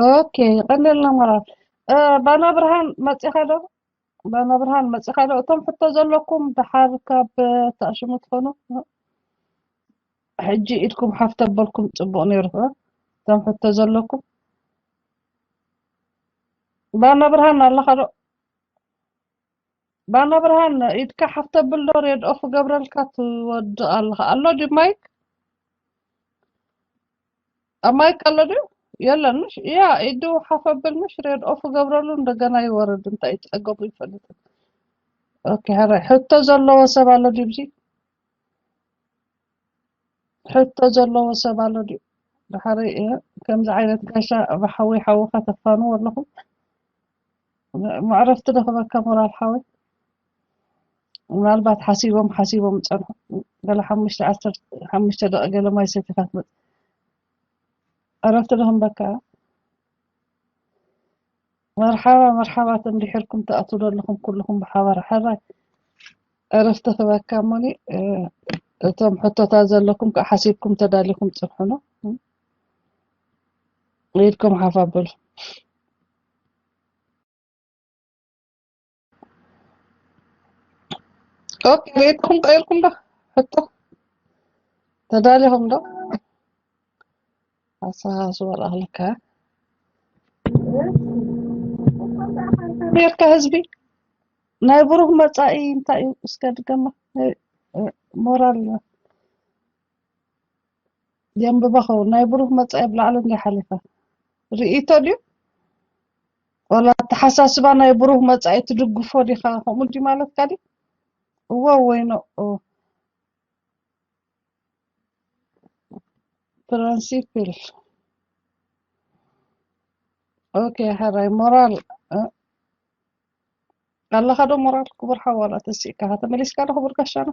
ኦኬ፣ ቀንደልና መራር። እ፣ ባና ብርሃን መጺኻ ዶ? ባና ብርሃን መጺኻ ዶ? እቶም ሕቶ ዘለኩም ደሓር ካብ ተኣሽሙ ትኾኑ። ሕጂ ኢድኩም ሓፍ ተበልኩም ጽቡቕ ነይሩ። እ፣ እቶም ሕቶ ዘለኩም። ባና ብርሃን ኣለኻ ዶ? ባና ብርሃን ኢድካ ሓፍ ተብል ዶ? ሬድ ኦፍ ገብረልካ ትወድቕ ኣለኻ። ኣሎ ድዩ ማይክ? ኣብ ማይክ ኣሎ ድዩ? የለን ምሽ? ያ ኢዱ ሓፍ ኣብል ምሽ? ሬድ ኦፍ ገብረሉ እንደገና ይወርድ። እንታይ ጸገሙ ይፈልጥ። ኦኬ፣ ሕራይ። ሕቶ ዘለዎ ሰብ ኣሎ ድዩ ብዚ? ሕቶ ዘለዎ ሰብ ኣሎ ድዩ? ድሓረይ፣ እ፣ ከምዚ ዓይነት ጋሻ ብሓዊ ሓውኻ ተፋንዎ ኣለኹም። መዕረፍቲ ዶ ክበካ ሞራል ሓወይ? ምናልባት ሓሲቦም ሓሲቦም ጸንሑ። ገለ ሓሙሽተ፣ ዓሰርተ ሓሙሽተ ደቂ ገለ ማይ ሰቲኻ ትመጽእ። ዕረፍቲ ዶ ክንበካ? መርሓባ፣ መርሓባ። እንድሒርኩም ትኣትዉ ዘለኹም ኩልኹም ብሓባር፣ ሕራይ ዕረፍቲ ክበካ እሞኒ፣ እ፣ እቶም ሕቶታት ዘለኩም ከኣ ሓሲብኩም ተዳሊኹም ጽንሑና። ኢድኩም ሓፍ ኣብሉ። ኦኬ፣ ቤትኩም ቀይርኩም ዶ? ሕቶ ተዳሊኹም ዶ? ኣሰኻስቦ ኣለካ። ሜርካ ህዝቢ ናይ ብሩህ መጻኢ እንታይ እዩ? እስከ ድገማ። እ፣ እ፣ ሞራል የንብባ ኸውን። ናይ ብሩህ መጻኢ ብላዕሊ እንዲ ሓሊፋ ርእይቶ ድዩ? ዋላ ኣተሓሳስባ ናይ ብሩህ መጻኢ ትድግፎ ዲኻ? ከምኡ ድዩ ማለትካ ድዩ? እወ ወይ ኖ? ፕረንሲፕል። ኦኬ፣ ሕራይ ሞራል፣ እ፣ ኣለኻ ዶ ሞራል? ክቡር ሓው፣ ዋላ ተሲእካ ተመሊስካ ዶ ክቡር ጋሻና?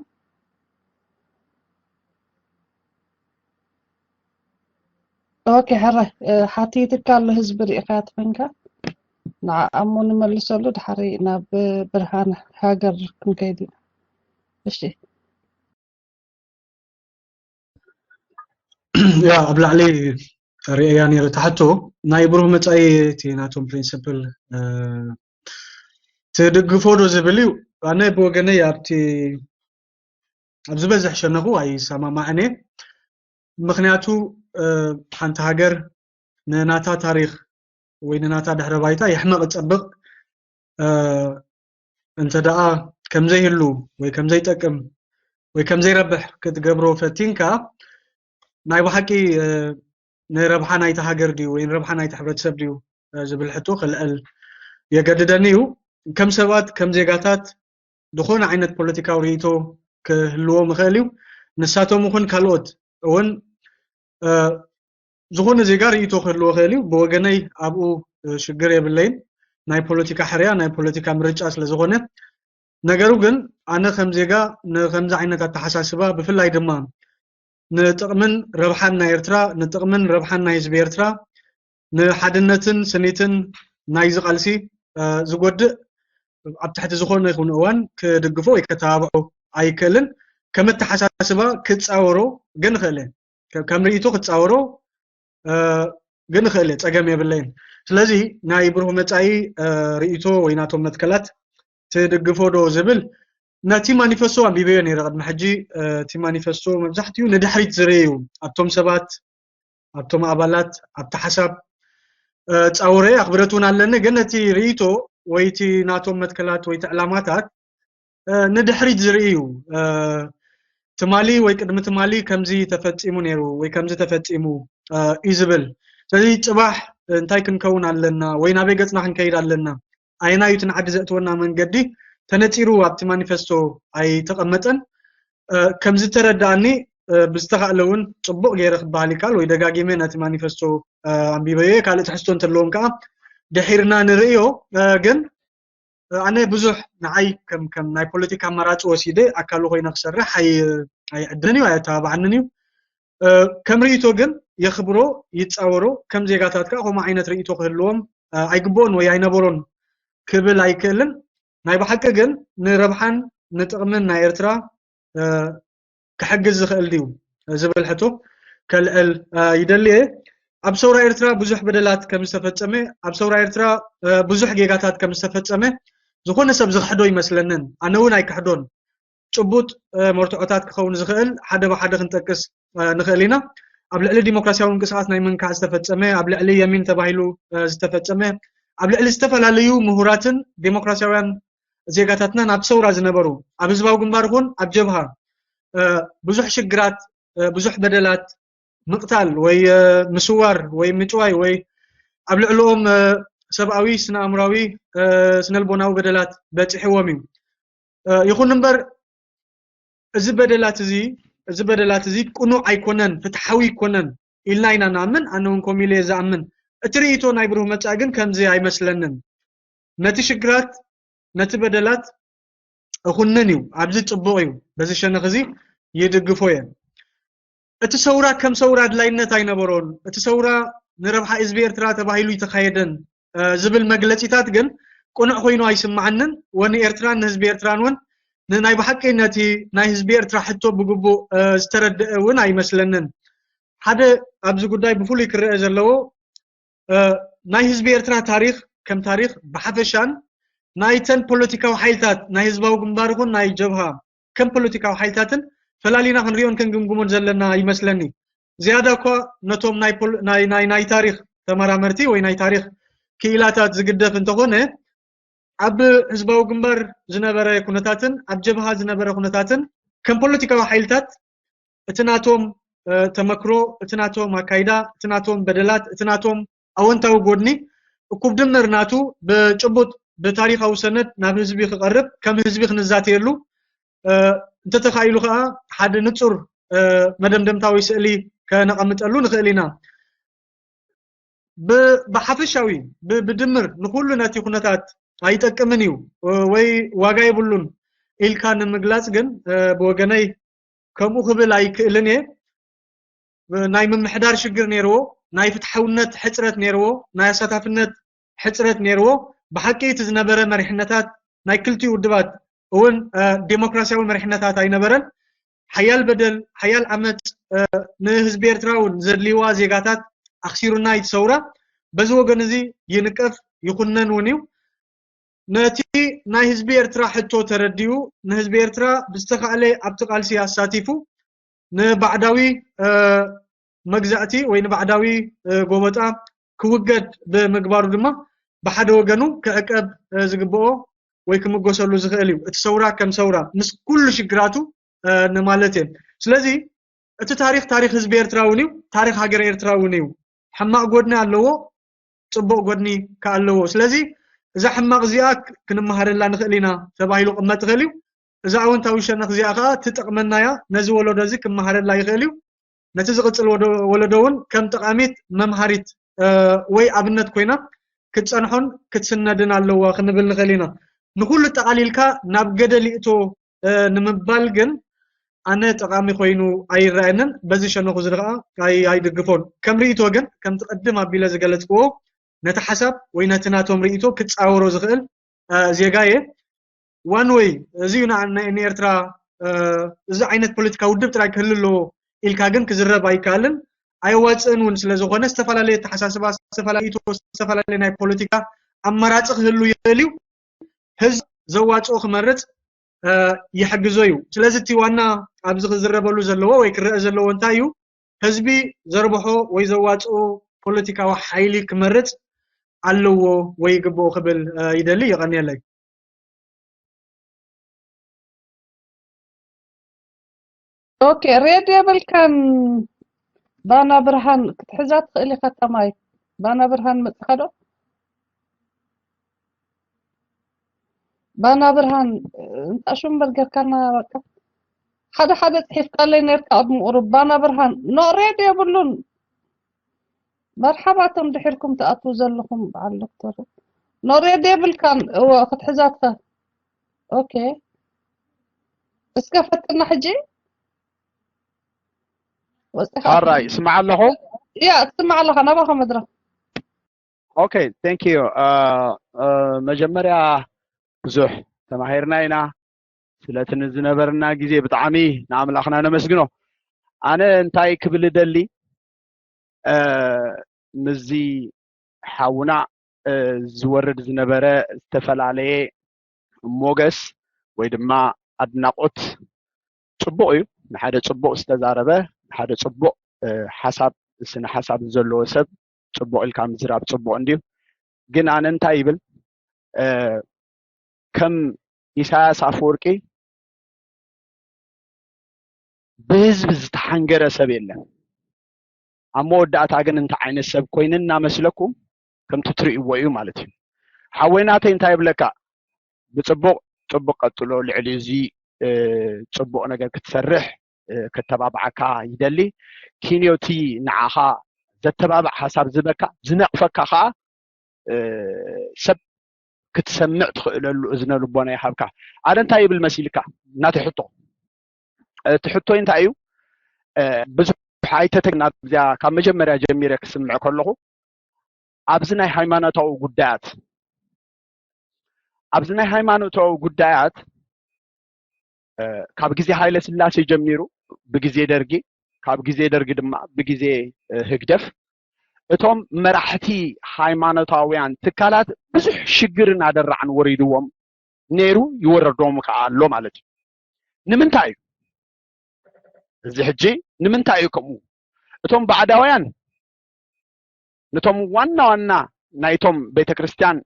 ኦኬ፣ ሕራይ፣ እ፣ ሓቲትካ ኣሎ ህዝቢ ርኢኻ ትኾንካ። ንዓኣ እሞ ንመልሰሉ፣ ድሓሪ ናብ ብርሃን ሃገር ክንከይድ ኢና። እሺ። ያ፣ ኣብ ላዕሊ ርእያ ነይረ። ታሕቶ ናይ ብሩህ መጻኢ እቲ ናቶም ፕሪንስፕል፣ እ፣ ትድግፎ ዶ ዝብል እዩ። ኣነ ብወገነይ ኣብቲ፣ ኣብ ዝበዝሕ ሸነኹ ኣይሰማማዕን እየ። ምኽንያቱ፣ እ፣ ሓንቲ ሃገር ንናታ ታሪኽ ወይ ንናታ ድሕረ ባይታ የሕመቕ ጸብቕ፣ እ፣ እንተ ደኣ ከም ዘይህሉ ወይ ከም ዘይጠቅም ወይ ከም ዘይረብሕ ክትገብሮ ፈቲንካ፣ ናይ ብሓቂ፣ እ፣ ንረብሓ ናይቲ ሃገር ድዩ ወይ ንረብሓ ናይቲ ሕብረተሰብ ድዩ፣ እ፣ ዝብል ሕቶ ክልዕል የገድደኒ እዩ። ከም ሰባት፣ ከም ዜጋታት ዝኾነ ዓይነት ፖለቲካዊ ርእይቶ ክህልዎም ይኽእል እዩ። ንሳቶም ይኹን ካልኦት እውን፣ እ፣ ዝኾነ ዜጋ ርእይቶ ክህልዎ ይኽእል እዩ። ብወገነይ ኣብኡ፣ እ፣ ሽግር የብለይን። ናይ ፖለቲካ ሕርያ፣ ናይ ፖለቲካ ምርጫ ስለ ዝኾነ። ነገሩ ግን ኣነ ከም ዜጋ ንከምዚ ዓይነት ኣተሓሳስባ፣ ብፍላይ ድማ ንጥቕምን ረብሓን ናይ ኤርትራ፣ ንጥቕምን ረብሓን ናይ ህዝቢ ኤርትራ፣ ንሓድነትን ስኒትን ናይዚ ቃልሲ፣ እ፣ ዝጎድእ ኣብ ትሕቲ ዝኾነ ይኹን እዋን ክድግፎ ወይ ከተባብዖ ኣይክእልን። ከም ኣተሓሳስባ ክጻወሮ ግን እኽእል እየ። ከ-፣ ከም ርእይቶ ክጻወሮ፣ እ፣ ግን እኽእል እየ፣ ጸገም የብለይን። ስለዚ ናይ ብሩህ መጻኢ፣ እ፣ ርእይቶ ወይ ናቶም መትከላት ትድግፎ ዶ ዝብል፣ ነቲ ማኒፈስቶ ኣንቢበዮ ነይረ ቅድሚ ሕጂ። እ፣ እቲ ማኒፈስቶ መብዛሕትኡ ንድሕሪት ዝርኢ እዩ። ኣብቶም ሰባት፣ ኣብቶም ኣባላት፣ ኣብቲ ሓሳብ፣ እ፣ ጻውረ ኣኽብረት እውን ኣለኒ። ግን ነቲ ርእይቶ ወይ እቲ ናቶም መትከላት ወይ እቲ ዕላማታት፣ እ፣ ንድሕሪት ዝርኢ እዩ። እ፣ ትማሊ ወይ ቅድሚ ትማሊ ከምዚ ተፈጺሙ ነይሩ ወይ ከምዚ ተፈጺሙ፣ እ፣ እዩ ዝብል። ስለዚ ጽባሕ እንታይ ክንከውን ኣለና ወይ ናበይ ገጽና ክንከይድ ኣለና፣ ኣየናይ እዩ እቲ ንዓዲ ዘእትወና መንገዲ ተነጺሩ ኣብቲ ማኒፈስቶ ኣይተቐመጠን። እ፣ ከም ዝተረድኣኒ፣ እ፣ ብዝተኻእለ እውን ጽቡቕ ገይረ ክበሃል ይከኣል ወይ ደጋጊመ ነቲ ማኒፈስቶ፣ እ፣ ኣንቢበዮ እየ። ካልእ ትሕዝቶ እንተለዎም ከኣ ድሒርና ንርእዮ። እ፣ ግን፣ እ፣ ኣነ ብዙሕ ንዓይ ከም፣ ከም ናይ ፖለቲካ ኣማራጺ ወሲደ ኣካሉ ኮይነ ክሰርሕ ኣይ-፣ ኣይዕድን እዩ፣ ኣየተባብዓንን እዩ። እ፣ ከም ርእይቶ ግን የኽብሮ፣ ይጻወሮ። ከም ዜጋታት ከኣ ከምኡ ዓይነት ርእይቶ ክህልዎም፣ እ፣ ኣይግብኦን ወይ ኣይነበሮን ክብል ኣይክእልን። ናይ ብሓቂ ግን ንረብሓን ንጥቕምን ናይ ኤርትራ፣ እ፣ ክሕግዝ ዝኽእል ድዩ ዝብል ሕቶ ከልዕል፣ እ፣ ይደሊ እየ። ኣብ ሰውራ ኤርትራ ብዙሕ በደላት ከም ዝተፈጸመ፣ ኣብ ሰውራ ኤርትራ ብዙሕ ጌጋታት ከም ዝተፈጸመ ዝኾነ ሰብ ዝኽሕዶ ይመስለንን። ኣነ እውን ኣይክሕዶን። ጭቡጥ መርትዖታት ክኸውን ዝኽእል ሓደ ብሓደ ክንጠቅስ ንኽእል ኢና። ኣብ ልዕሊ ዲሞክራሲያዊ ምንቅስቃስ ናይ ምንካእ ዝተፈጸመ፣ ኣብ ልዕሊ የሚን ተባሂሉ ዝተፈጸመ፣ ኣብ ልዕሊ ዝተፈላለዩ ምሁራትን ዲሞክራሲያውያን ዜጋታትናን ኣብ ሰውራ ዝነበሩ፣ ኣብ ህዝባዊ ግንባር ይኹን ኣብ ጀብሃ ብዙሕ ሽግራት፣ ብዙሕ በደላት፣ ምቕታል ወይ ምስዋር ወይ ምጭዋይ ወይ ኣብ ልዕሊኦም ሰብኣዊ፣ ስነ ኣእምራዊ፣ ስነልቦናዊ በደላት በፂሕዎም እዩ። ይኹን እምበር እዚ በደላት እዚ እዚ በደላት እዚ ቅኑዕ ኣይኮነን፣ ፍትሓዊ ኣይኮነን ኢልና ኢና ንኣምን። ኣነ እውን ከምኡ ኢለ እየ ዝኣምን። እቲ ርእይቶ ናይ ብሩህ መጻኢ ግን ከምዚ ኣይመስለንን። ነቲ ሽግራት፣ ነቲ በደላት እኹንን እዩ፣ ኣብዚ ጽቡቕ እዩ፣ በዚ ሸነኽ እዚ ይድግፎ እየ። እቲ ሰውራ ከም ሰውራ ኣድላይነት ኣይነበሮን። እቲ ሰውራ ንረብሓ ህዝቢ ኤርትራ ተባሂሉ ይተኻየደን ዝብል መግለጺታት ግን ቅኑዕ ኮይኑ ኣይስምዓንን። ወንኤርትራን ንህዝቢ ኤርትራን እውን ንናይ ብሓቂ ነቲ ናይ ህዝቢ ኤርትራ ሕቶ ብግቡእ ዝተረድአ እውን ኣይመስለንን። ሓደ ኣብዚ ጉዳይ ብፍሉይ ክረአ ዘለዎ ናይ ህዝቢ ኤርትራ ታሪኽ ከም ታሪኽ ብሓፈሻን ናይተን ፖለቲካዊ ሓይልታት ናይ ህዝባዊ ግንባር ይኹን ናይ ጀብሃ ከም ፖለቲካዊ ሓይልታትን ፈላሊና ክንሪኦን ክንግምግሞን ዘለና ይመስለኒ። ዝያዳ እኳ ነቶም ናይ ታሪኽ ተመራመርቲ ወይ ናይ ታሪኽ ክኢላታት ዝግደፍ እንተኾነ ኣብ ህዝባዊ ግንባር ዝነበረ ኩነታትን ኣብ ጀብሃ ዝነበረ ኩነታትን ከም ፖለቲካዊ ሓይልታት እቲ ናቶም ተመክሮ፣ እቲ ናቶም ኣካይዳ፣ እቲ ናቶም በደላት፣ እቲ ናቶም ኣወንታዊ ጎድኒ እኩብ ድምር ናቱ ብጭቡጥ ብታሪኻዊ ሰነድ ናብ ህዝቢ ክቐርብ፣ ከም ህዝቢ ክንዛተየሉ እንተተኻኢሉ ከዓ ሓደ ንጹር መደምደምታዊ ስእሊ ከነቐምጠሉ ንኽእል ኢና። ብሓፈሻዊ ብድምር ንኩሉ ነቲ ኩነታት ኣይጠቅምን እዩ ወይ ዋጋ የብሉን ኢልካ ንምግላጽ ግን ብወገነይ ከምኡ ክብል ኣይክእልን እየ። ናይ ምምሕዳር ሽግር ነይርዎ፣ ናይ ፍትሓውነት ሕጽረት ነይርዎ፣ ናይ ኣሳታፍነት ሕጽረት ነይርዎ። ብሓቂ እቲ ዝነበረ መሪሕነታት ናይ ክልቲኡ ውድባት እውን ዴሞክራሲያዊ መሪሕነታት ኣይነበረን። ሓያል በደል፣ ሓያል ዓመጽ ንህዝቢ ኤርትራ እውን ዘድልይዋ ዜጋታት ኣኽሲሩና እዩ እቲ ሰውራ። በዚ ወገን እዚ ይንቀፍ ይኹነን እውን እዩ። ነቲ ናይ ህዝቢ ኤርትራ ሕቶ ተረዲኡ ንህዝቢ ኤርትራ ብዝተኻእለ ኣብቲ ቃልሲ ኣሳቲፉ ንባዕዳዊ መግዛእቲ ወይ ንባዕዳዊ ጎበጣ ክውገድ ብምግባሩ ድማ ብሓደ ወገኑ ክዕቀብ ዝግብኦ ወይ ክምጎሰሉ ዝኽእል እዩ። እቲ ሰውራ ከም ሰውራ ምስ ኩሉ ሽግራቱ ንማለት እየ። ስለዚ እቲ ታሪኽ ታሪኽ ህዝቢ ኤርትራ እውን እዩ፣ ታሪኽ ሃገር ኤርትራ እውን እዩ። ሕማቕ ጎድኒ ኣለዎ፣ ጽቡቕ ጎድኒ ከኣ ኣለዎ። ስለዚ እዛ ሕማቕ እዚኣ ክንመሃረላ ንኽእል ኢና ተባሂሉ ክቕመጥ ይኽእል እዩ። እዛ ኣወንታዊ ሸነኽ እዚኣ ከኣ ትጠቕመና እያ፣ ነዚ ወለዶ እዚ ክመሃረላ ይኽእል እዩ። ነቲ ዝቕጽል ወለዶ እውን ከም ጠቓሚት መምሃሪት ወይ ኣብነት ኮይና ክትጸንሖን ክትስነድን ኣለዋ ክንብል ንኽእል ኢና። ንኹሉ ጠቓሊልካ ናብ ገደል ይእቶ ንምባል ግን ኣነ ጠቓሚ ኮይኑ ኣይረኣየንን። በዚ ሸነኹ እዚ ከዓ ኣይድግፎን። ከም ርእይቶ ግን ከምቲ ቅድም ኣቢለ ዝገለጽክዎ ነቲ ሓሳብ ወይ ነቲ ናቶም ርእይቶ ክጻወሮ ዝኽእል ዜጋ እየ። ዋን ወይ እዚ እዩ ንኤርትራ እዚ ዓይነት ፖለቲካ ውድብ ጥራይ ክህሉ ኣለዎ ኢልካ ግን ክዝረብ ኣይከኣልን። ኣየዋፅእን እውን ስለ ዝኾነ ዝተፈላለየ ኣተሓሳስባ፣ ዝተፈላለየ ርእይቶ፣ ዝተፈላለየ ናይ ፖለቲካ ኣማራፂ ክህሉ ይኽእል እዩ። ህዝቢ ዘዋፅኦ ክመርፅ ይሕግዞ እዩ። ስለዚ እቲ ዋና ኣብዚ ክዝረበሉ ዘለዎ ወይ ክረአ ዘለዎ እንታይ እዩ? ህዝቢ ዘርብሖ ወይ ዘዋፅኦ ፖለቲካዊ ሓይሊ ክመርፅ ኣለዎ ወይ ይግብኦ ክብል ይደሊ። የቐንየለይ። ኦኬ፣ ሬድ የብልካን። ባና ብርሃን ክትሕዛ ትኽእል ኢኻ። ታማይ ባና ብርሃን መጽኻ ዶ? ባና ብርሃን እንጣሹ እምበር ጌርካና። በቃ ሓደ ሓደ ጽሒፍካለይ ነርካ ቅድሚ ቁሩብ። ባና ብርሃን ኖ ሬድ የብሉን። መርሓባ እቶም ድሒርኩም ትኣትዉ ዘለኹም በዓል ዶክተር። ኖ ሬድ የብልካን። እወ ክትሕዛትካ። ኦኬ እስከ ፈትና ሕጂ። ወጽኻ ኣራይ ስማዕ ኣለኹ። ያ ትስማዕ ኣለኻ። ናባኻ መድረኽ። ኦኬ thank you። መጀመርያ ብዙሕ ተማሂርና ኢና። ስለቲ ንዝነበረና ግዜ ብጣዕሚ ንኣምላኽና ነመስግኖ። ኣነ እንታይ ክብል እደሊ፣ ምስዚ ሓውና ዝወርድ ዝነበረ ዝተፈላለየ ሞገስ ወይ ድማ ኣድናቆት ጽቡቕ እዩ። ንሓደ ጽቡቕ ዝተዛረበ፣ ንሓደ ጽቡቕ ሓሳብ፣ ስነ ሓሳብ ዘለዎ ሰብ ጽቡቕ ኢልካ ምዝራብ ጽቡቕ እንድዩ። ግን ኣነ እንታይ ይብል፣ ከም ኢሳያስ ኣፈወርቂ ብህዝቢ ዝተሓንገረ ሰብ የለን። ኣብ መወዳእታ ግን እንታይ ዓይነት ሰብ ኮይኑ እናመስለኩም ከምቲ ትርእይዎ እዩ ማለት እዩ። ሓወይ ናተይ እንታይ ይብለካ፣ ብጽቡቕ ጽቡቕ ቀጽሎ። ልዕሊ እዚ ጽቡቕ ነገር ክትሰርሕ ከተባብዓካ ይደሊ። ኪንዮቲ ንዓኻ ዘተባብዕ ሓሳብ ዝበካ ዝነቕፈካ ከዓ ሰብ ክትሰምዕ ትኽእለሉ እዝነ ልቦና ይሃብካ። ኣነ እንታይ ይብል መሲልካ ናተይ ሕቶ፣ እቲ ሕቶይ እንታይ እዩ? ብዙሕ ኣይተተግና እዚኣ ካብ መጀመርያ ጀሚረ ክስምዕ ከለኹ ኣብዚ ናይ ሃይማኖታዊ ጉዳያት ኣብዚ ናይ ሃይማኖታዊ ጉዳያት ካብ ግዜ ሃይለ ስላሴ ጀሚሩ ብግዜ ደርጊ፣ ካብ ግዜ ደርጊ ድማ ብግዜ ህግደፍ እቶም መራሕቲ ሃይማኖታውያን ትካላት ብዙሕ ሽግርን ኣደራዕን ወሪድዎም ነይሩ፣ ይወረዶም ከዓ ኣሎ ማለት እዩ። ንምንታይ እዩ እዚ ሕጂ? ንምንታይ እዩ ከምኡ? እቶም ባዕዳውያን ነቶም ዋና ዋና ናይቶም ቤተክርስትያን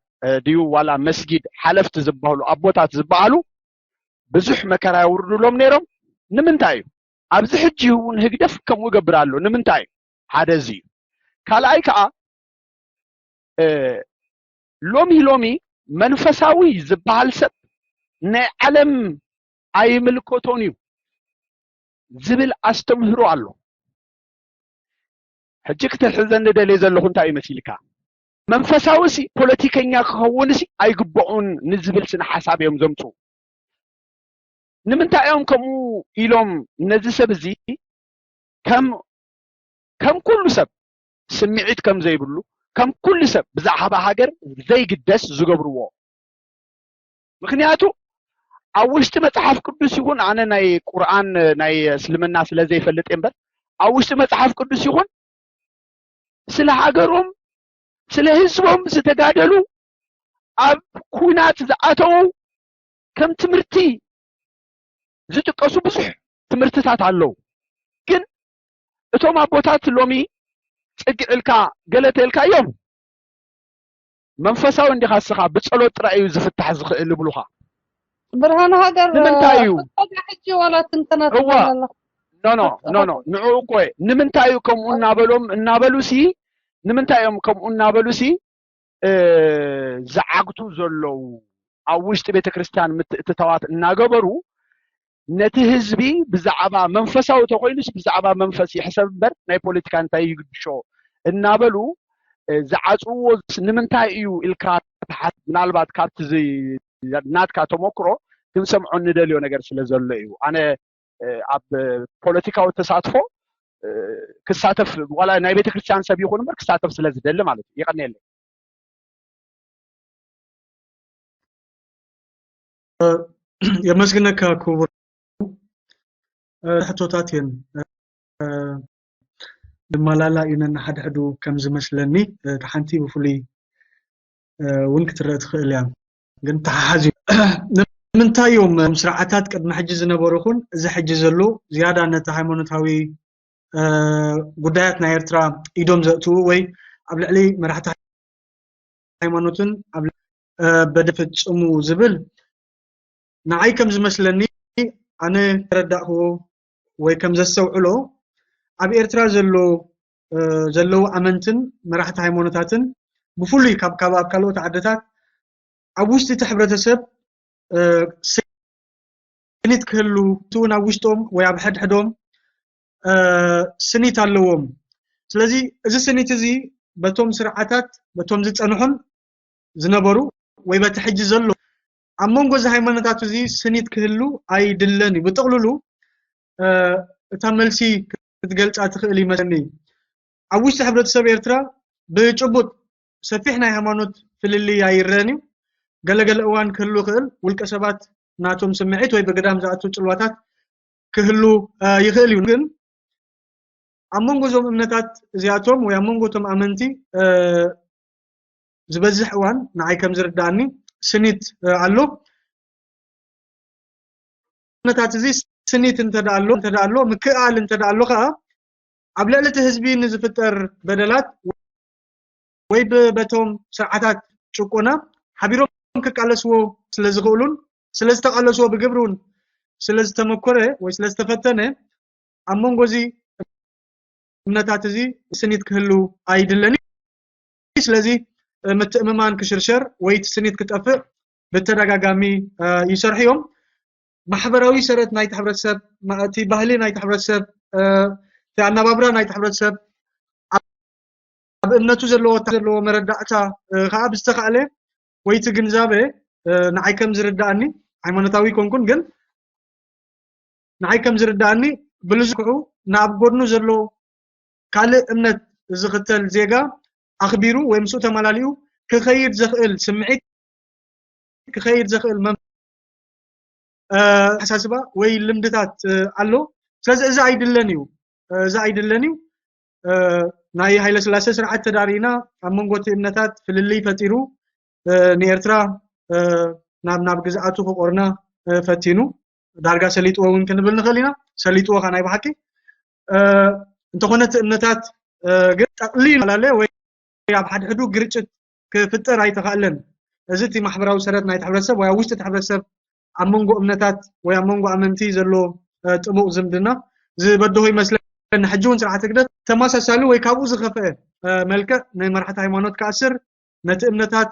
ድዩ ዋላ መስጊድ ሓለፍቲ ዝበሃሉ ኣቦታት ዝበሃሉ ብዙሕ መከራ የውርድሎም ነይሮም። ንምንታይ እዩ? ኣብዚ ሕጂ እውን ህግደፍ ከምኡ ይገብር ኣሎ። ንምንታይ እዩ? ሓደ እዚ እዩ። ካልኣይ ከዓ ሎሚ ሎሚ መንፈሳዊ ዝበሃል ሰብ ናይ ዓለም ኣይምልከቶን እዩ ዝብል ኣስተምህሮ ኣሎ። ሕጂ ክትሕዘኒ ደልየ ዘለኹ እንታይ እዩ መሲልካ? መንፈሳዊ ሲ ፖለቲከኛ ክኸውን ሲ ኣይግበኡን ንዝብል ስነ ሓሳብ እዮም ዘምፅኡ። ንምንታይ እዮም ከምኡ ኢሎም ነዚ ሰብ እዚ ከም ከም ኩሉ ሰብ ስምዒት ከም ዘይብሉ፣ ከም ኩሉ ሰብ ብዛዕባ ሃገር ዘይግደስ ዝገብርዎ? ምክንያቱ ኣብ ውሽጢ መፅሓፍ ቅዱስ ይኹን፣ ኣነ ናይ ቁርኣን ናይ እስልምና ስለ ዘይፈልጥ እየ እምበር፣ ኣብ ውሽጢ መፅሓፍ ቅዱስ ይኹን ስለ ሃገሮም ስለ ህዝቦም ዝተጋደሉ ኣብ ኩናት ዝኣተዉ ከም ትምህርቲ ዝጥቀሱ ብዙሕ ትምህርትታት ኣለዉ። ግን እቶም ኣቦታት ሎሚ ፅግዕ ኢልካ ገለ ተልካዮም መንፈሳዊ እንዲኻ እስኻ ብፀሎት ጥራይ እዩ ዝፍታሕ ዝኽእል ይብሉኻ። ብርሃነ ሃገር ንምንታይ እዩ? ሕጂ ዋላ ትንተና እዋ። ኖ ኖ ኖ ኖ ንዑ እኮ እየ። ንምንታይ እዩ ከምኡ እናበሎም እናበሉ ሲ ንምንታይ እዮም ከምኡ እናበሉ ሲ ዝዓግቱ ዘለዉ ኣብ ውሽጢ ቤተክርስትያን ምትእትታዋት እናገበሩ ነቲ ህዝቢ ብዛዕባ መንፈሳዊ ተኮይኑስ ብዛዕባ መንፈስ ይሕሰብ እምበር ናይ ፖለቲካ እንታይ ይግድሾ እናበሉ ዝዓፅዎ ንምንታይ እዩ ኢልካ ትሓት ምናልባት ካብቲ ናትካ ተመክሮ ክንሰምዖ ንደልዮ ነገር ስለ ዘሎ እዩ። ኣነ ኣብ ፖለቲካዊ ተሳትፎ ክሳተፍ ዋላ ናይ ቤተክርስትያን ሰብ ይኹን እምበር ክሳተፍ ስለ ዝደሊ ማለት እዩ። የቐንየለይ። የመስግነካ ክቡር ሕቶታት እየን። ንመላላ እዩ ነንሓድሕዱ ከም ዝመስለኒ። እቲ ሓንቲ ብፍሉይ እውን ክትረአ ትኽእል እያ። ግን ተሓሓዝ እዩ። ንምንታይ እዮም ስርዓታት ቅድሚ ሕጂ ዝነበሩ ይኹን እዚ ሕጂ ዘሎ ዝያዳ ነቲ ሃይማኖታዊ ጉዳያት ናይ ኤርትራ ኢዶም ዘእትዉ ወይ ኣብ ልዕሊ መራሕቲ ሃይማኖትን ኣብ በደ ፈጽሙ ዝብል ንዓይ ከም ዝመስለኒ ኣነ ተረዳእክዎ ወይ ከም ዘስተውዕሎ ኣብ ኤርትራ ዘሎ ዘለዉ ኣመንትን መራሕቲ ሃይማኖታትን ብፍሉይ ካብ ካብ ኣብ ካልኦት ዓድታት ኣብ ውሽጢ እቲ ሕብረተሰብ ስኒት ክህሉ እቲ እውን ኣብ ውሽጦም ወይ ኣብ ሕድሕዶም ስኒት ኣለዎም። ስለዚ እዚ ስኒት እዚ በቶም ስርዓታት በቶም ዝፀንሑን ዝነበሩ ወይ በቲ ሕጂ ዘሎ ኣብ መንጎ እዚ ሃይማኖታት እዚ ስኒት ክህሉ ኣይድለን እዩ። ብጥቕልሉ እታ መልሲ ክትገልፃ ትኽእል ይመስለኒ። ኣብ ውሽጢ ሕብረተሰብ ኤርትራ ብጭቡጥ ሰፊሕ ናይ ሃይማኖት ፍልልይ ኣይረን እዩ። ገለገለ እዋን ክህሉ ይኽእል። ውልቀ ሰባት ናቶም ስምዒት ወይ ብግዳም ዝኣቱ ፅልዋታት ክህሉ ይኽእል እዩ። ግን ኣብ መንጎ እዞም እምነታት እዚኣቶም ወይ ኣብ መንጎ እቶም ኣመንቲ ዝበዝሕ እዋን ንዓይ ከም ዝርዳእኒ ስኒት ኣሎ። እምነታት እዚ ስኒት እንተደኣ ኣሎ እንተደኣ ኣሎ ምክእኣል እንተደኣ ኣሎ ከዓ ኣብ ልዕሊ እቲ ህዝቢ ንዝፍጠር በደላት ወይ ብበቶም ስርዓታት ጭቆና ሓቢሮም ክቃለስዎ ስለ ዝኽእሉን ስለ ዝተቃለስዎ ብግብሪ እውን ስለ ዝተመኮረ ወይ ስለ ዝተፈተነ ኣብ መንጎ እዚ እምነታት እዚ ስኒት ክህሉ ኣይድለኒ። ስለዚ ምትእምማን ክሽርሸር ወይ እቲ ስኒት ክጠፍእ ብተደጋጋሚ ይሰርሑ እዮም። ማሕበራዊ ሰረት ናይቲ ሕብረተሰብ እቲ ባህሊ ናይቲ ሕብረተሰብ እቲ ኣናባብራ ናይቲ ሕብረተሰብ ኣብ እምነቱ ዘለዎ ዘለዎ መረዳእታ ከዓ ብዝተካእለ ወይ እቲ ግንዛበ ንዓይ ከም ዝርዳእኒ ሃይማኖታዊ ኮንኩን ግን ንዓይ ከም ዝርዳእኒ ብልዝክዑ ናብ ጎድኑ ዘሎ ካልእ እምነት ዝኽተል ዜጋ ኣኽቢሩ ወይ ምስኡ ተመላሊኡ ክኸይድ ዘኽእል ስምዒት ክኸይድ ዘኽእል መም ኣተሓሳስባ ወይ ልምድታት ኣሎ። ስለዚ እዚ ኣይድለን እዩ፣ እዚ ኣይድለን እዩ። ናይ ሃይለ ስላሴ ስርዓት ተዳሪእና ኣብ መንጎ እቲ እምነታት ፍልልይ ፈጢሩ ንኤርትራ ናብ ናብ ግዝኣቱ ክቆርና ፈቲኑ ዳርጋ ሰሊጥዎ እውን ክንብል ንኽእል ኢና። ሰሊጥዎ ከ ናይ ብሓቂ እንተኾነ እቲ እምነታት ግን ጠቕሊል ኣላለ ወይ ኣብ ሓድሕዱ ግርጭት ክፍጠር ኣይተኻእለን። እዚ እቲ ማሕበራዊ ሰረት ናይቲ ሕብረተሰብ ወይ ኣብ ውሽጢ እቲ ሕብረተሰብ ኣብ መንጎ እምነታት ወይ ኣብ መንጎ ኣመንቲ ዘሎ ጥቡቕ ዝምድና ዝበድሆ ይመስለኒ። ሕጂ እውን ስርዓት ህግደፍ ተመሳሳሊ ወይ ካብኡ ዝኸፍአ መልክዕ ንመራሕቲ ሃይማኖት ክኣስር ነቲ እምነታት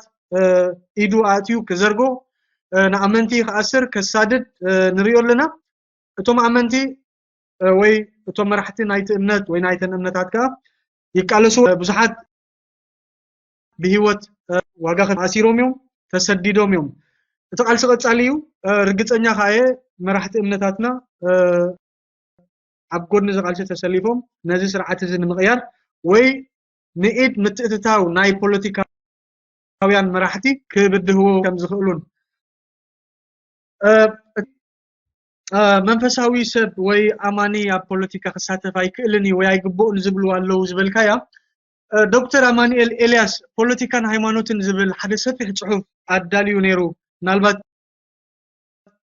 ኢዱ ኣእትዩ ክዘርጎ ንኣመንቲ ክኣስር ከሳድድ ንሪኦ ኣለና። እቶም ኣመንቲ ወይ እቶም መራሕቲ ናይቲ እምነት ወይ ናይተን እምነታት ከዓ ይቃለሱ። ብዙሓት ብህይወት ዋጋ ተኣሲሮም እዮም፣ ተሰዲዶም እዮም። እቲ ቃልሲ ቀጻሊ እዩ። ርግጸኛ ከኣ እየ መራሕቲ እምነታትና ኣብ ጎድኒ እዚ ቃልሲ ተሰሊፎም ነዚ ስርዓት እዚ ንምቕያር ወይ ንኢድ ምትእትታው ናይ ፖለቲካውያን መራሕቲ ክብድህዎ ከም ዝኽእሉን መንፈሳዊ ሰብ ወይ ኣማኒ ኣብ ፖለቲካ ክሳተፍ ኣይክእልን እዩ ወይ ኣይግብኡን ዝብሉ ኣለዉ ዝበልካያ ዶክተር ኣማኑኤል ኤልያስ ፖለቲካን ሃይማኖትን ዝብል ሓደ ሰፊሕ ፅሑፍ ኣዳልዩ ነይሩ። ምናልባት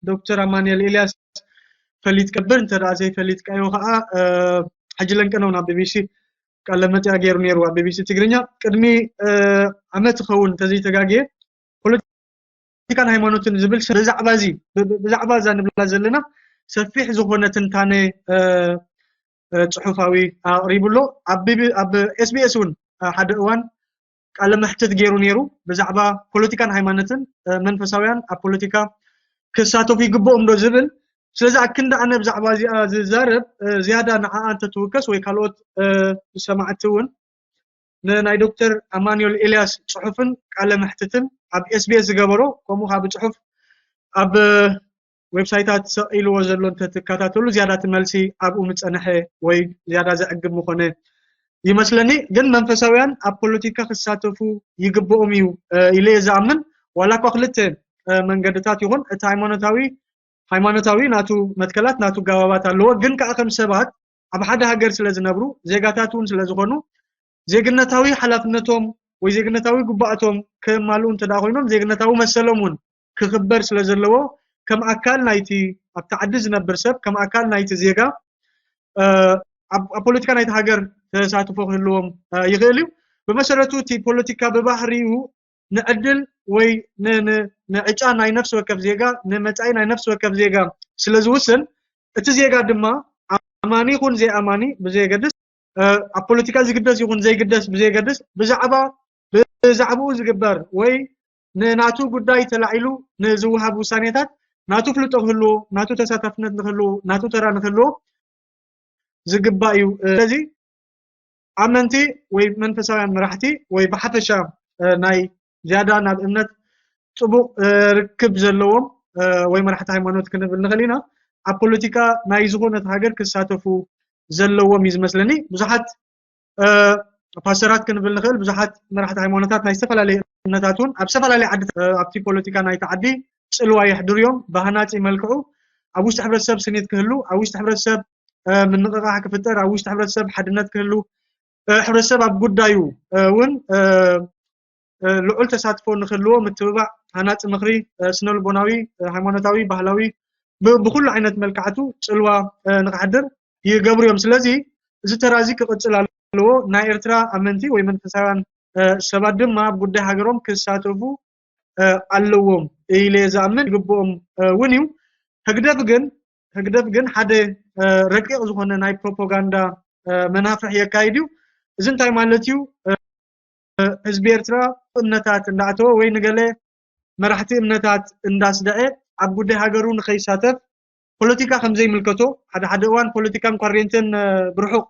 ዶክተር ኣማኑኤል ኤልያስ ፈሊጥ ከብር እንተ ዘይፈሊጥካዮ ከዓ ሕጂ ለንቀነው ናብ ቢቢሲ ቃለ መጠያ ገይሩ ነይሩ ኣብ ቢቢሲ ትግርኛ ቅድሚ ዓመት ክኸውን እንተዘይተጋግየ ፖለቲካን ሃይማኖትን ዝብል ብዛዕባ እዚ ብዛዕባ እዛ ንብላ ዘለና ሰፊሕ ዝኾነ ትንታነ ፅሑፋዊ ኣቕሪቡ ኣሎ። ኣብ ኤስቢኤስ እውን ሓደ እዋን ቃለ መሕትት ገይሩ ነይሩ ብዛዕባ ፖለቲካን ሃይማኖትን መንፈሳውያን ኣብ ፖለቲካ ክሳተፉ ይግብኦም ዶ ዝብል። ስለዚ ኣክንዲ ኣነ ብዛዕባ እዚኣ ዝዛረብ ዝያዳ ንዓኣ እንተትውከስ ወይ ካልኦት ሰማዕቲ እውን ንናይ ዶክተር ኣማኑኤል ኤልያስ ፅሑፍን ቃለ መሕትትን ኣብ ኤስቢኤስ ዝገበሮ ከምኡ ከዓ ብፅሑፍ ኣብ ዌብሳይታት ሰቒልዎ ዘሎ እንተትከታተሉ ዝያዳ እቲ መልሲ ኣብኡ ምፀንሐ ወይ ዝያዳ ዘዕግብ ምኾነ ይመስለኒ። ግን መንፈሳውያን ኣብ ፖለቲካ ክሳተፉ ይግብኦም እዩ ኢለ እየ ዝኣምን። ዋላ እኳ ክልተ መንገድታት ይኹን እቲ ሃይማኖታዊ ሃይማኖታዊ ናቱ መትከላት ናቱ ጋባባት ኣለዎ። ግን ከዓ ከም ሰባት ኣብ ሓደ ሃገር ስለ ዝነብሩ ዜጋታት እውን ስለ ዝኾኑ ዜግነታዊ ሓላፍነቶም ወይ ዜግነታዊ ግባኣቶም ከማልኡ እንተ ኮይኖም ዜግነታዊ መሰሎም እውን ክኽበር ስለ ዘለዎ ከም ኣካል ናይቲ ኣብቲ ዓዲ ዝነብር ሰብ ከም ኣካል ናይቲ ዜጋ ኣብ ፖለቲካ ናይቲ ሃገር ተሳትፎ ክህልዎም ይኽእል እዩ። ብመሰረቱ እቲ ፖለቲካ ብባህሪኡ ንዕድል ወይ ንዕጫ ናይ ነፍሲ ወከፍ ዜጋ ንመፃኢ ናይ ነፍሲ ወከፍ ዜጋ ስለ ዝውስን እቲ ዜጋ ድማ ኣማኒ ይኹን ዘይኣማኒ ብዘየገድስ ኣብ ፖለቲካ ዝግደስ ይኹን ዘይግደስ ብዘየገድስ ብዛዕባ ብዛዕባኡ ዝግበር ወይ ንናቱ ጉዳይ ተላዒሉ ንዝወሃብ ውሳኔታት ናቱ ፍልጦ ክህልዎ ናቱ ተሳታፍነት ንክህልዎ ናቱ ተራ ንክህልዎ ዝግባእ እዩ። ስለዚ ኣመንቲ ወይ መንፈሳውያን መራሕቲ ወይ ብሓፈሻ ናይ ዝያዳ ናብ እምነት ፅቡቕ ርክብ ዘለዎም ወይ መራሕቲ ሃይማኖት ክንብል ንኽእል ኢና ኣብ ፖለቲካ ናይ ዝኾነት ሃገር ክሳተፉ ዘለዎም እዩ ዝመስለኒ። ብዙሓት ፓስተራት ክንብል ንኽእል ብዙሓት መራሕቲ ሃይማኖታት ናይ ዝተፈላለዩ እምነታት እውን ኣብ ዝተፈላለዩ ዓዲ ኣብቲ ፖለቲካ ናይቲ ዓዲ ፅልዋ የሕድሩ እዮም። ብሃናፂ መልክዑ ኣብ ውሽጢ ሕብረተሰብ ስኒት ክህሉ ኣብ ውሽጢ ሕብረተሰብ ምንቕቓሕ ክፍጠር፣ ኣብ ውሽጢ ሕብረተሰብ ሓድነት ክህሉ፣ ሕብረተሰብ ኣብ ጉዳዩ እውን ልዑል ተሳትፎ ንክህልዎ ምትብባዕ፣ ሃናፂ ምኽሪ፣ ስነልቦናዊ፣ ሃይማኖታዊ፣ ባህላዊ፣ ብኩሉ ዓይነት መልክዓቱ ፅልዋ ንክሕድር ይገብሩ እዮም። ስለዚ እዚ ተራ እዚ ክቕፅል ኣለዎ። ናይ ኤርትራ ኣመንቲ ወይ መንፈሳውያን ሰባት ድማ ኣብ ጉዳይ ሃገሮም ክሳተፉ ኣለዎም ኢለ ዝኣምን፣ ይግብኦም እውን እዩ። ህግደፍ ግን ህግደፍ ግን ሓደ ረቂቕ ዝኾነ ናይ ፕሮፓጋንዳ መናፍሕ የካይድ እዩ። እዚ እንታይ ማለት እዩ? ህዝቢ ኤርትራ እምነታት እንዳእተወ ወይ ንገለ መራሕቲ እምነታት እንዳስደዐ ኣብ ጉዳይ ሃገሩ ንኸይሳተፍ፣ ፖለቲካ ከም ዘይምልከቶ፣ ሓደ ሓደ እዋን ፖለቲካን ኳሬንትን ብርሑቕ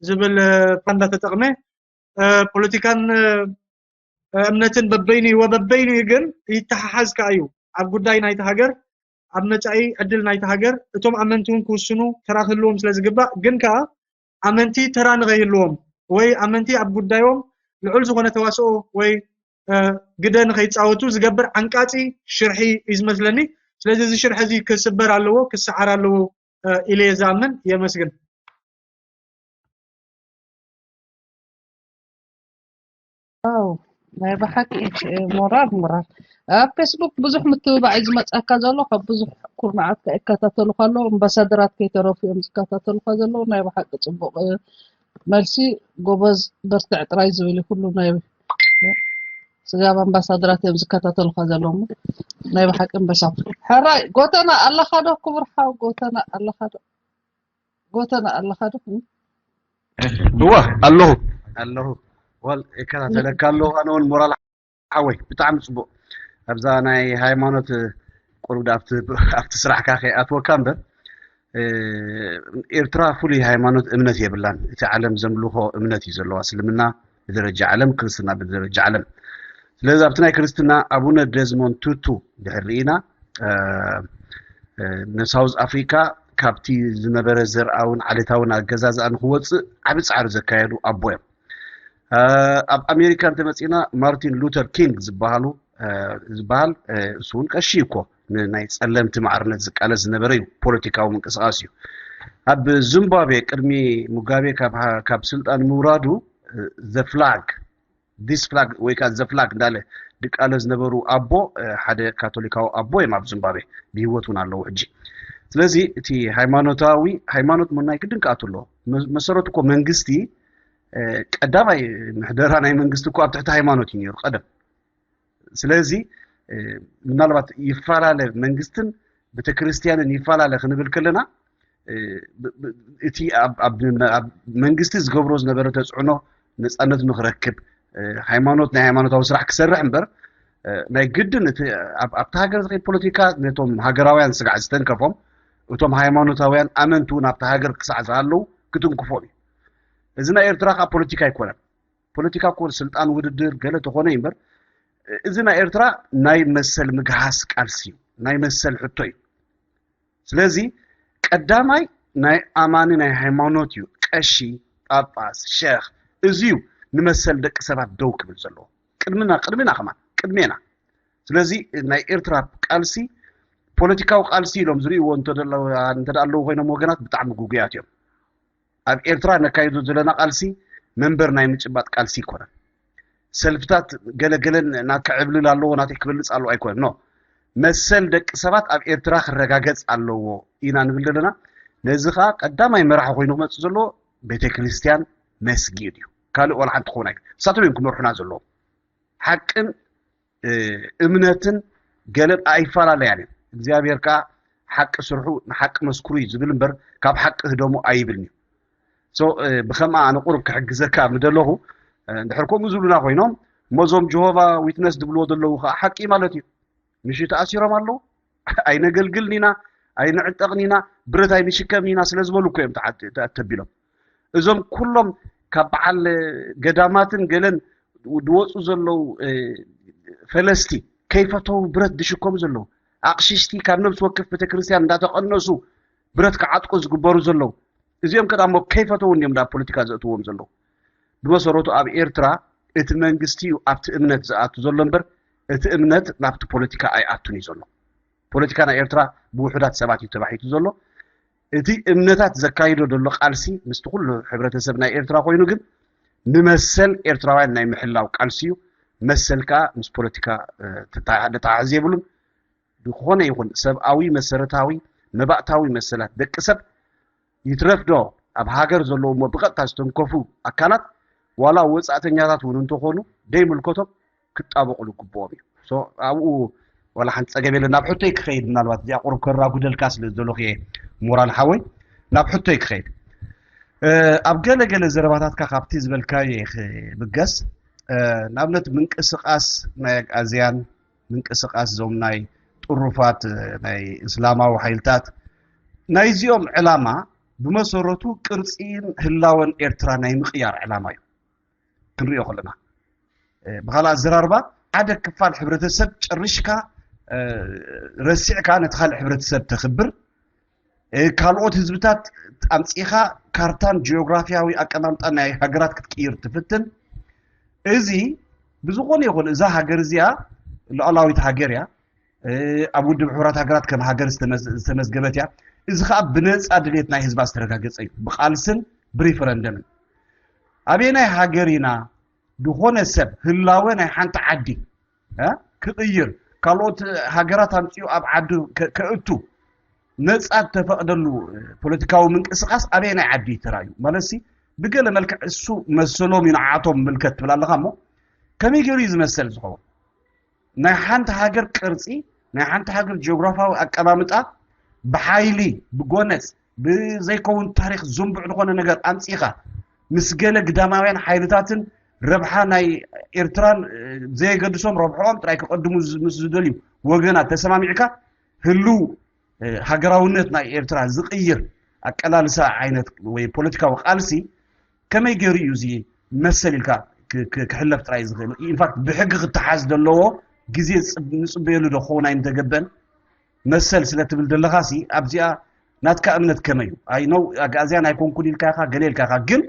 ዝብል ፓንዳ ተጠቕመ፣ ፖለቲካን እምነትን በበይኑ እዩ። ወበበይኑ እዩ ግን ይተሓሓዝ ከኣ እዩ። ኣብ ጉዳይ ናይቲ ሃገር፣ ኣብ መጻኢ ዕድል ናይቲ ሃገር እቶም ኣመንቲ እውን ክውስኑ ተራ ክህልዎም ስለ ዝግባእ፣ ግን ከኣ ኣመንቲ ተራ ንኸይህልዎም ወይ ኣመንቲ ኣብ ጉዳዮም ልዑል ዝኾነ ተዋስኦ ወይ ግደ ንኸይጻወቱ ዝገብር ዓንቃጺ ሽርሒ እዩ ዝመስለኒ። ስለዚ እዚ ሽርሒ እዚ ክስበር ኣለዎ፣ ክሰዓር ኣለዎ ኢለ እየ ዝኣምን። የመስግን። ዋው ናይ ብሓቂ ሞራል ሞራል። ኣብ ፌስቡክ ብዙሕ ምትብባዕ እዩ ዝመፀካ ዘሎ፣ ካብ ብዙሕ ኩርናዓት ከይከታተሉካ ኣለዉ፣ ኣምባሳደራት ከይተረፉ እዮም ዝከታተሉካ ዘለዉ። ናይ ብሓቂ ፅቡቅ መልሲ፣ ጎበዝ በርትዕ ጥራይ ዝብል ኩሉ ናይ ስጋብ ኣምባሳደራት እዮም ዝከታተሉካ ዘለዉ። ናይ ብሓቂ ኣንበሳ። ሕራይ ጎተና ኣለካ ዶ? ክቡር ሓው ጎተና ኣለካ ዶ? ጎተና ኣለካ ዶ? እወ ኣለኹ ኣለኹ። ዋል እከታተለካ ኣለኹ። ኣነ እውን ሞራል ሓወይ ብጣዕሚ ፅቡቅ። ኣብዛ ናይ ሃይማኖት ቁሩብ ዳ ኣብቲ ኣብቲ ስራሕካ ከይኣትወካ እምበር፣ ኤርትራ ፍሉይ ሃይማኖት እምነት የብላን። እቲ ዓለም ዘምልኾ እምነት እዩ ዘለዋ፣ እስልምና ብደረጃ ዓለም፣ ክርስትና ብደረጃ ዓለም። ስለዚ ኣብቲ ናይ ክርስትና ኣቡነ ደዝሞንድ ቱቱ ድሕር ርኢና፣ ንሳውዝ ኣፍሪካ ካብቲ ዝነበረ ዘርኣውን ዓሌታውን ኣገዛዝኣ ንክወፅእ ዓቢ ፃዕሪ ዘካየዱ ኣቦ እዮም። ኣብ ኣሜሪካ እንተመፂና ማርቲን ሉተር ኪንግ ዝበሃሉ ዝበሃል እሱ እውን ቀሺ እኮ ናይ ፀለምቲ ማዕርነት ዝቃለስ ዝነበረ እዩ። ፖለቲካዊ ምንቅስቃስ እዩ። ኣብ ዚምባብዌ ቅድሚ ሙጋቤ ካብ ስልጣን ምውራዱ the flag this flag ወይ ከዓ the flag እንዳለ ድቃለ ዝነበሩ ኣቦ ሓደ ካቶሊካዊ ኣቦ እዮም ኣብ ዚምባብዌ ብህይወት እውን ኣለዉ ሕጂ። ስለዚ እቲ ሃይማኖታዊ ሃይማኖት ምናይ ግድን ክኣቱ ኣለዎ። መሰረቱ እኮ መንግስቲ ቀዳማይ ምሕደራ ናይ መንግስቲ እኮ ኣብ ትሕቲ ሃይማኖት እዩ ነይሩ ቀደም። ስለዚ ምናልባት ይፈላለ መንግስትን ቤተክርስትያንን ይፈላለ ክንብል ከለና እቲ ኣብ መንግስቲ ዝገብሮ ዝነበረ ተፅዕኖ ነፃነቱ ንክረክብ ሃይማኖት ናይ ሃይማኖታዊ ስራሕ ክሰርሕ እምበር ናይ ግድን ኣብቲ ሃገር ዝኸይድ ፖለቲካ ነቶም ሃገራውያን ስጋዕ ዝተንከፎም እቶም ሃይማኖታውያን ኣመንቲ እውን ኣብቲ ሃገር ክሳዕ ዝሃለዉ ክትንክፎም እዩ። እዚ ናይ ኤርትራ ከዓ ፖለቲካ ኣይኮነን። ፖለቲካ እኮ ስልጣን ውድድር ገለ ተኾነ እዩ እምበር እዚ ናይ ኤርትራ ናይ መሰል ምግሃስ ቃልሲ እዩ፣ ናይ መሰል ሕቶ እዩ። ስለዚ ቀዳማይ ናይ ኣማኒ ናይ ሃይማኖት እዩ፣ ቀሺ፣ ጳጳስ፣ ሸኽ፣ እዚ እዩ ንመሰል ደቂ ሰባት ደው ክብል ዘለዎ ቅድምና ቅድምና ከማን ቅድሜና። ስለዚ ናይ ኤርትራ ቃልሲ ፖለቲካዊ ቃልሲ ኢሎም ዝርእይዎ እንተ ኣለዉ ኮይኖም ወገናት ብጣዕሚ ጉጉያት እዮም። ኣብ ኤርትራ ነካይዶ ዘለና ቃልሲ መንበር ናይ ምጭባጥ ቃልሲ ኣይኮነን። ሰልፍታት ገለገለን ናትካ ዕብልል ኣለዎ ናተይ ክበልፅ ኣለዎ ኣይኮነን። ኖ መሰል ደቂ ሰባት ኣብ ኤርትራ ክረጋገፅ ኣለዎ ኢና ንብል ዘለና። ነዚ ከዓ ቀዳማይ መራሒ ኮይኑ ክመፅእ ዘለዎ ቤተክርስትያን መስጊድ እዩ። ካልእ ዋላ ሓንቲ ክኸውን ኣይክ ንሳቶም እዮም ክመርሑና ዘለዎም። ሓቅን እምነትን ገለን ኣይፈላለያን እዮም። እግዚኣብሔር ከዓ ሓቂ ስርሑ ንሓቂ መስክሩ እዩ ዝብል እምበር ካብ ሓቂ ህደሙ ኣይብልን እዩ። ብከምኣ ኣነ ቁሩብ ክሕግዘካ ምደለኹ እንድሕር ከምኡ ዝብሉና ኮይኖም እሞ እዞም ጀሆቫ ዊትነስ ዝብልዎ ዘለዉ ከዓ ሓቂ ማለት እዩ። ምሽ ተኣሲሮም ኣለዉ። ኣይነገልግልን ኢና፣ ኣይንዕጠቕን ኢና፣ ብረት ኣይንሽከምን ኢና ስለ ዝበሉ እኮ እዮም ተቢሎም። እዞም ኩሎም ካብ በዓል ገዳማትን ገለን ዝወፁ ዘለዉ ፈለስቲ ከይፈተዉ ብረት ዝሽከሙ ዘለዉ ኣቕሽሽቲ ካብ ነብሲ ወከፍ ቤተክርስትያን እንዳተቐነሱ ብረት ክዓጥቁ ዝግበሩ ዘለዉ እዚኦም ከዳ እሞ ከይፈተዉ እንዲዮም ዳ ፖለቲካ ዘእትዎም ዘለዉ። ብመሰረቱ ኣብ ኤርትራ እቲ መንግስቲ እዩ ኣብቲ እምነት ዝኣቱ ዘሎ እምበር እቲ እምነት ናብቲ ፖለቲካ ኣይኣቱን እዩ ዘሎ። ፖለቲካ ናይ ኤርትራ ብውሑዳት ሰባት እዩ ተባሒቱ ዘሎ። እቲ እምነታት ዘካይዶ ዘሎ ቃልሲ ምስቲ ኩሉ ሕብረተሰብ ናይ ኤርትራ ኮይኑ ግን ንመሰል ኤርትራውያን ናይ ምሕላው ቃልሲ እዩ። መሰል ከዓ ምስ ፖለቲካ ተተሓሓዝ የብሉን። ዝኾነ ይኹን ሰብኣዊ መሰረታዊ መባእታዊ መሰላት ደቂ ሰብ ይትረፍ ዶ ኣብ ሃገር ዘለውሞ ብቐጥታ ዝተንከፉ ኣካላት ዋላ ወፃእተኛታት እውን እንተኾኑ ደይምልከቶም ክጣበቑሉ ግብኦም እዩ። ኣብኡ ዋላ ሓንቲ ፀገም የለን። ናብ ሕቶይ ክኸይድ ምናልባት እዚኣ ቁሩብ ከራጉደልካ ስለ ዝደለኹ እየ ሞራል ሓወይ ናብ ሕቶይ ክኸይድ ኣብ ገለ ገለ ዘረባታትካ ካብቲ ዝበልካዮ ክብገስ ንኣብነት ምንቅስቃስ ናይ ኣግኣዝያን ምንቅስቃስ እዞም ናይ ጥሩፋት ናይ እስላማዊ ሓይልታት ናይዚኦም ዕላማ ብመሰረቱ ቅርፂን ህላወን ኤርትራ ናይ ምቕያር ዕላማ እዩ። ክንሪኦ ከለና ብካልእ ኣዘራርባ ሓደ ክፋል ሕብረተሰብ ጨሪሽካ ረሲዕካ ነቲ ካልእ ሕብረተሰብ ተኽብር ካልኦት ህዝብታት ኣምፂኻ ካርታን ጂኦግራፊያዊ ኣቀማምጣ ናይ ሃገራት ክትቅይር ትፍትን። እዚ ብዝኾነ ይኹን እዛ ሃገር እዚኣ ሉዓላዊት ሃገር እያ። ኣብ ውድብ ሕቡራት ሃገራት ከም ሃገር ዝተመዝገበት እያ። እዚ ከዓ ብነፃ ድሌት ናይ ህዝባ ዝተረጋገፀ እዩ ብቃልስን ብሪፈረንደምን። ኣበየናይ ሃገር ኢና ዝኾነ ሰብ ህላወ ናይ ሓንቲ ዓዲ ክቕይር ካልኦት ሃገራት ኣምፅኡ ኣብ ዓዱ ከእቱ ነፃ ዝተፈቕደሉ ፖለቲካዊ ምንቅስቃስ ኣበየናይ ዓዲ እዩ ተራእዩ? ማለት ብገለ መልክዕ እሱ መሰሎም እዩ ንዓቶም ምልከት ትብል ኣለካ እሞ ከመይ ገይሩ እዩ ዝመሰል ዝኸውን? ናይ ሓንቲ ሃገር ቅርፂ ናይ ሓንቲ ሃገር ጂኦግራፋዊ ኣቀማምጣ ብሓይሊ ብጎነፅ ብዘይከውን ታሪክ ዝንቡዕ ዝኾነ ነገር ኣምፂኻ ምስ ገለ ግዳማውያን ሓይልታትን ረብሓ ናይ ኤርትራን ዘየገድሶም ረብሕኦም ጥራይ ክቐድሙ ምስ ዝደልዩ ወገናት ተሰማሚዕካ ህልው ሃገራውነት ናይ ኤርትራ ዝቕይር ኣቀላልሳ ዓይነት ወይ ፖለቲካዊ ቃልሲ ከመይ ገይሩ እዩ እዚ መሰል ኢልካ ክሕለፍ ጥራይ ዝኽእል ኢንፋክት ብሕጊ ክተሓዝ ዘለዎ ግዜ ንፅበየሉ ዶ ክኸውን ኣይምተገበን መሰል ስለ ትብል ዘለኻ ሲ ኣብዚኣ ናትካ እምነት ከመይ እዩ ኣይ ነው ኣግኣዝያን ኣይኮንኩን ኢልካ ኢኻ ገለ ኢልካ ኢኻ ግን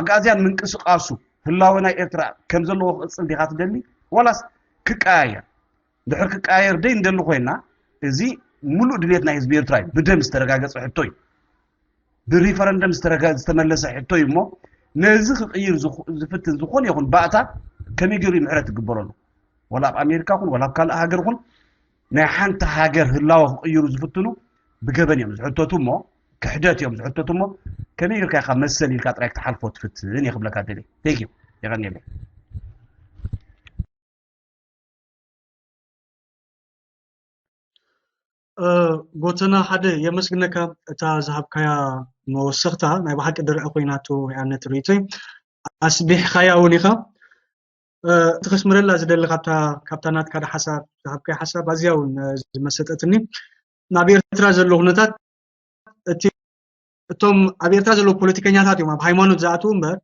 ኣግኣዝያን ምንቅስቃሱ ህላወ ናይ ኤርትራ ከም ዘለዎ ክቕፅል ዲኻ ትደሊ ዋላስ ክቀያየር ድሕር ክቀያየር ደይ እንደሊ ኮይና እዚ ሙሉእ ድሌት ናይ ህዝቢ ኤርትራ እዩ ብደም ዝተረጋገፀ ሕቶ እዩ ብሪፈረንደም ዝተመለሰ ሕቶ እዩ እሞ ነዚ ክቅይር ዝፍትን ዝኾነ ይኹን ባእታ ከመይ ገይሩ ምሕረት ይግበረሉ ወላ ኣብ ኣሜሪካ ኹን ወላ ኣብ ካልእ ሃገር ኹን ናይ ሓንቲ ሃገር ህላወ ክቅይሩ ዝፍትኑ ብገበን እዮም ዝሕተቱ እሞ ክሕደት እዮም ዝሕተቱ እሞ ከመይ ጌርካ ኢኻ መሰል ኢልካ ጥራይ ክትሓልፎ ትፍትን እየ ክብለካ ደልየ ቴንክ ዩ የቀንየለይ ጎተና ሓደ የመስግነካ እታ ዝሃብካያ መወሰኽታ ናይ ብሓቂ ድርዒ ኮይናቶ ኣነት ርእቶይ ኣስቢሕካያ እውን ኢኻ እቲ ከስምረላ ዝደሊ ካብታ ናትካ ሓሳብ ዝሃብካያ ሓሳብ ኣዝያ እውን ዝመሰጠትኒ ናብ ኤርትራ ዘሎ ኩነታት እቲ እቶም ኣብ ኤርትራ ዘለዉ ፖለቲከኛታት እዮም ኣብ ሃይማኖት ዝኣትዉ እምበር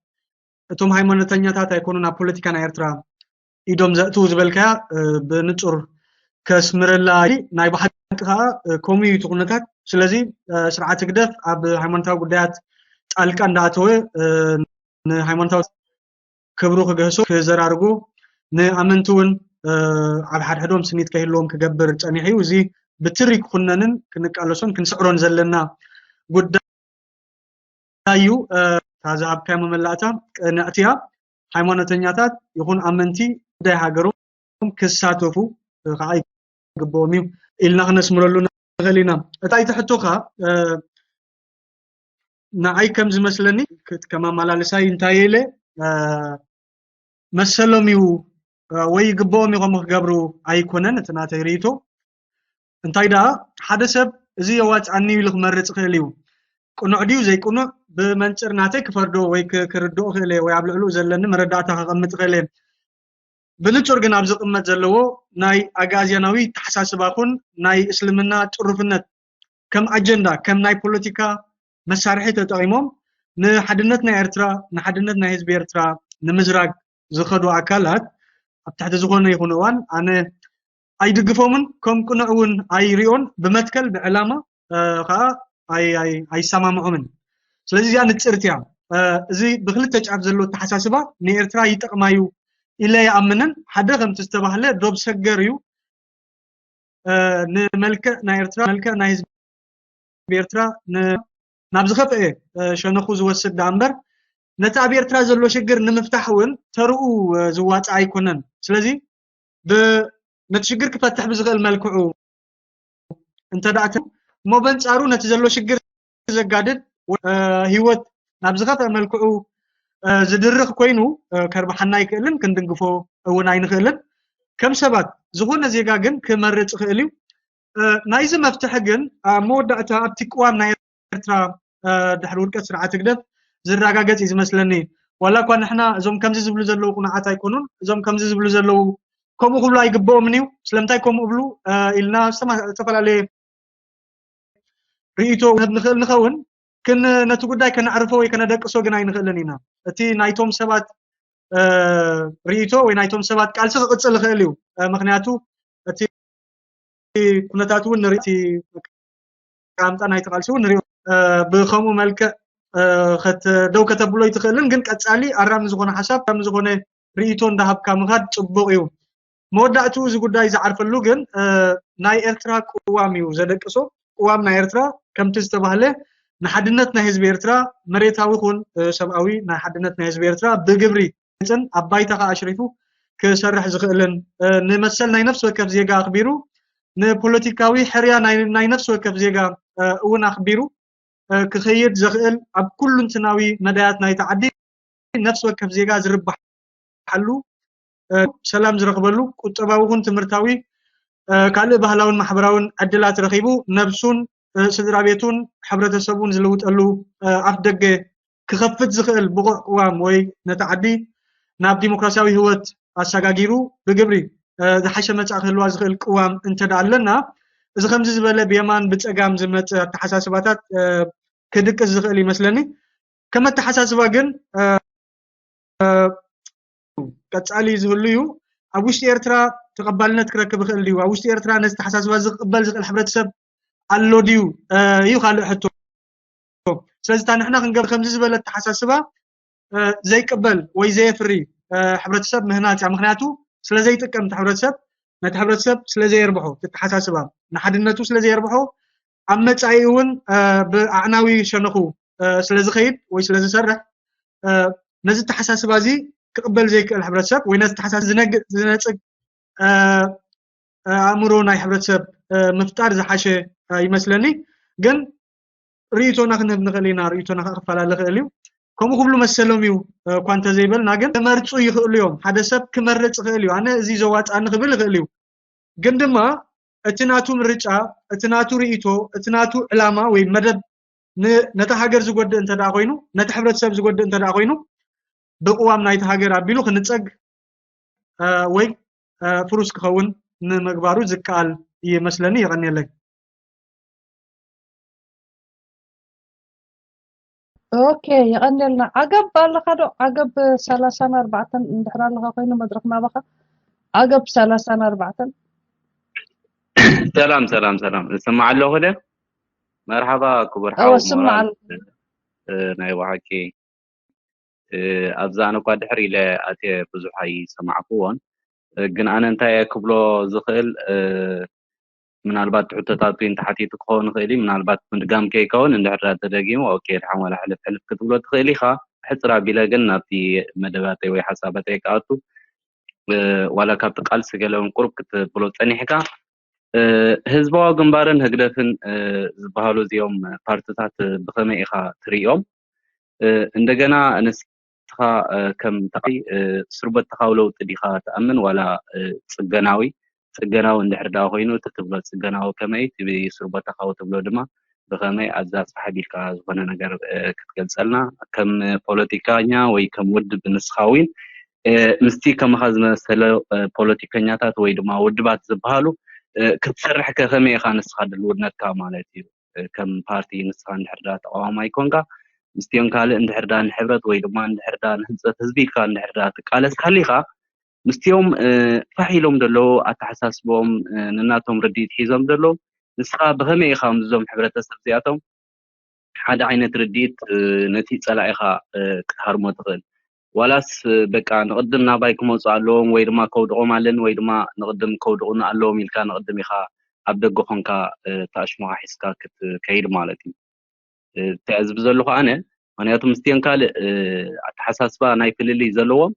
እቶም ሃይማኖተኛታት ኣይኮኑን ኣብ ፖለቲካ ናይ ኤርትራ ኢዶም ዘእትዉ ዝበልካያ ብንጹር ከስምረላ ናይ ብሓቂ ከዓ ከምኡ እዩ እቲ ኩነታት ስለዚ ስርዓት ህግደፍ ኣብ ሃይማኖታዊ ጉዳያት ጣልቃ እንዳኣተወ ንሃይማኖታዊ ክብሩ ክገህሶ ክዘራርጉ ንኣመንቲ እውን ኣብ ሓድሕዶም ስኒት ከይህልዎም ክገብር ፀኒሑ እዩ እዚ ብትሪ ክኩነንን ክንቃለሶን ክንስዕሮን ዘለና ጉዳይ እዩ እታ ዝሃብካዮ መመላእታ ቅንዕቲ እያ ሃይማኖተኛታት ይኹን ኣመንቲ ጉዳይ ሃገሮም ክሳተፉ ከዓ ይግብኦም እዩ ኢልና ክነስምረሉ ንኽእል ኢና እታ ኣይትሕቶኻ ንዓይ ከም ዝመስለኒ ከም ኣመላልሳይ እንታይ ኢለ መሰሎም እዩ ወይ ይግብኦም እዩ ከምኡ ክገብሩ ኣይኮነን እቲ ናተይ ርእይቶ እንታይ ደኣ ሓደ ሰብ እዚ የዋፅኣኒ ኢሉ ክመርፅ ይኽእል እዩ ቅኑዕ ድዩ ዘይቅኑዕ ብመንፅር ናተይ ክፈርዶ ወይ ክርድኦ ክእል ወይ ኣብ ልዕልኡ ዘለኒ መረዳእታ ከቐምጥ ይኽእል እየ ብንጹር ግን ኣብ ዝቕመጥ ዘለዎ ናይ ኣግኣዝያናዊ ተሓሳስባ ኹን ናይ እስልምና ጥሩፍነት ከም ኣጀንዳ ከም ናይ ፖለቲካ መሳርሒ ተጠቒሞም ንሓድነት ናይ ኤርትራ ንሓድነት ናይ ህዝቢ ኤርትራ ንምዝራግ ዝኸዱ ኣካላት ኣብ ትሕቲ ዝኾነ ይኹን እዋን ኣነ ኣይድግፎምን ከም ቅኑዕ እውን ኣይሪኦን ብመትከል ብዕላማ ከዓ ኣይሰማምዖምን ስለዚ እዚኣ ንፅርቲ እያ እዚ ብክልተ ጫፍ ዘሎ ተሓሳስባ ንኤርትራ ይጠቕማ እዩ ኢለ ይኣምንን ሓደ ከምቲ ዝተባህለ ዶብ ሰገር እዩ ንመልክዕ ናይ ኤርትራ መልክዕ ናይ ህዝቢ ኤርትራ ናብ ዝኸፍአ ሸነኹ ዝወስድ ዳኣ እምበር፣ ነቲ ኣብ ኤርትራ ዘሎ ሽግር ንምፍታሕ እውን ተርኡ ዝዋፃእ ኣይኮነን። ስለዚ ነቲ ሽግር ክፈትሕ ብዝኽእል መልክዑ እንተ ደኣ እሞ፣ በንጻሩ ነቲ ዘሎ ሽግር ዘጋድድ፣ ህይወት ናብ ዝኸፍአ መልክዑ ዝድርኽ ኮይኑ፣ ከርብሓና ኣይክእልን፣ ክንድንግፎ እውን ኣይንኽእልን። ከም ሰባት ዝኾነ ዜጋ ግን ክመርጽ ይኽእል እዩ። ናይዚ መፍትሒ ግን ኣብ መወዳእታ ኣብቲ ቅዋም ናይ ኤርትራ ድሕሪ ውድቀት ስርዓት ህግደፍ ዝረጋገጽ እዩ ዝመስለኒ። ዋላ እኳ ንሕና እዞም ከምዚ ዝብሉ ዘለዉ ቅኑዓት ኣይኮኑን፣ እዞም ከምዚ ዝብሉ ዘለዉ ከምኡ ክብሉ ኣይግብኦምን እዩ። ስለምንታይ ከምኡ እብሉ ኢልና ዝተፈላለየ ርእይቶ ንህብ ንኽእል ንኸውን፣ ግን ነቲ ጉዳይ ከነዕርፎ ወይ ከነደቅሶ ግን ኣይንኽእልን ኢና። እቲ ናይቶም ሰባት ርእይቶ ወይ ናይቶም ሰባት ቃልሲ ክቕጽል ይኽእል እዩ። ምኽንያቱ እቲ ኩነታት እውን ንርኢ፣ እቲ ኣቀማምጣ ናይቲ ቃልሲ እውን ንሪኦ። ብኸምኡ መልክዕ ደው ከተብሎ ኣይትኽእልን፣ ግን ቀጻሊ ኣራሚ ዝኾነ ሓሳብ፣ ኣራሚ ዝኾነ ርእይቶ እንዳሃብካ ምኻድ ጽቡቕ እዩ። መወዳእትኡ እዚ ጉዳይ ዝዓርፈሉ ግን ናይ ኤርትራ ቅዋም እዩ ዘደቅሶ። ቅዋም ናይ ኤርትራ ከምቲ ዝተባህለ ንሓድነት ናይ ህዝቢ ኤርትራ፣ መሬታዊ ይኹን ሰብኣዊ ናይ ሓድነት ናይ ህዝቢ ኤርትራ ብግብሪ ጽን ኣብ ባይታ ከኣ ኣሽሪፉ ክሰርሕ ዝኽእልን፣ ንመሰል ናይ ነፍሲ ወከፍ ዜጋ ኣኽቢሩ፣ ንፖለቲካዊ ሕርያ ናይ ነፍሲ ወከፍ ዜጋ እውን ኣኽቢሩ ክኸይድ ዘኽእል፣ ኣብ ኩሉንትናዊ መዳያት ናይቲ ዓዲ ነፍሲ ወከፍ ዜጋ ዝርብሓሉ፣ ሰላም ዝረኽበሉ፣ ቁጠባዊ ይኹን ትምህርታዊ ካልእ ባህላውን ማሕበራውን ዕድላት ረኺቡ ነብሱን ስድራ ቤቱን ሕብረተሰቡን ዝልውጠሉ ኣፍ ደገ ክኸፍት ዝኽእል ብቑዕ ቅዋም ወይ ነቲ ዓዲ ናብ ዲሞክራሲያዊ ህይወት ኣሰጋጊሩ ብግብሪ ዝሓሸ መጻኢ ክህልዋ ዝኽእል ቅዋም እንተ ደኣ ኣለና፣ እዚ ከምዚ ዝበለ ብየማን ብጸጋም ዝመጽእ ኣተሓሳስባታት ክድቅስ ዝኽእል ይመስለኒ። ከም ኣተሓሳስባ ግን ቀጻሊ ዝህሉ እዩ። ኣብ ውሽጢ ኤርትራ ተቐባልነት ክረክብ ይኽእል ድዩ? ኣብ ውሽጢ ኤርትራ ነዚ ኣተሓሳስባ ዝቕበል ዝኽእል ሕብረተሰብ ኣሎ ድዩ? እዩ ካልእ ሕቶ። ስለዚ እታ ንሕና ክንገብር ከምዚ ዝበለ ኣተሓሳስባ ዘይቅበል ወይ ዘየፍሪ ሕብረተሰብ ምህናጽ እያ። ምኽንያቱ ስለ ዘይጥቀም እቲ ሕብረተሰብ፣ ነቲ ሕብረተሰብ ስለ ዘየርብሖ፣ እቲ ኣተሓሳስባ ንሓድነቱ ስለ ዘየርብሖ፣ ኣብ መጻኢ እውን ብኣዕናዊ ሸነኹ ስለ ዝኸይድ ወይ ስለ ዝሰርሕ፣ ነዚ ኣተሓሳስባ እዚ ክቕበል ዘይክእል ሕብረተሰብ ወይ ነዚ ኣተሓሳስባ ዝነግ-፣ ዝነጽግ ኣእምሮ ናይ ሕብረተሰብ ምፍጣር ዝሓሸ ይመስለኒ። ግን ርእይቶና ክንህብ ንኽእል ኢና፣ ርእይቶና ከኣ ክፈላለ ይኽእል እዩ። ከምኡ ክብሉ መሰሎም እዩ እኳ እንተዘይበልና፣ ግን ክመርጹ ይኽእሉ እዮም። ሓደ ሰብ ክመርጽ ይኽእል እዩ። ኣነ እዚ ዘዋጽኣኒ ክብል ይኽእል እዩ። ግን ድማ እቲ ናቱ ምርጫ፣ እቲ ናቱ ርእይቶ፣ እቲ ናቱ ዕላማ ወይ መደብ ን-፣ ነታ ሃገር ዝጎድእ እንተ ደኣ ኮይኑ፣ ነቲ ሕብረተሰብ ዝጎድእ እንተ ደኣ ኮይኑ፣ ብቅዋም ናይቲ ሃገር ኣቢሉ ክንጸግ ወይ ፍሩስ ክኸውን ንምግባሩ ዝከኣል ይመስለኒ። የቐንየለይ። ኦኬ፣ የቐንየልና። ዓገብ ኣለኻ ዶ? ዓገብ ሰላሳን ኣርባዕተን እንድሕር ኣለኻ ኮይኑ መድረኽ ናባኻ። ዓገብ ሰላሳን ኣርባዕተን። ሰላም ሰላም ሰላም፣ እሰማዕ ኣለኹ ደ? መርሓባ ክቡር ሓው ሞራል። ናይ ብሓቂ ኣብዛ ኣነ እኳ ድሕር ኢለ ኣትየ ብዙሕ ኣይሰማዕክዎን፣ ግን ኣነ እንታይ እየ ክብሎ ዝኽእል፣ ምናልባት ሕቶታት እውን ተሓቲቱ ክኸውን ይኽእል እዩ። ምናልባት ምድጋም ከይከውን እንድሕር ዳ ተደጊሙ፣ ኦኬ፣ ድሓን ዋላ ሕልፍ ሕልፍ ክትብሎ ትኽእል ኢኻ። ሕጽር ኣቢለ ግን ናብቲ መደባተይ ወይ ሓሳባተይ ክኣቱ፣ ዋላ ካብቲ ቃልሲ ገለ እውን ቁሩብ ክትብሎ ጸኒሕካ፣ ህዝባዊ ግንባርን ህግደፍን ዝበሃሉ እዚኦም ፓርትታት ብኸመይ ኢኻ ትርእዮም? እንደገና ንስኻ ከም ተቓዋማይ ስርበተኻዊ ለውጢ ዲኻ ትኣምን ዋላ ጽገናዊ? ጽገናዊ እንድሕር ደኣ ኮይኑ እቲ ትብሎ ጽገናዊ ከመይ፣ እቲ ስርበተኻዊ ትብሎ ድማ ብኸመይ? ኣብዛ ፋሕ ኣቢልካ ዝኾነ ነገር ክትገልጸልና፣ ከም ፖለቲካኛ ወይ ከም ውድብ ንስኻ እውን ምስቲ ከማኻ ዝመሰለ ፖለቲከኛታት ወይ ድማ ውድባት ዝበሃሉ ክትሰርሕ ከ ከመይ ኢኻ ንስኻ ድልውነትካ ማለት እዩ? ከም ፓርቲ ንስኻ እንድሕር ዳ ተቃዋማይ ኮንካ፣ ምስቲኦም ካልእ እንድሕር ዳ ንሕብረት ወይ ድማ እንድሕር ዳ ንህንጸት ህዝቢ ኢልካ እንድሕር ዳ ትቃለስ ሃሊኻ፣ ምስቲኦም ፋሕ ኢሎም ዘለዉ ኣተሓሳስቦም፣ ንናቶም ርድኢት ሒዞም ዘለዉ፣ ንስኻ ብኸመይ ኢኻ ምስዞም ሕብረተሰብ እዚኣቶም ሓደ ዓይነት ርድኢት ነቲ ጸላኢኻ ክትሃርሞ ትኽእል? ዋላስ በቃ ንቕድም ናባይ ክመጹ ኣለዎም ወይ ድማ ከውድቖም ኣለኒ ወይ ድማ ንቕድም ከውድቑኒ ኣለዎም ኢልካ ንቕድም ኢኻ ኣብ ደገ ኮንካ ታሽሞኻ ሒዝካ ክትከይድ ማለት እዩ። ተዕዝብ ዘለኹ ኣነ። ምክንያቱ ምስቲን ካልእ ኣተሓሳስባ ናይ ፍልልይ ዘለዎም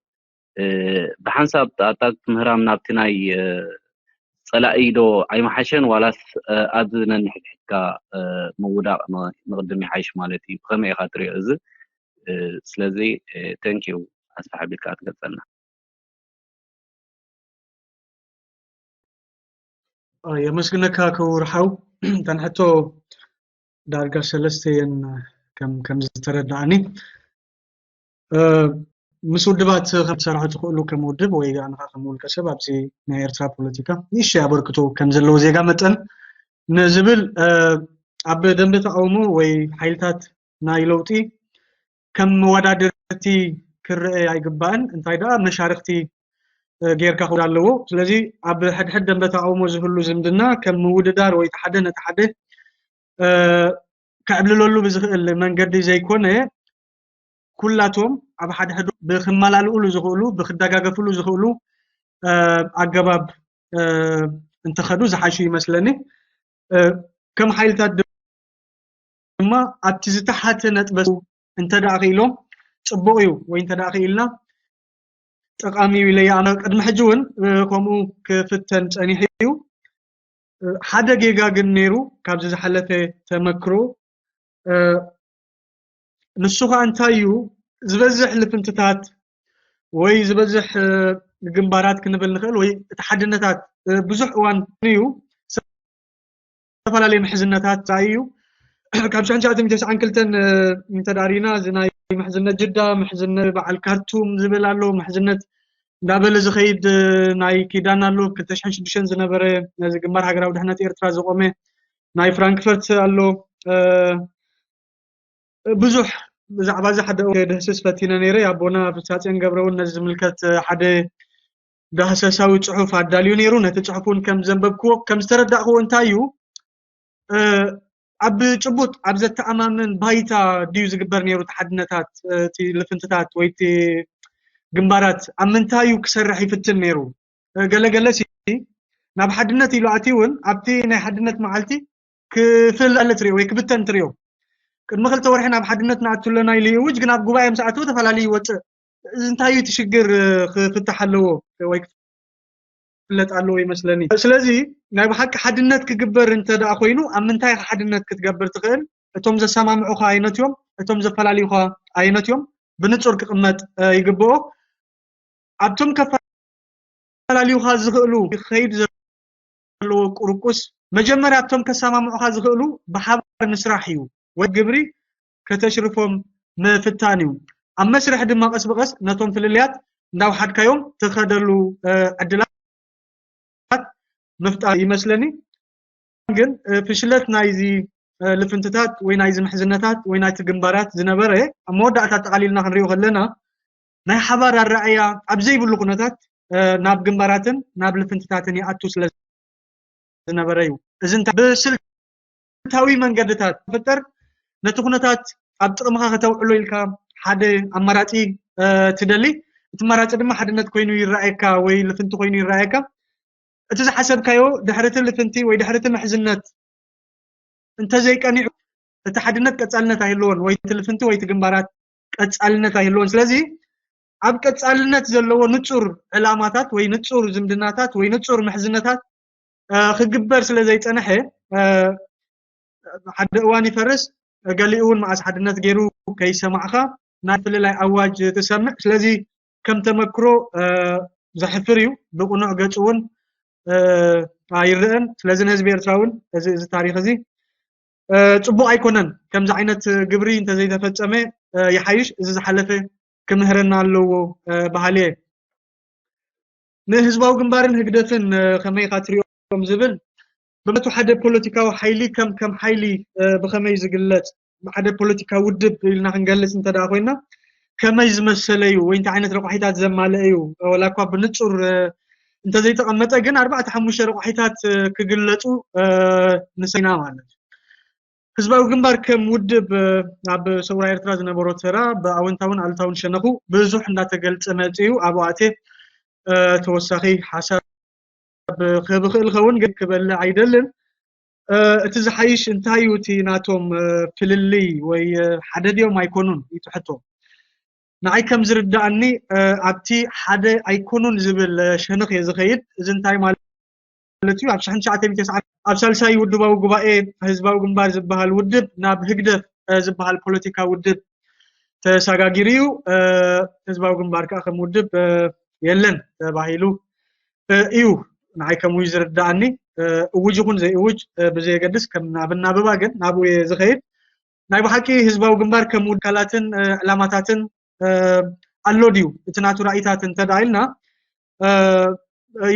ብሓንሳብ ኣጣቅ ምህራም ናብቲ ናይ ጸላኢ ዶ ኣይመሓሸን ዋላስ ኣብዚ ነንሕድሕድካ ምውዳቕ ንቕድም ይሓይሽ ማለት እዩ? ብኸመይ ኢኻ ትሪኦ እዚ? ስለዚ thank you ኣስፍሕ ኣቢልካ ክትገልጸልና። የመስግነካ ክቡር ሓው። እተን ሕቶ ዳርጋ ሰለስተ እየን ከም ከም ዝተረዳእኒ። ምስ ውድባት ከም ትሰርሑ ትኽእሉ ከም ውድብ ወይ ኣንኻ ከም ውልቀ ሰብ ኣብዚ ናይ ኤርትራ ፖለቲካ ንእሽተይ ኣበርክቶ ከም ዘለዎ ዜጋ መጠን ንዝብል ኣብ ደንበ ተቃውሞ ወይ ሓይልታት ናይ ለውጢ ከም መወዳደርቲ ክረአ ኣይግባእን። እንታይ ደኣ መሻርክቲ ጌርካ ክወዳ ኣለዎ። ስለዚ ኣብ ሕድሕድ ደንበ ተቃውሞ ዝህሉ ዝምድና ከም ምውድዳር ወይ ሓደ ነቲ ሓደ ከዕብልለሉ ብዝኽእል መንገዲ ዘይኮነ ኩላቶም ኣብ ሓደ ሕዱ ብክመላልኡሉ ዝኽእሉ ብክደጋገፍሉ ዝኽእሉ ኣገባብ እንተኸዱ ዝሓሹ ይመስለኒ። ከም ሓይልታት ድማ ኣብቲ ዝተሓተ ነጥበ እንተ ደኣ ክኢሎም ጽቡቕ እዩ ወይ እንተ ደኣ ክኢልና ጠቃሚ እዩ ኢለ ይኣምን። ቅድሚ ሕጂ እውን ከምኡ ክፍተን ጸኒሑ እዩ። ሓደ ጌጋ ግን ነይሩ ካብዚ ዝሓለፈ ተመክሮ። ንሱ ከዓ እንታይ እዩ ዝበዝሕ ልፍንትታት ወይ ዝበዝሕ ግንባራት ክንብል ንኽእል ወይ እቲ ሓድነታት ብዙሕ እዋን እዩ ዝተፈላለዩ ምሕዝነታት ራእዩ እዩ። ካብ ሽሕን ትሽዓተ ሚእትን ተስዓን ክልተን እንተዳሪና እዚ ናይ ምሕዝነት ጅዳ፣ ምሕዝነት በዓል ካርቱም ዝብል ኣሎ፣ ምሕዝነት እንዳበለ ዝኸይድ ናይ ኪዳን ኣሎ፣ ክልተ ሽሕን ሽዱሽተን ዝነበረ ነዚ ግንባር ሃገራዊ ድሕነት ኤርትራ ዘቆመ ናይ ፍራንክፈርት ኣሎ። ብዙሕ ብዛዕባ እዚ ሓደ ክድህስስ ፈቲነ ነይረ። ኣቦና ፍሳጽዮን ገብረውን ነዚ ዝምልከት ሓደ ዳህሰሳዊ ጽሑፍ ኣዳልዩ ነይሩ። ነቲ ጽሑፍ እውን ከም ዘንበብክዎ ከም ዝተረዳእክዎ እንታይ እዩ ኣብ ጭቡጥ ኣብ ዘተኣማምን ባይታ ድዩ ዝግበር ነይሩ? እቲ ሓድነታት እቲ ልፍንትታት ወይ እቲ ግንባራት ኣብ ምንታይ እዩ ክሰርሕ ይፍትን ነይሩ? ገለገለ ሲ ናብ ሓድነት ኢሉ ኣትዩ እውን ኣብቲ ናይ ሓድነት መዓልቲ ክፍላለ ትሪኦ ወይ ክብተን ትሪኦ። ቅድሚ ክልተ ወርሒ ናብ ሓድነት ንኣቱ ኣለና ኢሉ ይእውጅ፣ ግን ኣብ ጉባኤ ምስ ኣተወ ተፈላለዩ ይወፅእ። እዚ እንታይ እዩ እቲ ሽግር ክፍታሕ ኣለዎ ወይ ክፍለጥ ኣለዎ ይመስለኒ። ስለዚ ናይ ብሓቂ ሓድነት ክግበር እንተ ደኣ ኮይኑ ኣብ ምንታይ ኢኻ ሓድነት ክትገብር ትኽእል? እቶም ዘሰማምዑኻ ኣየነት እዮም? እቶም ዘፈላልዩኻ ኣየነት እዮም? ብንጹር ክቕመጥ ይግብኦ። ኣብቶም ከፈላልዩኻ ዝኽእሉ ክኸይድ ዘለዎ ቁርቁስ መጀመርያ ኣብቶም ከሰማምዑኻ ዝኽእሉ ብሓባር ምስራሕ እዩ። ወይ ግብሪ ከተሽርፎም ምፍታን እዩ። ኣብ መስርሕ ድማ ቀስ ብቐስ ነቶም ፍልልያት እንዳውሓድካዮም ትኸደሉ ዕድላት ምፍጣር ይመስለኒ። ግን ፍሽለት ናይዚ ልፍንትታት ወይ ናይዚ ምሕዝነታት ወይ ናይቲ ግንባራት ዝነበረ ኣብ መወዳእታ ኣጠቓሊልና ክንሪኦ ከለና ናይ ሓባር ኣረኣያ ኣብ ዘይብሉ ኩነታት ናብ ግንባራትን ናብ ልፍንትታትን ይኣቱ ስለ ዝነበረ እዩ። እዚ እንታይ ብስልታዊ መንገድታት ፍጠር ነቲ ኩነታት ኣብ ጥቕምኻ ከተውዕሎ ኢልካ ሓደ ኣማራፂ ትደሊ። እቲ ኣማራፂ ድማ ሓድነት ኮይኑ ይረኣየካ ወይ ልፍንቲ ኮይኑ ይረኣየካ። እቲ ዝሓሰብካዮ ድሕሪ እቲ ልፍንቲ ወይ ድሕሪ እቲ ምሕዝነት እንተዘይቀኒዑ እቲ ሓድነት ቀፃልነት ኣይህልዎን ወይ እቲ ልፍንቲ ወይ እቲ ግንባራት ቀፃልነት ኣይህልዎን። ስለዚ ኣብ ቀፃልነት ዘለዎ ንፁር ዕላማታት ወይ ንፁር ዝምድናታት ወይ ንፁር ምሕዝነታት ክግበር ስለ ዘይፀንሐ ሓደ እዋን ይፈርስ፣ ገሊኡ እውን መዓስ ሓድነት ገይሩ ከይሰማዕኻ ናይ ፍልላይ ኣዋጅ ትሰምዕ። ስለዚ ከም ተመክሮ ዘሕፍር እዩ። ብቕኑዕ ገፁ እውን ኣይረአን። ስለዚ ንህዝቢ ኤርትራ እውን እዚ እዚ ታሪክ እዚ ፅቡቅ ኣይኮነን። ከምዚ ዓይነት ግብሪ እንተዘይተፈፀመ ይሓይሽ። እዚ ዝሓለፈ ክምህረና ኣለዎ በሃሊ እየ። ንህዝባዊ ግንባርን ህግደፍን ከመይ ኢኻ ትሪኦም ዝብል ብመቱ ሓደ ፖለቲካዊ ሓይሊ ከም ከም ሓይሊ ብኸመይ ዝግለፅ ሓደ ፖለቲካዊ ውድብ ኢልና ክንገልፅ እንተ ደኣ ኮይና ከመይ ዝመሰለ እዩ ወይ እንታይ ዓይነት ረቋሒታት ዘማልአ እዩ ወላ እኳ ብንፁር እንተዘይተቐመጠ ግን ኣርባዕተ ሓሙሽተ ረቋሒታት ክግለፁ ንሰና ማለት እዩ። ህዝባዊ ግንባር ከም ውድብ ኣብ ሰውራ ኤርትራ ዝነበሮ ተራ ብኣወንታውን ኣሉታውን ሸነኹ ብዙሕ እንዳተገልጸ መጺኡ ኣብኡ ኣትየ ተወሳኺ ሓሳብ ክህብ እኽእል ኸውን ግን ክበልዕ ኣይደልን። እቲ ዝሓይሽ እንታይ እዩ? እቲ ናቶም ፍልልይ ወይ ሓደ ድዮም ኣይኮኑን? እዩ ሕቶ። ንዓይ ከም ዝርዳእኒ ኣብቲ ሓደ ኣይኮኑን ዝብል ሸነኽ እየ ዝኸይድ። እዚ እንታይ ማለት እዩ? ኣብ ሽሕን ትሽዓተ ሚእትን ተስዓን ኣብ ሳልሳይ ውድባዊ ጉባኤ ህዝባዊ ግንባር ዝበሃል ውድብ ናብ ህግደፍ ዝበሃል ፖለቲካ ውድብ ተሰጋጊሩ እዩ። ህዝባዊ ግንባር ከዓ ከም ውድብ የለን ተባሂሉ እዩ ንዓይ ከምኡ እዩ ዝርዳእኒ። እውጅ ይኹን ዘይእውጅ ብዘየገድስ ከም ኣብ ኣናብባ ግን ናብኡ እየ ዝኸይድ። ናይ ብሓቂ ህዝባዊ ግንባር ከም ውድብ ኣካላትን ዕላማታትን ኣሎ ድዩ እቲ ናቱ ራእይታት እንተደኣ ኢልና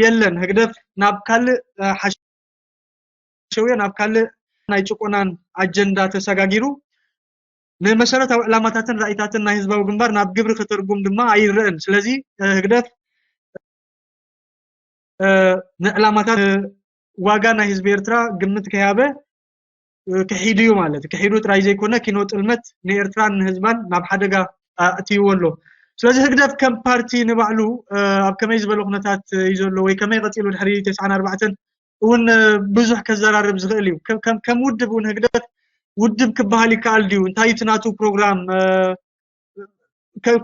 የለን። ህግደፍ ናብ ካልእ ሓሸውየ ናብ ካልእ ናይ ጭቆናን ኣጀንዳ ተሰጋጊሩ ንመሰረታዊ ዕላማታትን ራእይታትን ናይ ህዝባዊ ግንባር ናብ ግብሪ ክተርጉም ድማ ኣይረእን። ስለዚ ህግደፍ ንዕላማታት ዋጋ ናይ ህዝቢ ኤርትራ ግምት ከይሃበ ክሒዱ እዩ ማለት እዩ። ክሒዱ ጥራይ ዘይኮነ ኪኖ ጥልመት ንኤርትራን ንህዝባን ናብ ሓደጋ ኣእትይዎ ኣሎ። ስለዚ ህግደፍ ከም ፓርቲ ንባዕሉ ኣብ ከመይ ዝበለ ኩነታት እዩ ዘሎ ወይ ከመይ ቀፂሉ ድሕሪ ተስዓን ኣርባዕተን እውን ብዙሕ ከዘራርብ ዝኽእል እዩ። ከም ውድብ እውን ህግደፍ ውድብ ክበሃል ይከኣል ድዩ? እንታይ እቲ ናቱ ፕሮግራም?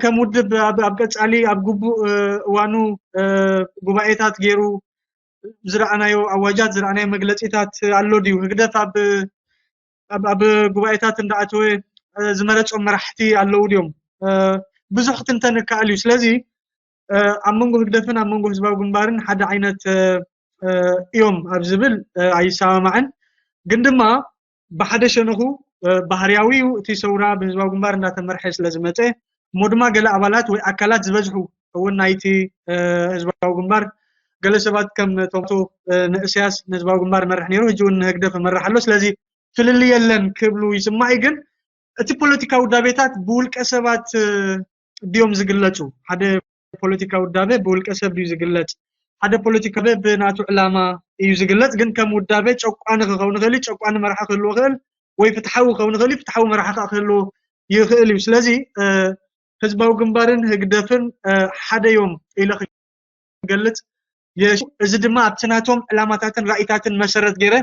ከም ውድብ ኣብ ቀፃሊ ኣብ ግቡእ እዋኑ ጉባኤታት ገይሩ ዝረኣናዮ ኣዋጃት ዝረኣናዮ መግለፂታት ኣሎ ድዩ? ህግደፍ ኣብ ጉባኤታት እንዳኣተወ ዝመረፆም መራሕቲ ኣለዉ ድዮም? ብዙሕ ክትንተን ይከኣል እዩ። ስለዚ ኣብ መንጎ ህግደፍን ኣብ መንጎ ህዝባዊ ግንባርን ሓደ ዓይነት እዮም ኣብ ዝብል ኣይሰማማዕን። ግን ድማ ብሓደ ሸነኹ ባህርያዊ እዩ። እቲ ሰውራ ብህዝባዊ ግንባር እንዳተመርሐ ስለ ዝመፀ እሞ ድማ ገለ ኣባላት ወይ ኣካላት ዝበዝሑ እውን ናይቲ ህዝባዊ ግንባር ገለ ሰባት ከም ቶምቶ ንእስያስ ንህዝባዊ ግንባር መርሕ ነይሩ፣ ሕጂ እውን ንህግደፍ መርሕ ኣሎ። ስለዚ ፍልልይ የለን ክብሉ ይስማዕ እዩ። ግን እቲ ፖለቲካዊ ውዳቤታት ብውልቀ ሰባት ድዮም ዝግለጹ? ሓደ ፖለቲካዊ ውዳበ ብውልቀ ሰብ ድዩ ዝግለጽ? ሓደ ፖለቲካዊ ውዳበ ብናቱ ዕላማ እዩ ዝግለጽ። ግን ከም ውዳበ ጨቋኒ ክኸውን ይኽእል እዩ፣ ጨቋኒ መራሒ ክህልዎ ይኽእል ወይ ፍትሓዊ ክኸውን ይኽእል እዩ፣ ፍትሓዊ መራሒ ከዓ ክህልዎ ይኽእል እዩ። ስለዚ ህዝባዊ ግንባርን ህግደፍን ሓደ እዮም ኢለ ክገልጽ። እዚ ድማ ኣብቲ ናቶም ዕላማታትን ራእይታትን መሰረት ገይረ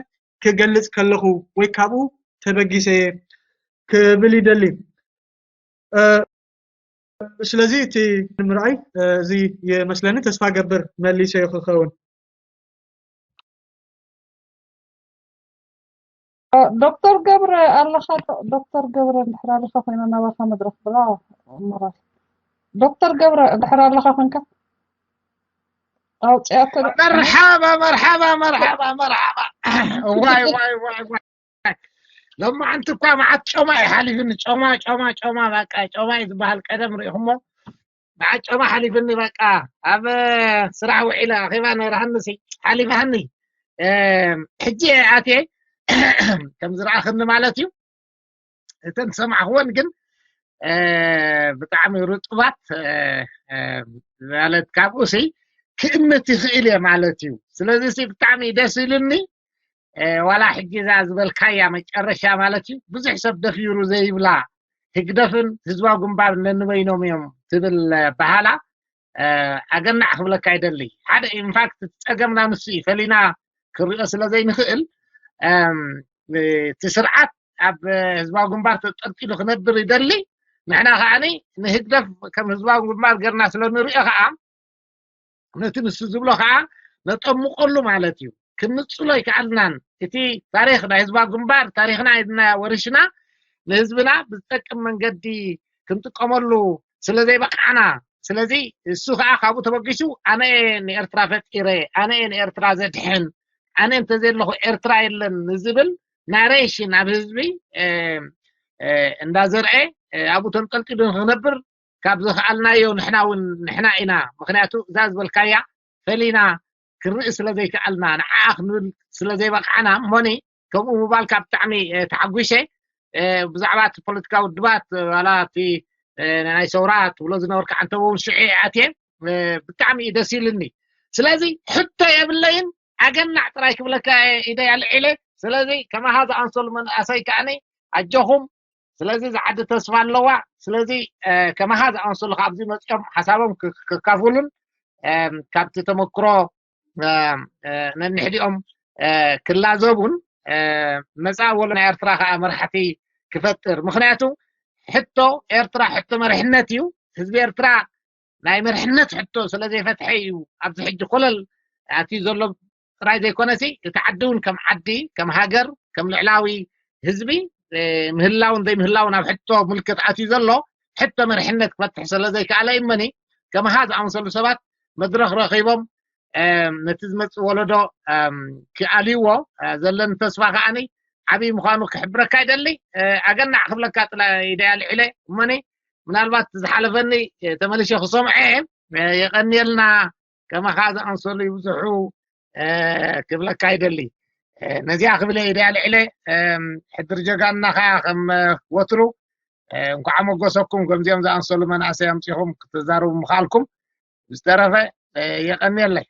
ክገልጽ ከለኹ ወይ ካብኡ ተበጊሰ ክብል ይደሊ። ስለዚ እቲ ንምርኣይ እዚ ይመስለኒ። ተስፋ ገብር መሊሰ ክኸውን። ዶክተር ገብረ ኣለኻ? ዶክተር ገብረ እንድሕር ኣለኻ ኮይና ናባኻ መድረክ ብላ። ዶክተር ገብረ እንድሕር ኣለኻ ኮንካ ኣውፅኣቶ። መርሓባ መርሓባ መርሓባ መርሓባ። ዋይ ዋይ ዋይ ዋይ። ሎማዓንቲ እኳ መዓት ጮማ እዩ ሓሊፍኒ። ጮማ ጮማ ጮማ በቃ ጮማ እዩ ዝበሃል። ቀደም ርኢኹሞ መዓት ጮማ ሓሊፍኒ። በቃ ኣብ ስራሕ ውዒለ ኣኼባ ነይራሃኒ ሲ ሓሊፋሃኒ። ሕጂ ኣትየ ከም ዝረኣኽኒ ማለት እዩ። እተን ዝሰማዕኽወን ግን ብጣዕሚ ርጡባት ማለት ካብኡ ሲ ክእምት ይኽእል እየ ማለት እዩ። ስለዚ ሲ ብጣዕሚ ደስ ኢሉኒ። ዋላ ሕጂ እዛ ዝበልካያ መጨረሻ ማለት እዩ ብዙሕ ሰብ ደፊሩ ዘይብላ ህግደፍን ህዝባዊ ግንባር ነንበይኖም እዮም ትብል በሃላ ኣገናዕ ክብለካ ይደሊ። ሓደ ኢንፋክት እቲ ፀገምና ንሱ እዩ። ፈሊና ክንሪኦ ስለ ዘይንኽእል እቲ ስርዓት ኣብ ህዝባዊ ግንባር ተጠርጢሉ ክነብር ይደሊ። ንሕና ከዓኒ ንህግደፍ ከም ህዝባዊ ግንባር ገርና ስለ ንሪኦ ከዓ ነቲ ንሱ ዝብሎ ከዓ ነጠምቀሉ ማለት እዩ። ክንጽሎ ኣይከኣልናን። እቲ ታሪኽ ናይ ህዝባዊ ግንባር ታሪኽና ኢልና ወሪሽና ንህዝብና ብዝጠቅም መንገዲ ክንጥቀመሉ ስለ ዘይበቃዕና፣ ስለዚ እሱ ከዓ ካብኡ ተበጊሱ ኣነ እየ ንኤርትራ ፈጢረ፣ ኣነ እየ ንኤርትራ ዘድሕን፣ ኣነ እንተዘየለኹ ኤርትራ የለን ንዝብል ናሬሽን ኣብ ህዝቢ እንዳዘርአ ኣብኡ ተንጠልጢሉ ንክነብር ካብ ዝኸኣልናዮ ንሕና እውን ንሕና ኢና። ምክንያቱ እዛ ዝበልካያ ፈሊና ክንርኢ ስለ ዘይከኣልና ንዓኣ ክንብል ስለ ዘይበቃዕና እሞኒ ከምኡ ምባልካ ብጣዕሚ ተሓጒሸ። ብዛዕባ እቲ ፖለቲካ ውድባት ዋላ እቲ ናይ ሰውራ ትብሎ ዝነበርካ ኣንተ እውን ሽዑ ኣትየ ብጣዕሚ እዩ ደስ ኢልኒ። ስለዚ ሕቶ የብለይን ኣገናዕ ጥራይ ክብለካ ኢደይ ኣልዒለ። ስለዚ ከማኻ ዝኣንሰሉ መናእሰይ ከዓኒ ኣጆኹም። ስለዚ ዝዓዲ ተስፋ ኣለዋ። ስለዚ ከማኻ ዝኣንሰሉ ካብዚ መፅኦም ሓሳቦም ክካፍሉን ካብቲ ተመክሮ ነንሕዲኦም ክላዘቡን መፃኢ ወሎ ናይ ኤርትራ ከዓ መራሕቲ ክፈጥር። ምክንያቱ ሕቶ ኤርትራ ሕቶ መርሕነት እዩ። ህዝቢ ኤርትራ ናይ መርሕነት ሕቶ ስለዘይፈትሐ እዩ ኣብዚ ሕጂ ኮለል ኣትዩ ዘሎ ጥራይ ዘይኮነሲ፣ እቲ ዓዲ እውን ከም ዓዲ፣ ከም ሃገር፣ ከም ልዕላዊ ህዝቢ ምህላውን ዘይምህላውን ኣብ ሕቶ ምልክት ኣትዩ ዘሎ ሕቶ መርሕነት ክፈትሕ ስለዘይከኣለ እመኒ ከማኻ ዝኣመሰሉ ሰባት መድረኽ ረኺቦም ነቲ ዝመፅእ ወለዶ ክኣልይዎ ዘለኒ ተስፋ ከዓኒ ዓብዪ ምዃኑ ክሕብረካ ይደሊ። ኣገናዕ ክብለካ ጥላ ኢደያ ልዕለ እመኒ ምናልባት ዝሓለፈኒ ተመልሸ ክሰምዐ የቐንየልና። ከማኻ ዝኣመሰሉ ይብዝሑ ክብለካ ይደሊ። ነዚኣ ክብለ ኢደያ ልዕለ ሕድር ጀጋና ከኣ ከም ወትሩ እንኳዕ መጎሰኩም ከምዚኦም ዝኣመሰሉ መናእሰይ ኣምፂኹም ክትዛረቡ ምኻልኩም ዝተረፈ የቐንየለይ።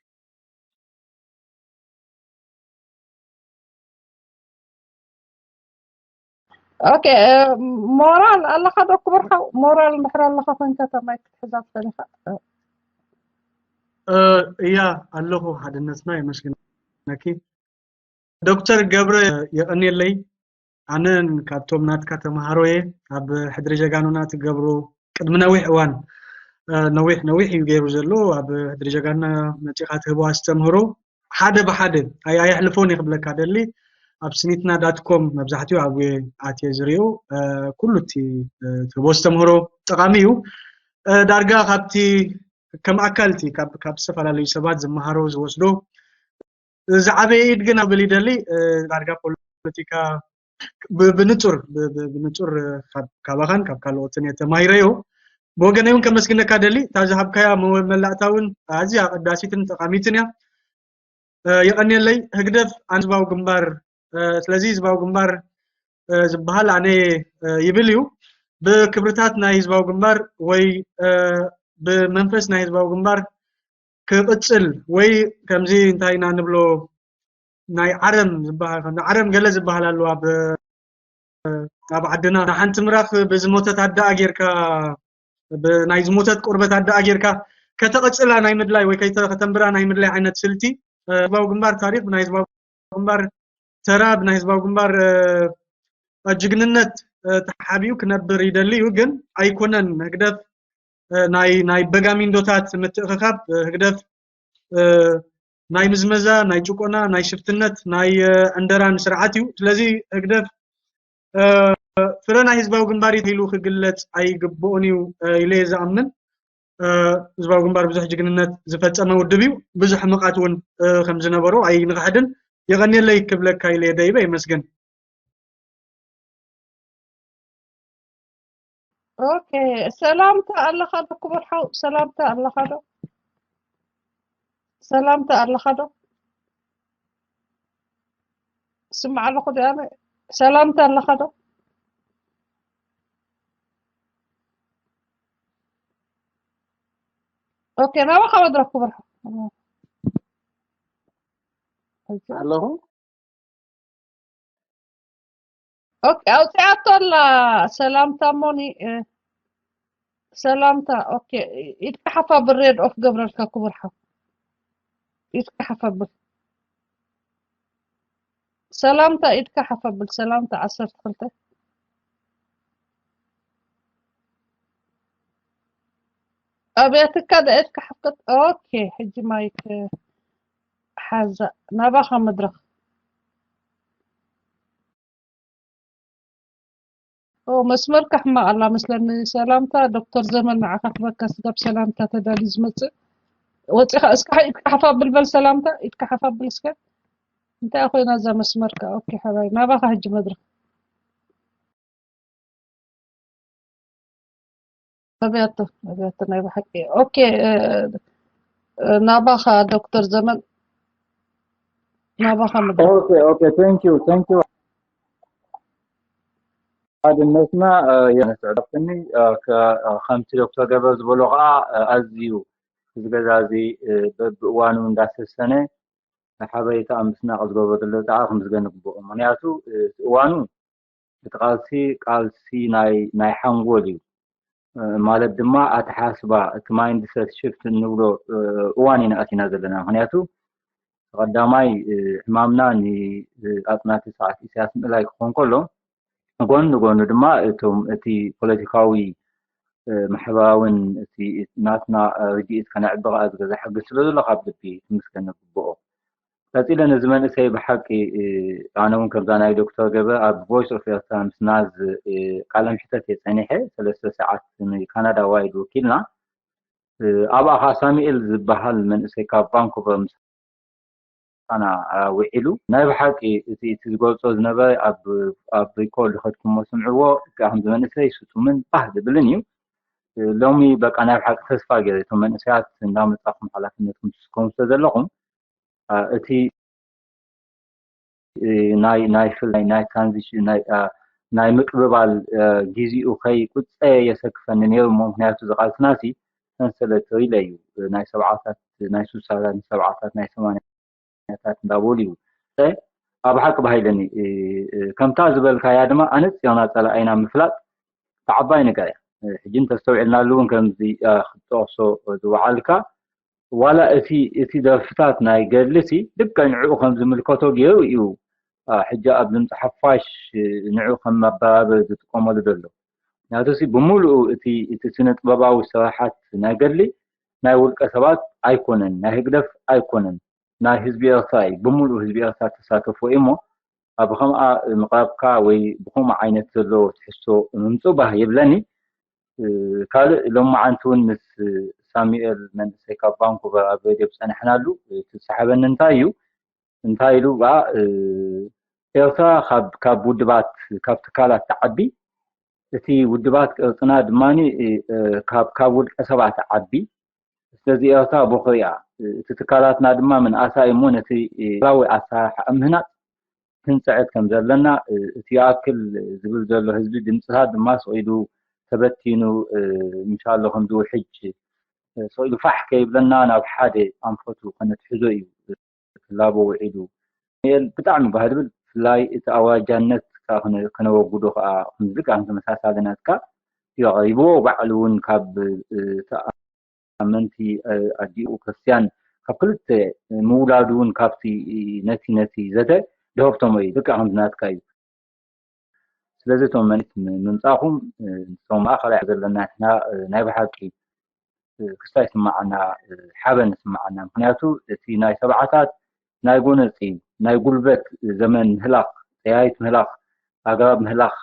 ኦኬ ሞራል ኣለኻ ዶ ክቡር ሓው? ሞራል እንድሕር ኣለኻ ኮንካ እታ ማይክ ክትሕዛ ትኽእል ኢኻ። እያ ኣለኹ ሓድነትና የመስግነኪ። ዶክተር ገብረ የቐንየለይ። ኣነን ካብቶም ናትካ ተምሃሮ እየ። ኣብ ሕድሪ ጀጋኑና ትገብሮ ቅድሚ ነዊሕ እዋን ነዊሕ ነዊሕ እዩ ገይሩ ዘሎ ኣብ ሕድሪ ጀጋኑና መፂኻ ትህቦ ኣስተምህሮ ሓደ ብሓደ ኣየሕልፎን እየ ክብለካ ደሊ ኣብ ስኒትና ዳትኮም መብዛሕትኡ ኣብ ኣትየ ዝሪኦ ኩሉ እቲ ትህቦ ኣስተምህሮ ጠቃሚ እዩ። ዳርጋ ካብቲ ከም ኣካል እቲ ካብ ዝተፈላለዩ ሰባት ዝመሃሮ ዝወስዶ ዝዓበየ ኢድ ግን ክብል ይደሊ ዳርጋ ፖለቲካ ብንፁር ብንፁር ካባኻን ካብ ካልኦትን እየ ተማሂረዮ። ብወገነይ እውን ከመስግነካ ደሊ እታ ዝሃብካያ መላእታ እውን ኣዝያ ኣቀዳሲትን ጠቃሚትን እያ። የቐንየለይ። ህግደፍ ኣን ህዝባዊ ግንባር ስለዚ ህዝባዊ ግንባር ዝበሃል ኣነ ይብል እዩ ብክብርታት ናይ ህዝባዊ ግንባር ወይ ብመንፈስ ናይ ህዝባዊ ግንባር ክቕፅል ወይ ከምዚ እንታይ ኢና ንብሎ ናይ ዓረም ዝበሃል ዓረም ገለ ዝበሃል ኣሎ ኣብ ኣብ ዓድና ንሓንቲ ምራኽ ብዝሞተት ኣደኣ ጌርካ ናይ ዝሞተት ቆርበት ኣደኣ ጌርካ ከተቐፅላ ናይ ምድላይ ወይ ከተንብራ ናይ ምድላይ ዓይነት ስልቲ ህዝባዊ ግንባር ታሪክ ብናይ ህዝባዊ ግንባር ተራ ብናይ ህዝባዊ ግንባር ጅግንነት ተሓቢኡ ክነብር ይደሊ እዩ። ግን ኣይኮነን ህግደፍ ናይ ናይ በጋሚንዶታት ምትእኽኻብ ህግደፍ ናይ ምዝመዛ ናይ ጭቆና ናይ ሽፍትነት ናይ ዕንደራን ስርዓት እዩ። ስለዚ ህግደፍ ፍረ ናይ ህዝባዊ ግንባር ኢሉ ክግለፅ ኣይግብኦን እዩ ኢለ እየ ዝኣምን። ህዝባዊ ግንባር ብዙሕ ጅግንነት ዝፈፀመ ውድብ እዩ። ብዙሕ ሕመቓት እውን ከም ዝነበሮ ኣይንኽሕድን። የቐንየለይ ክብለካ ኢለ እየ ደይበ። የመስግን። ኦኬ ሰላምታ ኣለኻ ዶ ክቡር ሓው? ሰላምታ ኣለኻ ዶ? ሰላምታ ኣለኻ ዶ? ስማዕ ኣለኹ ዶ ኣነ? ሰላምታ ኣለኻ ዶ? ኦኬ ናባኻ መድረኽ ክቡር ሓው። ኣለኹ። ኦኬ ኣውፂኣቶ ኣላ ሰላምታ ሞኒ ሰላምታ ኦኬ ኢድካ ሓፍ ኣብል ሬድ ኦፍ ገብረልካ ክቡር ሓው ኢድካ ሓፍ ኣብል ሰላምታ ኢድካ ሓፍ ኣብል ሰላምታ ዓሰርተ ክልተ ኣብያትካ ዳ ኢድካ ሓፍከት ኦኬ ሕጂ ማይክ ሓዛ ናባኻ መድረኽ ኦ መስመርካ ሕማቕ ኣላ መስለኒ ሰላምታ ዶክተር ዘመን ንዓኻ ክበካ ስጋብ ሰላምታ ተዳልዩ ዝመጽእ ወጺኻ እስካ ኢድካ ሓፍ ኣብል በል ሰላምታ ኢድካ ሓፍ ኣብል እስከ እንታይ ኮይና እዛ መስመርካ ኦኬ ሓባይ ናባኻ ሕጂ መድረኽ ኣብያቶ ኣብያቶ ናይ ብሓቂ ኦኬ ናባኻ ዶክተር ዘመን ናባኻ ምድሪ Okay, okay, thank you, thank you. ሓድነትና የነስዕደፍኒ ከምቲ ዶክተር ገበር ዝበሎ ከዓ ኣዝዩ እዚ ገዛ እዚ በብእዋኑ እንዳሰሰነ ሓበሬታ ኣብ ምስናቕ ዝገበረሉ ከዓ ክምስገን ይግብኦ። ምክንያቱ እዋኑ እቲ ቃልሲ ቃልሲ ናይ ናይ ሓንጎል እዩ ማለት ድማ ኣተሓስባ እቲ ማይንድሰት ሽፍት እንብሎ እዋን ኢና ኣቲና ዘለና። ምክንያቱ ቀዳማይ ሕማምና ንኣጽናቲ ስርዓት ኢሳያስ ምእላይ ክኾን ከሎ፣ ጎኒ ንጎኒ ድማ እቶም እቲ ፖለቲካዊ፣ ማሕበራውን እቲ ናትና ርድኢት ከነዕቢ ከኣ ዝገዛ ሕጊ ስለ ዘሎ ካብ ልቢ ክምስገን ንግብኦ። ቀጺለ ነዚ መንእሰይ ብሓቂ ኣነ እውን ከምዛ ናይ ዶክተር ገበ ኣብ ቮይስ ኦፍ ኤርትራ ምስ ናዝ ቃለ ምሕተት እየ ጸኒሐ ሰለስተ ሰዓት ንካናዳ ዋይድ ወኪልና። ኣብኣ ከዓ ሳሙኤል ዝበሃል መንእሰይ ካብ ቫንኩቨር ምሳና ውዒሉ። ናይ ብሓቂ እቲ እቲ ዝገልጾ ዝነበረ ኣብ ኣብ ሪኮርድ ከድኩሞ ስምዕዎ። ከምዚ መንእሰይ ስጡምን ባህ ዝብልን እዩ። ሎሚ በቃ ናይ ብሓቂ ተስፋ ገይረ እቶም መንእሰያት እንዳመጻኹም ሓላፍነትኩም ትስከሙ ስለ ዘለኹም እቲ ናይ ናይ ፍላይ ናይ ትራንዚሽን ናይ ናይ ምቅብባል ግዜኡ ከይቁጸ የሰክፈኒ ነይሩ እሞ ምክንያቱ ዝቃልስናሲ ሰንሰለት ሪለ እዩ ናይ ሰብዓታት ናይ ሱሳታት ሰብዓታት ናይ ሰማንያታት እንዳበሉ እዩ ኣብ ሓቂ ባሂለኒ ከምታ ዝበልካያ ድማ ኣነጽዮና ጸላኣይና ምፍላጥ ተዓባይ ነገር እያ ሕጂ እንተስተውዒልናሉ እውን ከምዚ ክትጠቕሶ ዝወዓልካ ዋላ እቲ እቲ ደርፍታት ናይ ገድሊ ሲ ልክዕ ንዕኡ ከም ዝምልከቶ ገይሩ እዩ ሕጂ ኣብ ድምፂ ሓፋሽ ንዕኡ ከም መበራበሪ ዝጥቀመሉ ዘሎ ምክንያቱ ሲ ብምሉኡ እቲ እቲ ስነ ጥበባዊ ስራሓት ናይ ገድሊ ናይ ውልቀ ሰባት ኣይኮነን ናይ ህግደፍ ኣይኮነን ናይ ህዝቢ ኤርትራ እዩ ብምሉኡ ህዝቢ ኤርትራ ተሳተፎ እዩ እሞ ኣብ ከምኣ ምቕራብካ ወይ ብከምኡ ዓይነት ዘሎ ትሕዝቶ ምምፁ ባህ ይብለኒ ካልእ ሎማዓንቲ እውን ምስ ሳሙኤል መንእሰይ ካብ ቫንኩቨር ኣብ ሬድዮ ዝፀናሕናሉ እቲ ዝሰሓበኒ እንታይ እዩ እንታይ ኢሉ ኣ ኤርትራ ካብ ውድባት ካብ ትካላት ትዓቢ እቲ ውድባት ቅርፅና ድማ ካብ ውልቀ ሰባት ዓቢ ስለዚ ኤርትራ ቦኽሪ እያ እቲ ትካላትና ድማ ምንኣሳ እዩ እሞ ነቲ ላዊ ኣሰራርሓ ምህናፅ ክንፅዕት ከም ዘለና እቲ ይኣክል ዝብል ዘሎ ህዝቢ ድምፅታት ድማ ስቕ ኢሉ ተበቲኑ ምሻሎ ከምዚ ውሕጅ ስቕ ኢሉ ፋሕ ከይብለና ናብ ሓደ ኣንፈቱ ከነትሕዞ እዩ ክላቦ ውዒሉ ዳንኤል ብጣዕሚ ባህ ዝብል ብፍላይ እቲ ኣውራጃነት ከነወግዶ ከዓ ከምዚ ከዓ ተመሳሳሊ ናትካ እዩ ኣቕሪብዎ ባዕሉ እውን ካብ ኣመንቲ ኣዲኡ ክርስትያን ካብ ክልተ ምውላዱ እውን ካብቲ ነቲ ነቲ ዘተ ድሀብቶሞ እዩ ልክዕ ከምዚ ናትካ እዩ ስለዚ እቶም መኒት ምምፃእኹም ንሶም ማእኸላይ ዘለና ንሕና ናይ ብሓቂ ክስታይ ስማዓና ሓበን ስማዓና ምክንያቱ እቲ ናይ ሰብዓታት ናይ ጎነፂ ናይ ጉልበት ዘመን ምህላኽ ጠያይት ምህላኽ ኣግራብ ምህላኽ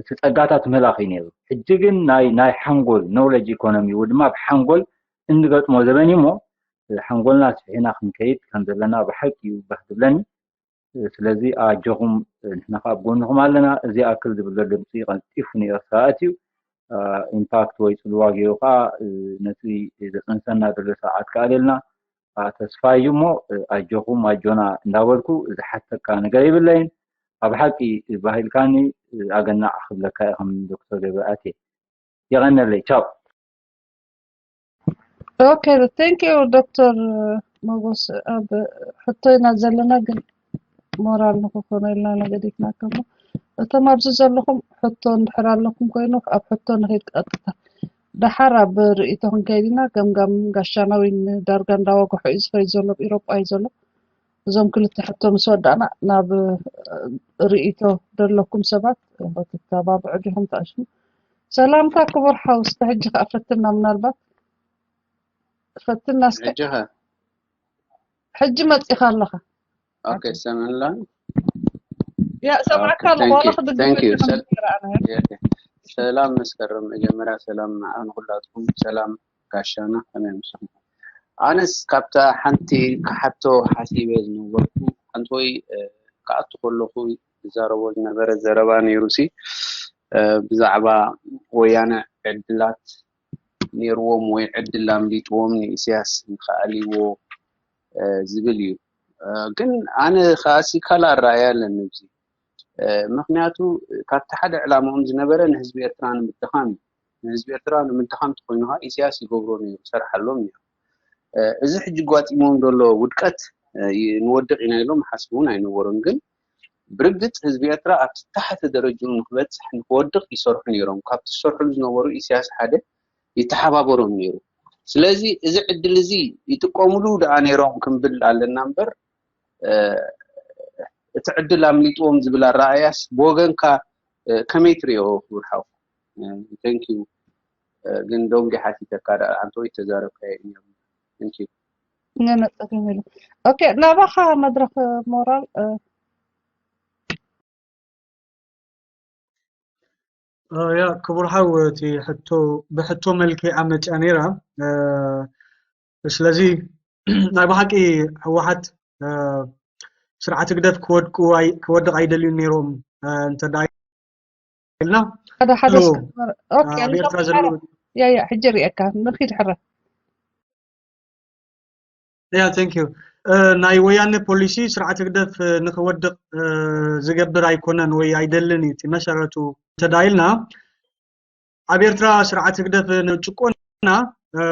እቲ ጸጋታት ምህላኽ እዩ ነይሩ ሕጂ ግን ናይ ናይ ሓንጎል ኖውለጅ ኢኮኖሚ ወይ ድማ ብሓንጎል እንገጥሞ ዘበን እዩ እሞ ሓንጎልና ስሒና ክንከይድ ከም ዘለና ብሓቂ እዩ ባህ ዝብለኒ ስለዚ ኣጆኹም ንሕና ካብ ጎንኹም ኣለና እዚ ኣክል ዝብሎ ድምፂ ቀልጢፉ ንኤርትራ ኣትዩ ኢምፓክት ወይ ፅልዋ ገይሩ ከዓ ነቲ ዘፅንሰና ዘሎ ስርዓት ክኣልየልና ተስፋ እዩ እሞ ኣጆኹም ኣጆና እንዳበልኩ ዝሓተካ ነገር የብለይን ኣብ ሓቂ ባሂልካኒ ኣገናዕ ክብለካ ኢኹም ዶክተር ገብረኣቴ የቐነለይ ቻው Okay, thank you Doctor Mogos ኣብ ሕቶ ኢና ዘለና ግን ሞራል ንክኾነ ኢልና ነገዲፍናካ እሞ እቶም ኣብዚ ዘለኹም ሕቶ እንድሕር ኣለኩም ኮይኑ ኣብ ሕቶ ንኸይድ ቀጥታ ደሓር ኣብ ርእይቶ ክንከይድ ኢና ገምጋም ጋሻና ወይ ዳርጋ እንዳወግሖ እዩ ዝኸይድ ዘሎ ኣብ ኢሮጳ እዩ ዘሎ እዞም ክልተ ሕቶ ምስ ወዳእና ናብ ርእይቶ ዘለኩም ሰባት ክትተባብዑ ዲኹም ትኣሽሙ ሰላምታ ክቡር ሓውስተ ሕጂ ከዓ ፈትና ምናልባት ፈትና እስከ ሕጂ ኸ ሕጂ መፂኻ ኣለኻ ኦኬ ሰምዕላ ያ ሰማዕካ ኣለኹ ዋላ ክድግም ሰላም መስከረም መጀመርያ ሰላም ንዓ ንኩላትኩም ሰላም ጋሻና ከመይ ምሳኹም ኣነስ ካብታ ሓንቲ ክሓቶ ሓሲበ ዝነበርኩ ሓንቲ ወይ ክኣቱ ከለኹ ዝዛረቦ ዝነበረ ዘረባ ነይሩ ሲ ብዛዕባ ወያነ ዕድላት ነይርዎም ወይ ዕድል ኣምሊጥዎም ንኢሳያስ ንክኣልይዎ ዝብል እዩ ግን ኣነ ከኣሲ ካልእ ኣረኣያ ኣለኒ ኣብዚ ምክንያቱ ካብቲ ሓደ ዕላማኦም ዝነበረ ንህዝቢ ኤርትራ ንምድኻም እዩ ንህዝቢ ኤርትራ ንምድኻም ተኮይኑ ከዓ ኢሳያስ ይገብሮ ነይሩ ይሰርሓሎም ነይሩ እዚ ሕጂ ጓጢሞም ዘሎ ውድቀት ንወድቕ ኢና ኢሎም ሓስቡ እውን ኣይነበሩን ግን ብርግፅ ህዝቢ ኤርትራ ኣብቲ ታሕቲ ደረጅኡ ንክበፅሕ ንክወድቕ ይሰርሑ ነይሮም ካብቲ ዝሰርሕሉ ዝነበሩ ኢሳያስ ሓደ ይተሓባበሮም ነይሩ ስለዚ እዚ ዕድል እዚ ይጥቀምሉ ደኣ ነይሮም ክንብል ኣለና እምበር፣ እ፣ እቲ ዕድል ኣምሊጥዎም ዝብል ኣረኣእያስ ብወገንካ፣ እ፣ ከመይ ትሪኦ ክቡር ሓው? እ፣ thank you። እ፣ ግን ዶንጌ ሓቲተካ ደኣ፣ ኣንተ ወይ ተዛረብካዮ እዩ ነይሩ። Thank you። ነነጠፍ የሚሉ። ኦኬ፣ ናባኻ መድረኽ ሞራል፣ እ፣ እ፣ ያ ክቡር ሓው፣ እቲ ሕቶ ብሕቶ መልክዕ ኣመጽያ ነይራ። እ፣ ስለዚ ናይ ብሓቂ ህወሓት፣ እ፣ ስርዓት ህግደፍ ክወድቁ ኣይ-፣ ክወድቕ ኣይደልዩን ነይሮም፣ እ፣ እንተ ደኣ ኢልና፣ ሓደ ሓደ ሎ፣ እስኪ፣ ኦኬ፣ ኣብ ንኸም ኤርትራ ዘለዉ ያ፣ ያ፣ ሕጂ ሪኤካ፣ ንኺድ ሕረ። ያ፣ thank you። እ፣ ናይ ወያነ ፖሊሲ ስርዓት ህግደፍ፣ እ፣ ንኽወድቕ፣ እ፣ ዝገብር ኣይኮነን ወይ ኣይደልን እዩ። እቲ መሰረቱ እንተ ደኣ ኢልና፣ ኣብ ኤርትራ ስርዓት ህግደፍ ንጭቆና፣ እ፣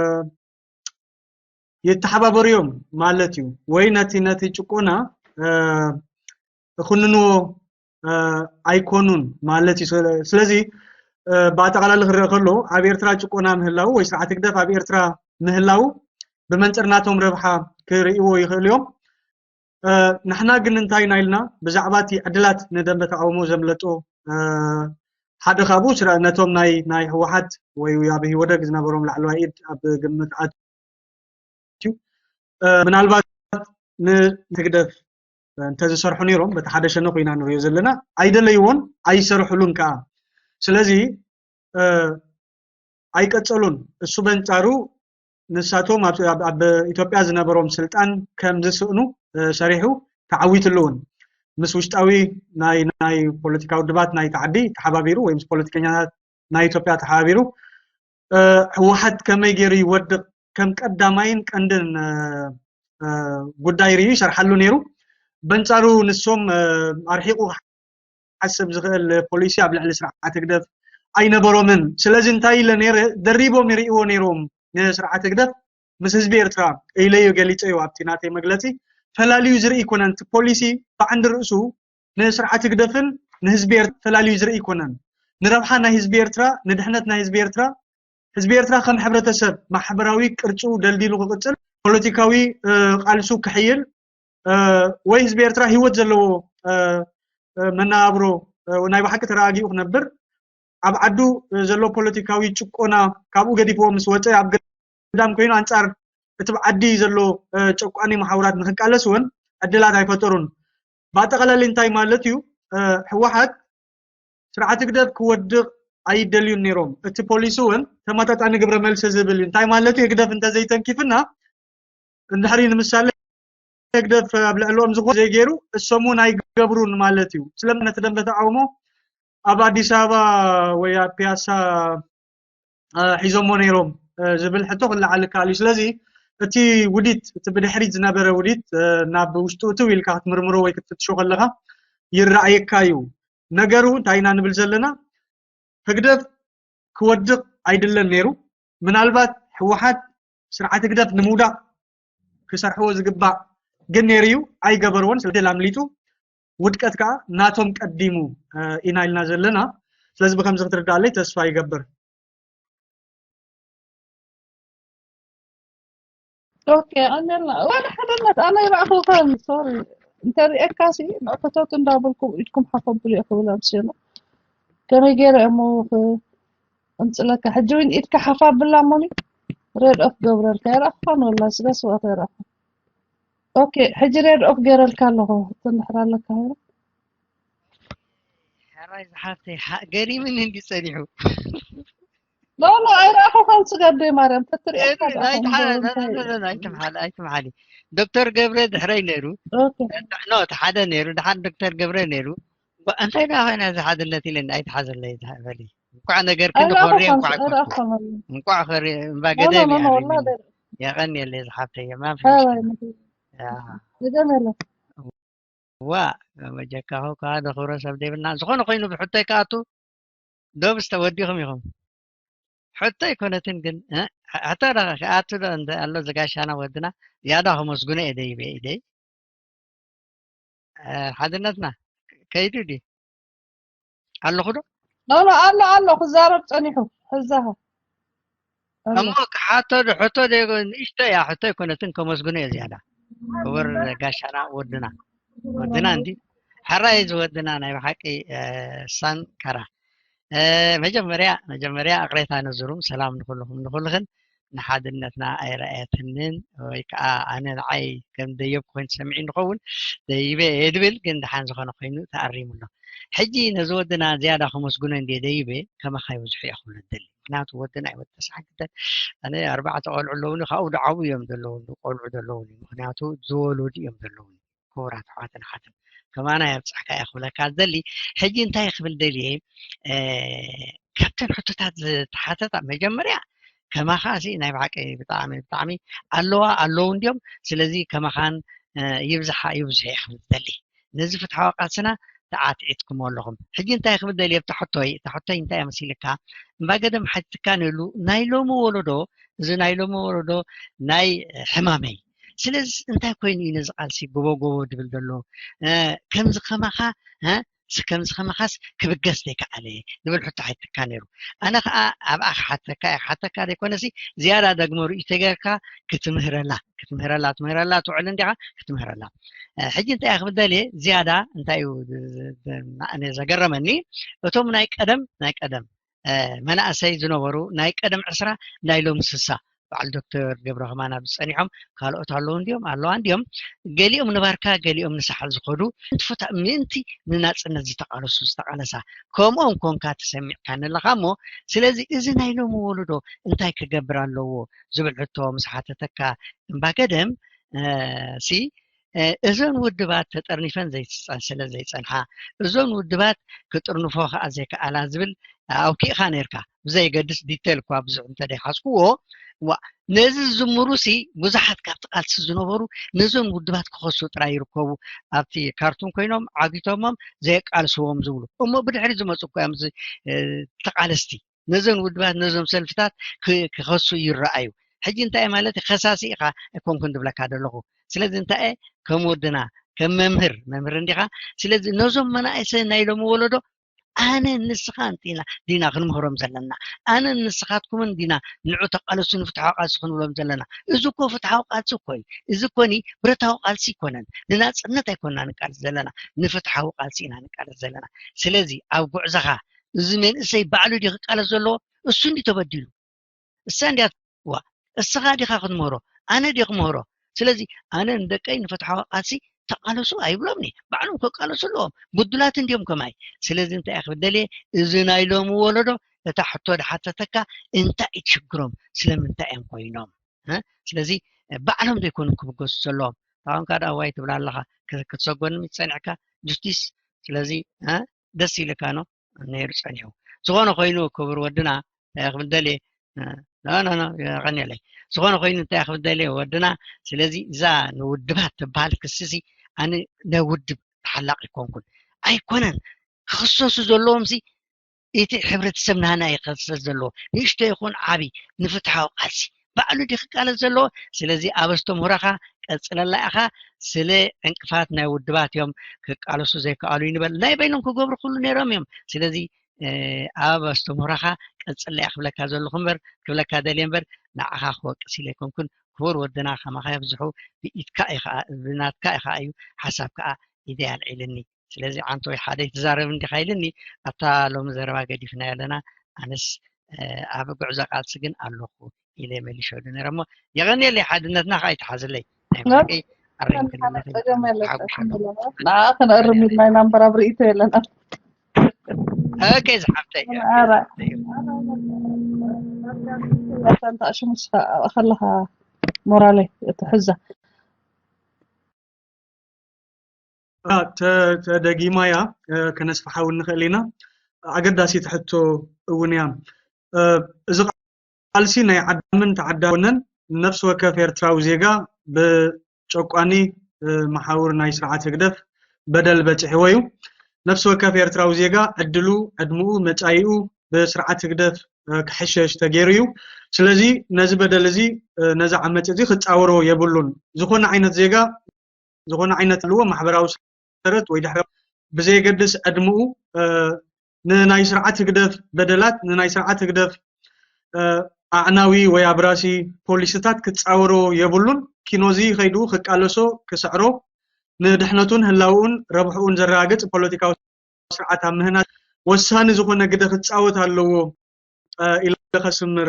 የተሓባበሩ እዮም ማለት እዩ። ወይ ነቲ፣ ነቲ ጭቆና፣ እ፣ እኹንንዎ፣ እ፣ ኣይኮኑን ማለት እዩ። ስለ-፣ ስለዚ፣ እ፣ ብኣጠቓላሊ ክረአ ከሎ ኣብ ኤርትራ ጭቆና ምህላው ወይ ስርዓት ህግደፍ ኣብ ኤርትራ ምህላው ብመንጽር ናቶም ረብሓ ክርእይዎ ይኽእሉ እዮም። እ፣ ንሕና ግን እንታይ ኢና ኢልና ብዛዕባ እቲ ዕድላት ንደንበ ተቃውሞ ዘምለጦ፣ እ፣ ሓደ ካብኡ ስራ-፣ ነቶም ናይ፣ ናይ ህወሓት ወይ ኣብ ህወደግ ዝነበሮም ላዕለዋይ ኢድ ኣብ ግምት ኣትዩ፣ እ፣ ምናልባት ንህግደፍ እንተዝሰርሑ ነይሮም በቲ ሓደ ሸነኽ ኢና ንሪኦ ዘለና፣ ኣይደለይዎን ኣይሰርሕሉን ከዓ። ስለዚ፣ እ፣ ኣይቀጸሉን። እሱ በንጻሩ ንሳቶም ኣብ፣ ኣብ፣ ኣብ ኢትዮጵያ ዝነበሮም ስልጣን ከም ዝስእኑ፣ እ፣ ሰሪሑ ተዓዊትሉ እውን። ምስ ውሽጣዊ ናይ፣ ናይ ፖለቲካዊ ውድባት ናይቲ ዓዲ ተሓባቢሩ ወይ ምስ ፖለቲከኛታት ናይ ኢትዮጵያ ተሓባቢሩ፣ እ፣ ህወሓት ከመይ ገይሩ ይወድቕ ከም ቀዳማይን ቀንድን፣ እ፣ እ፣ ጉዳይ ርእዩ ይሰርሓሉ ነይሩ። በንጻሩ ንሶም፣ እ፣ ኣርሒቑ ክሓስብ ዝኽእል ፖሊሲ ኣብ ልዕሊ ስርዓት ህግደፍ ኣይነበሮምን። ስለዚ እንታይ ኢለ ነይረ፣ ደሪቦም ይርእይዎ ነይሮም ንስርዓት ህግደፍ ምስ ህዝቢ ኤርትራ ኢለ እየ ገሊጸዮ ኣብቲ ናተይ መግለጺ። ፈላልዩ ዝርኢ ኣይኮነን። እቲ ፖሊሲ ብዓንዲ ርእሱ ንስርዓት ህግደፍን ንህዝቢ ኤርትራ ፈላልዩ ዝርኢ ኣይኮነን። ንረብሓ ናይ ህዝቢ ኤርትራ፣ ንድሕነት ናይ ህዝቢ ኤርትራ፣ ህዝቢ ኤርትራ ከም ሕብረተሰብ ማሕበራዊ ቅርጹ ደልዲሉ ክቕጽል፣ ፖለቲካዊ፣ እ፣ ቃልሱ ክሕይል፣ እ፣ ወይ ህዝቢ ኤርትራ ህይወት ዘለዎ፣ እ፣ እ፣ መነባብሮ፣ እ፣ ናይ ብሓቂ ተረጋጊኡ ክነብር፣ ኣብ ዓዱ፣ እ፣ ዘሎ ፖለቲካዊ ጭቆና ካብኡ ገዲፍዎ ምስ ወጸ፣ ኣብ ገዳም ኮይኑ ኣንጻር እቲ ኣብ ዓዲ ዘሎ፣ እ፣ ጨቋኒ መሓውራት ንክቃለስ እውን ዕድላት ኣይፈጠሩን። ብኣጠቓላሊ እንታይ ማለት እዩ? እ፣ ህወሓት ስርዓት ህግደፍ ክወድቕ ኣይደልዩን ነይሮም። እቲ ፖሊሲ እውን ተመጣጣኒ ግብረ መልሲ ዝብል እዩ። እንታይ ማለት እዩ? ህግደፍ እንተዘይተንኪፍና፣ እንድሕሪ ንምሳሌ ህግደፍ ኣብ ልዕሊኦም ዝኾነ ዘይገይሩ፣ እሶም እውን ኣይገብሩን ማለት እዩ። ስለምንታይ ነቲ ደንበ ተቃውሞ ኣብ ኣዲስ ኣበባ ወይ ኣብ ፒያሳ፣ እ፣ ሒዞሞ ነይሮም፣ እ፣ ዝብል ሕቶ ክለዓል ይከኣል እዩ። ስለዚ እቲ ውዲት፣ እቲ ብድሕሪት ዝነበረ ውዲት፣ እ፣ ናብ ውሽጡ እትው ኢልካ ክትምርምሮ ወይ ክትፍትሾ ከለኻ ይረኣየካ እዩ። ነገሩ እንታይ ኢና ንብል ዘለና? ህግደፍ ክወድቕ ኣይድለን ነይሩ። ምናልባት ህወሓት ስርዓት ህግደፍ ንምውዳቕ ክሰርሕዎ ዝግባእ ግን ነይሩ እዩ፣ ኣይገበርዎን። ስለዚ ኣምሊጡ፣ ውድቀት ከዓ ናቶም ቀዲሙ፣ እ፣ ኢና ኢልና ዘለና። ስለዚ ብከምዚ ክትርዳኣለይ ተስፋ ይገብር። ኦኬ፣ ኣሜላ። ወላ ሓደነት ኣነ ይረኣኹኸን፣ ሶሪ። እንተሪኤካሲ፣ ንዕፈቶት እንዳበልኩም ኢድኩም ሓፍ ኣብሉ ኢኹ ብላ ብሸነ። ከመይ ገይረ እሞ ኽ-፣ እንጽለካ? ሕጂ እውን ኢድካ ሓፍ ኣብላ እሞኒ። ሬድ ኦፍ ገብረልካ። ይረኣኹኸን ወላ፣ ስጋ ስዋት ይረኣኹ። ኦኬ፣ ሕጂ ሬድ ኦፍ ገይረልካ ኣለኹ። እንድሕር ኣለካ፣ ሄሎ። ሕራይ ዝሓፍተይ፣ ሓ-፣ ገሪምኒ እንዲ ጸኒሑ። ኖ፣ ኖ፣ ኣይረኣኹኸን ስጋ ኣደይ ማርያም። ተትሪኤካ ደኣ ከምዚ እንታይ። ኣይትምሓሊ፣ ኣይትምሓሊ። ዶክተር ገብረ ድሕረይ ነይሩ። ኦኬ። ኖ፣ እቲ ሓደ ነይሩ፣ ድሓር ዶክተር ገብረ ነይሩ። እባ እንታይ ደኣ ኮይና እዛ ሓድነት ኢለኒ፣ ኣይትሓዘለይ፣ እዛ በሊ። እንኳዕ ነገርክኒ ኮርየ፣ ኣይረኣኹኸን፣ እንኳዕ ኮርኩ። ኣይረኣኹኸን። እንኳዕ ኮርየ፣ እምባ ኖ፣ ኖ፣ ገደም ኖ፣ እያ ኖ፣ ወላ ሪሚኒ። ደረ-፣ የቐንየለይ ዝሓፍተይ፣ የማን ሓባይ ፍሽክና። ምክሪ። ያ። ደገም የለ። ዋ፣ በጀካ ኸው ከዓ ደኽብሮ ሰብ ዘይብልና። ዝኾነ ኮይኑ ብሕቶይ ክኣቱ፣ ዶብ ዝተወዲኹም ኢኹም። ሕቶ ኣይኮነትን ግን፣ እ፣ ሕቶ ዶ ክኣቱ ዶ እንተ ኣሎ ዝጋሻና ወድና፣ ያዳ ከመስግኖ እየ ደይበ ኢደይ። እ፣ ሓድነትና ከይዱ ድዩ? ኣለኹ ዶ? ኖ፣ ኖ፣ ኣሎ፣ ኣሎ፣ ክዛረብ ጸኒሑ። ሕዛኻ። እሞ ክሓቶ ዶ ሕቶ ዶ ንእሽቶ እያ፣ ሕቶ ኣይኮነትን፣ ከመስግኖ እየ ዝያዳ። ክቡር ጋሻና ወድና፣ ወድና እንዲ ሕራይ ዝወድና ናይ ብሓቂ ሳንካራ። መጀመርያ መጀመርያ እቕሬታ ነዝሩም ሰላም ንኩልኹም ንኩልኽን። ንሓድነትና ኣይረኣየትንን ወይ ከዓ ኣነ ንዓይ ከም ደየብ ኮይኑ ሰሚዒ ንኸውን ደይበ እየ ድብል፣ ግን ደሓን ዝኾነ ኮይኑ ተኣሪሙ ኣሎ። ሕጂ ነዚ ወድና ዝያዳ ከመስግኖ እንደ ደይበ ከማኻ ይብዝሑ እየ ክብሎ ደሊ። ምክንያቱ ወድና ይወደስ ሓግተን ኣነ ኣርባዕተ ቆልዑ ኣለውኒ፣ ካብኡ ደዓቡ እዮም ዘለውኒ ቆልዑ ዘለውኒ፣ ምክንያቱ ዝወለዱ እዮም ዘለውኒ። ክቡራት ኣሕዋትን ኣሓትን ከማና የብፅሕካ እየ ክብለካ ዝደሊ። ሕጂ እንታይ ክብል ደልየ፣ ካብተን ሕቶታት ዝተሓተታ መጀመርያ ከማኻ ሲ ናይ ብሓቂ ብጣዕሚ ብጣዕሚ ኣለዋ ኣለዉ እንዲዮም። ስለዚ ከማኻን ይብዝሓ ይብዝሑ እየ ክብል ዝደሊ። ነዚ ፍትሓዊ ቃልስና ተዓትዒትኩሞ ኣለኹም። ሕጂ እንታይ ክብል ደልየ ኣብታ ሕቶይ፣ እታ ሕቶይ እንታይ እያ መሲልካ? እምባገደም ሓቲትካ ነሉ ናይ ሎሚ ወለዶ፣ እዚ ናይ ሎሚ ወለዶ ናይ ሕማመይ። ስለዚ እንታይ ኮይኑ እዩ ነዚ ቃልሲ ጎቦ ጎቦ ድብል ዘሎ? ከምዚ ከማኻ ከምዚ ከማኻስ ክብገስ ዘይከኣለ ዝብል ሕቶ ሓቲትካ ነይሩ። ኣነ ከዓ ኣብኣ ክሓተካ እየ፣ ክሓተካ ዘይኮነሲ ዝያዳ ደግሞ ርእይቶ ጌርካ ክትምህረላ ክትምህረላ ትምህረላ ትውዕል እንዲኻ ክትምህረላ። ሕጂ እንታይ እየ ክብል ደልየ ዝያዳ እንታይ እዩ ኣነ ዘገረመኒ፣ እቶም ናይ ቀደም ናይ ቀደም መናእሰይ ዝነበሩ ናይ ቀደም ዕስራ ናይ ሎሚ ስሳ በዓል ዶክተር ገብረ ከማን ኣብዚ ጸኒሖም ካልኦት ኣለዉ እንዲዮም ኣለዋ እንዲዮም። ገሊኦም ንባርካ ገሊኦም ንሳሕል ዝኸዱ ትፉታ ምእንቲ ንናጽነት ዝተቃለሱ ዝተቃለሳ ከምኦም ኮንካ ተሰሚዕካ ንለኻ እሞ ስለዚ እዚ ናይ ሎሚ ወለዶ እንታይ ክገብር ኣለዎ ዝብል ሕቶ ምስ ሓተተካ እምባገደም ሲ እዞን ውድባት ተጠርኒፈን ስለ ዘይፀንሓ እዞን ውድባት ክጥርንፎ ከዓ ዘይከኣላ ዝብል ኣውኪእካ ነርካ ብዘይገድስ ዲቴል እኳ ብዙሕ እንተደይሓዝክዎ ነዚ ዝምሩ ሲ ብዙሓት ካብቲ ቃልሲ ዝነበሩ ነዞን ውድባት ክኸሱ ጥራይ ይርከቡ ኣብቲ ካርቱም ኮይኖም ዓጊቶሞም ዘየቃልስዎም ዝብሉ እሞ ብድሕሪ ዝመፁ እኮ እዮም ተቃለስቲ ነዞም ውድባት ነዞም ሰልፍታት ክኸሱ ይረኣዩ ሕጂ እንታይ ማለት ከሳሲ ኢኻ ኣይኮንኩን ዝብለካ ዘለኹ ስለዚ እንታይ ከም ወድና ከም መምህር መምህር እንዲኻ ስለዚ ነዞም መናእሰ ናይ ሎሚ ወለዶ ኣነ ንስኻ እንቲና ዲና ክንምህሮም ዘለና ኣነ ንስኻትኩምን ዲና ንዑ ተቃለሱ ንፍትሓዊ ቃልሲ ክንብሎም ዘለና እዚ እኮ ፍትሓዊ ቃልሲ እኮ እዩ እዚ እኮኒ ብረታዊ ቃልሲ ይኮነን ንናፅነት ኣይኮና ንቃልስ ዘለና ንፍትሓዊ ቃልሲ ኢና ንቃልስ ዘለና ስለዚ ኣብ ጉዕዞኻ እዚ መንእሰይ ባዕሉ ድዩ ክቃለስ ዘለዎ እሱ እንዲ ተበዲሉ እሳ እንዲያ ዋ እስኻ ዲኻ ክትምህሮ ኣነ ድየ ክምህሮ ስለዚ ኣነ ንደቀይ ንፈትሓዊ ቃልሲ ተቃለሱ ኣይብሎምኒ ባዕሎም ከቃለሱ ኣለዎም ብዱላት እንዲዮም ከማይ ስለዚ እንታይ ክብል ደልየ እዚ ናይ ሎሚ ወለዶ እታ ሕቶ ድሓተተካ እንታይ እዩ ችግሮም ስለምንታይ እዮም ኮይኖም ስለዚ ባዕሎም ዘይኮኑ ክብገሱ ዘለዎም ታሁን ካዳ ዋይ ትብላ ኣለኻ ክትሰጎንም ይፀንዕካ ጁስቲስ ስለዚ ደስ ኢልካ ነው ነይሩ ጸኒሑ ዝኾነ ኮይኑ ክቡር ወድና እንታይ ክብል ደልየ ቀኒለይ ዝኾነ ኮይኑ እንታይ ክብል ደልየ ወድና ስለዚ እዛ ንውድባት ትበሃል ክስሲ ኣነ ናይ ውድብ ተሓላቂ ይኮንኩን ኣይኮነን ክኽሰሱ ዘለዎም ሲ እቲ ሕብረተሰብ ናና ይኸሰስ ዘለዎ ንእሽቶ ይኹን ዓቢ ንፍትሓዊ ቃልሲ ባዕሉ ድዩ ክቃለስ ዘለዎ ስለዚ ኣብ ኣስተምህሮኻ ቀፅለላ ኢኻ ስለ ዕንቅፋት ናይ ውድባት እዮም ክቃለሱ ዘይከኣሉ ይንበል ናይ በይኖም ክገብሩ ክሉ ነይሮም እዮም ስለዚ ኣብ ኣስተምህሮኻ ቀፅላ እያ ክብለካ ዘለኹ እምበር ክብለካ ደልየ እምበር ንዓኻ ክወቅስ ኢለ ኣይኮንኩን ክቡር ወድና ከማኻ የብዝሑ ብኢትካ ኢኻ ብናትካ ኢኻ እዩ ሓሳብ ከዓ ኢደ ኣልዒልኒ ስለዚ ዓንተወይ ሓደ ይትዛረብ እንዲኻ ኢልኒ ኣብታ ሎሚ ዘረባ ገዲፍና ኣለና ኣነስ ኣብ ጉዕዞ ቃልሲ ግን ኣለኹ ኢለ መሊሸሉ ነረ እሞ የቐንየለይ ሓድነትና ከዓ ይትሓዝለይ ናይ ብሓቂ ኣረም ክልነት ንዓ ክንእርም ኢልና ኢና እምበር ኣብ ርእይቶ የለና ኦኬ ዝሓፍተይ ኣንታ ሽሙስ ከለኻ ሞራለይ ትሕዛ ተደጊማ እያ ከነስፍሓ እውን ንኽእል ኢና ኣገዳሲት ሕቶ እውን እያ እዚ ቃልሲ ናይ ዓዳምን ተዓዳውነን ነፍሲ ወከፍ ኤርትራዊ ዜጋ ብጨቋኒ መሓውር ናይ ስርዓት ህግደፍ በደል በፂሕዎ እዩ ነፍሲ ወከፍ ኤርትራዊ ዜጋ ዕድሉ ዕድምኡ መፃኢኡ ብስርዓት ህግደፍ ክሕሸሽ ተገይሩ እዩ ስለዚ ነዚ በደል እዚ ነዚ ዓመፅ እዚ ክፃወሮ የብሉን ዝኾነ ዓይነት ዜጋ ዝኾነ ዓይነት ኣለዎ ማሕበራዊ ሰረት ወይ ድሕረ ብዘየገድስ ዕድምኡ ንናይ ስርዓት ህግደፍ በደላት ንናይ ስርዓት ህግደፍ ኣዕናዊ ወይ ኣብራሲ ፖሊሲታት ክጻወሮ የብሉን። ኪኖዚ ከይዱ ክቃለሶ፣ ክስዕሮ፣ ንድሕነቱን ህላውኡን ረብሕኡን ዘረጋግጽ ፖለቲካዊ ስርዓት ኣብ ምህናጽ ወሳኒ ዝኾነ ግደ ክጻወት ኣለዎ ኢለ ከስምር።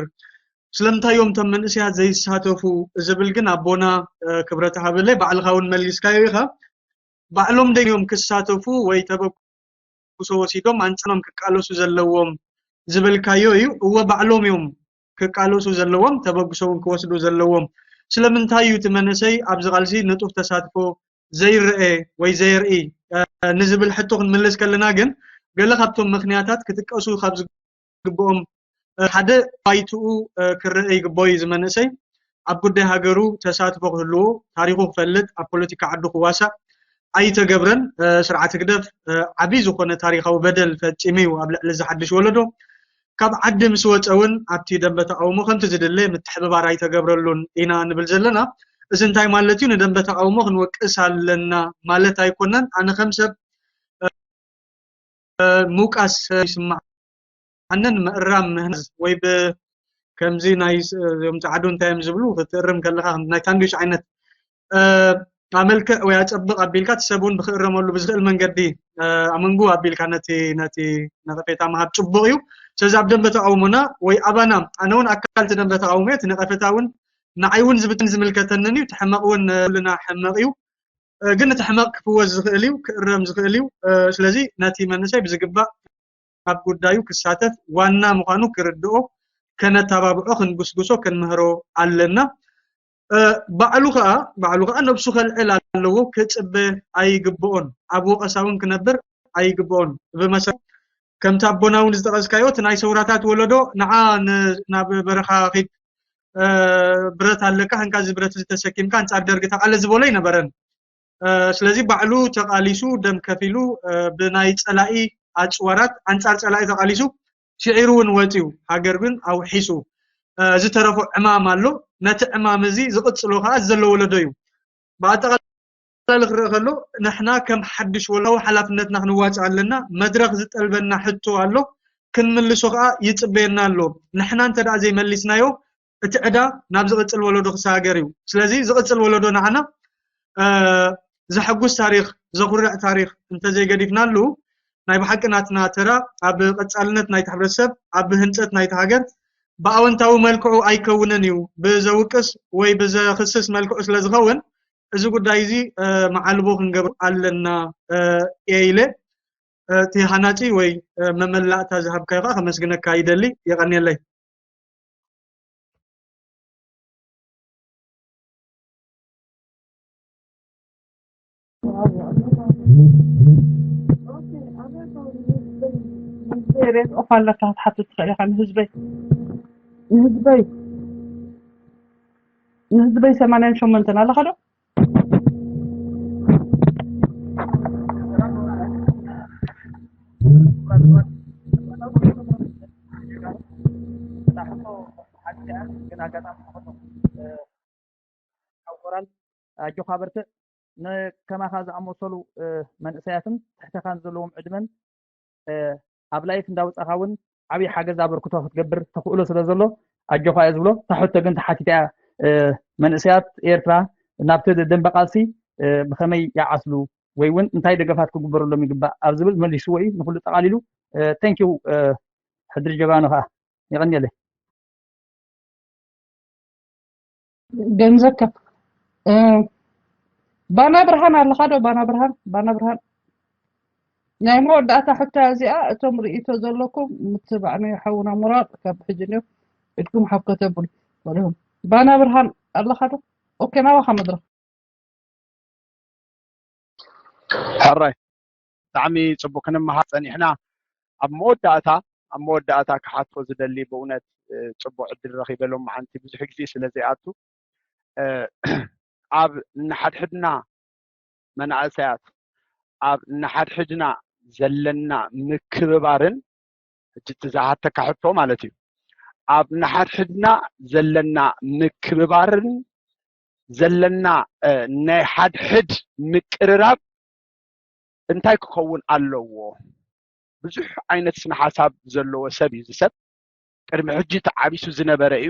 ስለምንታይ እዮም እቶም መንእሰያት ዘይሳተፉ ዝብል ግን ኣቦና ክብረት ሃበለይ ባዕልኻ እውን መሊስካዮ ኢኻ። ባዕሎም ደዮም ክሳተፉ ወይ ተበግሶ ወሲዶም ኣንጻሮም ክቃለሱ ዘለዎም ዝበልካዮ እዩ። እወ ባዕሎም እዮም ክቃለሱ ዘለዎም፣ ተበግሶ እውን ክወስዱ ዘለዎም። ስለምንታይ እዩ እቲ መንእሰይ ኣብዚ ቃልሲ ንጡፍ ተሳትፎ ዘይረኤ ወይ ዘየርኢ ንዝብል ሕቶ ክንምልስ ከለና ግን ገለ ካብቶም ምክንያታት ክጥቀሱ ካብ ዝግብኦም ሓደ ባይትኡ ክረአ ይግብኦ እዩ። እዚ መንእሰይ ኣብ ጉዳይ ሃገሩ ተሳትፎ ክህልዎ፣ ታሪኹ ክፈልጥ፣ ኣብ ፖለቲካ ዓዱ ክዋሳእ ኣይተገብረን። ስርዓት ህግደፍ ዓብዪ ዝኾነ ታሪኻዊ በደል ፈጺሙ እዩ ኣብ ልዕሊ እዚ ሓድሽ ወለዶ። ካብ ዓዲ ምስ ወፀ እውን ኣብቲ ደንበ ተቃውሞ ከምቲ ዝድለ ምትሕብባር ኣይተገብረሉን ኢና ንብል ዘለና። እዚ እንታይ ማለት እዩ? ንደንበ ተቃውሞ ክንወቅስ ኣለና ማለት ኣይኮነን። ኣነ ከም ሰብ ምውቃስ ይስማዓንን ምእራም ምህናዝ ወይ ብ ከምዚ ናይ እዞም ጻዕዱ እንታይ እዮም ዝብሉ ክትእርም ከለኻ ናይ ሳንድዊች ዓይነት ኣመልክዕ ወይ ኣጸብቕ ኣቢልካ እቲ ሰብ እውን ብክእረመሉ ብዝኽእል መንገዲ ኣመንጉ ኣቢልካ ነቲ ነቲ ነቐፌታ ምሃብ ጽቡቕ እዩ። ስለዚ ኣብ ደንበ ተቃውሞና ወይ ኣባና ኣነ እውን ኣካል እቲ ደንበ ተቃውሞ እቲ ነቐፌታ እውን ንዓይ እውን ዝብትን ዝምልከተንን እዩ። እቲ ሕመቕ እውን ኩልና ሕመቕ እዩ። ግን እቲ ሕመቕ ክፍወስ ዝኽእል እዩ፣ ክእረም ዝኽእል እዩ። ስለዚ ነቲ መንእሰይ ብዝግባእ ኣብ ጉዳዩ ክሳተፍ ዋና ምዃኑ ክርድኦ፣ ከነተባብዖ፣ ክንጉስጉሶ፣ ክንምህሮ ኣለና። ባዕሉ ከኣ ባዕሉ ከኣ ነብሱ ከልዕል ኣለዎ፣ ክጽበ ኣይግብኦን። ኣብ ወቐሳ እውን ክነብር ኣይግብኦን። ብመሰረት ከምቲ ኣቦና እውን ዝጠቐስካዮ እቲ ናይ ሰውራታት ወለዶ ንዓ ናብ በረኻ ኺድ ብረት ኣለካ፣ ህንካ እዚ ብረት እዚ ተሰኪምካ ኣንጻር ደርጊ ተቃለ ዝበሎ ኣይነበረን። ስለዚ ባዕሉ ተቃሊሱ ደም ከፊሉ ብናይ ጸላኢ ኣጽዋራት ኣንጻር ጸላኢ ተቃሊሱ ሽዒሩ እውን ወጺኡ ሃገር ግን ኣውሒሱ ዝተረፎ ዕማም ኣሎ። ነቲ ዕማም እዚ ዝቕጽሎ ከዓ ዘሎ ወለዶ እዩ። ብኣጠቓላሊ ክረአ ከሎ ንሕና ከም ሓድሽ ወለዶ ሓላፍነትና ክንዋጽእ ኣለና። መድረኽ ዝጠልበና ሕቶ ኣሎ፣ ክንምልሶ ከዓ ይጽበየና ኣሎ። ንሕና እንተ ደኣ ዘይመሊስናዮ እቲ ዕዳ ናብ ዝቕጽል ወለዶ ክሰጋገር እዩ። ስለዚ ዝቕጽል ወለዶ ንዓና ዘሐጉስ ታሪኽ፣ ዘኹርዕ ታሪኽ እንተዘይገዲፍናሉ ናይ ብሓቂ ናትና ተራ ኣብ ቀጻልነት ናይቲ ሕብረተሰብ፣ ኣብ ህንጸት ናይቲ ሃገር ብኣወንታዊ መልክዑ ኣይከውንን እዩ። ብዘውቅስ ወይ ብዘኽስስ መልክዑ ስለ ዝኸውን እዚ ጉዳይ እዚ መዓልቦ ክንገብር ኣለና እየ ኢለ እቲ ሃናጺ ወይ መመላእታ ዝሃብካዮ ከዓ ከመስግነካ ይደሊ። የቐንየለይ። ሬት ኦፍ ኣለካ ክትሓትት ትኽእል ኢኻ ንህዝበይ ንህዝበይ ንህዝበይ ሰማንያን ሸሞንተን ኣለኻ ዶ? ሓቂ እያ፣ ግን ኣጋጣሚ ተፈጥሮ ሓው ኦራል ኣጆኻ በርትዕ። ንከማኻ ዝኣመሰሉ መንእሰያትን ትሕተኻ ንዘለዎም ዕድመን ኣብ ላይፍ እንዳውጻኻ እውን ዓብዪ ሓገዝ ኣበርክቶ ክትገብር ተኽእሎ ስለ ዘሎ ኣጆኻ እየ ዝብሎ። እታ ሕቶ ግን ተሓቲታ እያ፣ መንእሰያት ኤርትራ ናብቲ ደንበ ቃልሲ ብኸመይ ይዓስሉ ወይ እውን እንታይ ደገፋት ክግበረሎም ይግባእ ኣብ ዝብል መሊስዎ እዩ። ንኹሉ ጠቓሊሉ። Thank you ሕድሪ ጀጋኑ ከዓ የቐንየለይ። ገንዘብ ከፍ ባና ብርሃን ኣለኻ ዶ? ባና ብርሃን ባና ብርሃን ናይ መወዳእታ ሕቶ እዚኣ እቶም ርእይቶ ዘለኩም ምትባዕ ናይ ሓውና ሞራል ካብ ሕጂ ነው ኢድኩም ሓብ ከተብሉ ወዲኹም። ባና ብርሃን ኣለኻ ዶ? ኦኬ ናባኻ መድረኽ። ሕራይ ብጣዕሚ ጽቡቅ ክንመሃር ጸኒሕና። ኣብ መወዳእታ ኣብ መወዳእታ ክሓቶ ዝደሊ ብእውነት ጽቡቅ ዕድል ረኺበ ሎም መዓንቲ ብዙሕ ግዜ ስለ ዘይኣቱ ኣብ ንሓድሕድና መናእሰያት ኣብ ንሓድሕድና ዘለና ምክብባርን ሕጂ እቲ ዝሓተካ ሕቶ ማለት እዩ ኣብ ንሓድሕድና ዘለና ምክብባርን ዘለና ናይ ሓድሕድ ምቅርራብ እንታይ ክኸውን ኣለዎ? ብዙሕ ዓይነት ስነ ሓሳብ ዘለዎ ሰብ እዩ እዚ ሰብ። ቅድሚ ሕጂ ተዓቢሱ ዝነበረ እዩ።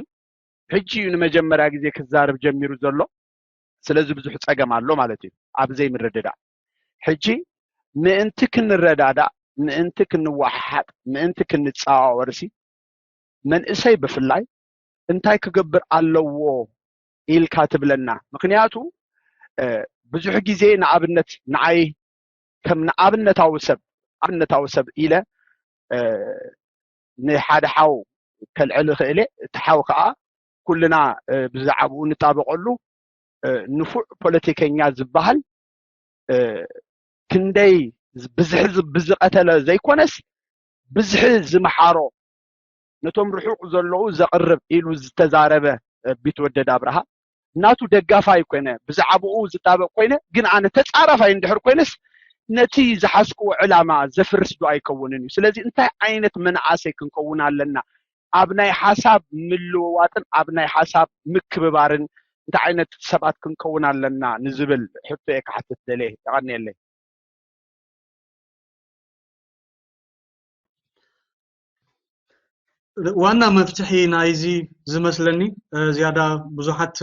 ሕጂ እዩ ንመጀመርያ ግዜ ክዛረብ ጀሚሩ ዘሎ። ስለዚ ብዙሕ ጸገም ኣሎ ማለት እዩ ኣብ ዘይምርድዳእ። ሕጂ ምእንቲ ክንረዳዳእ፣ ምእንቲ ክንወሓሓጥ፣ ምእንቲ ክንጸዋወርሲ መንእሰይ ብፍላይ እንታይ ክገብር ኣለዎ ኢልካ ትብለና? ምክንያቱ ብዙሕ ግዜ ንኣብነት ንዓይ ከም ንኣብነታዊ ሰብ ኣብነታዊ ሰብ ኢለ ንሓደ ሓው ከልዕል እኽእል እየ። እቲ ሓው ከዓ ኩልና ብዛዕባኡ ንጣበቀሉ ንፉዕ ፖለቲከኛ ዝበሃል ክንደይ ብዝሒ ብዝቀተለ ዘይኮነስ ብዝሒ ዝመሓሮ ነቶም ርሑቕ ዘለዉ ዘቕርብ ኢሉ ዝተዛረበ ቢትወደድ ኣብርሃ ናቱ ደጋፋይ ኮይነ ብዛዕባኡ ዝጣበቅ ኮይነ ግን ኣነ ተጻራፋይ እንድሕር ኮይነስ ነቲ ዝሓዝክዎ ዕላማ ዘፍርስ ዶ ኣይከውንን እዩ። ስለዚ እንታይ ዓይነት መንእሰይ ክንከውን ኣለና? ኣብ ናይ ሓሳብ ምልውዋጥን ኣብ ናይ ሓሳብ ምክብባርን እንታይ ዓይነት ሰባት ክንከውን ኣለና ንዝብል ሕቶ እየ ክሓትት ደልየ። የቐንየለይ። ዋና መፍትሒ ናይዚ ዝመስለኒ ዝያዳ ብዙሓት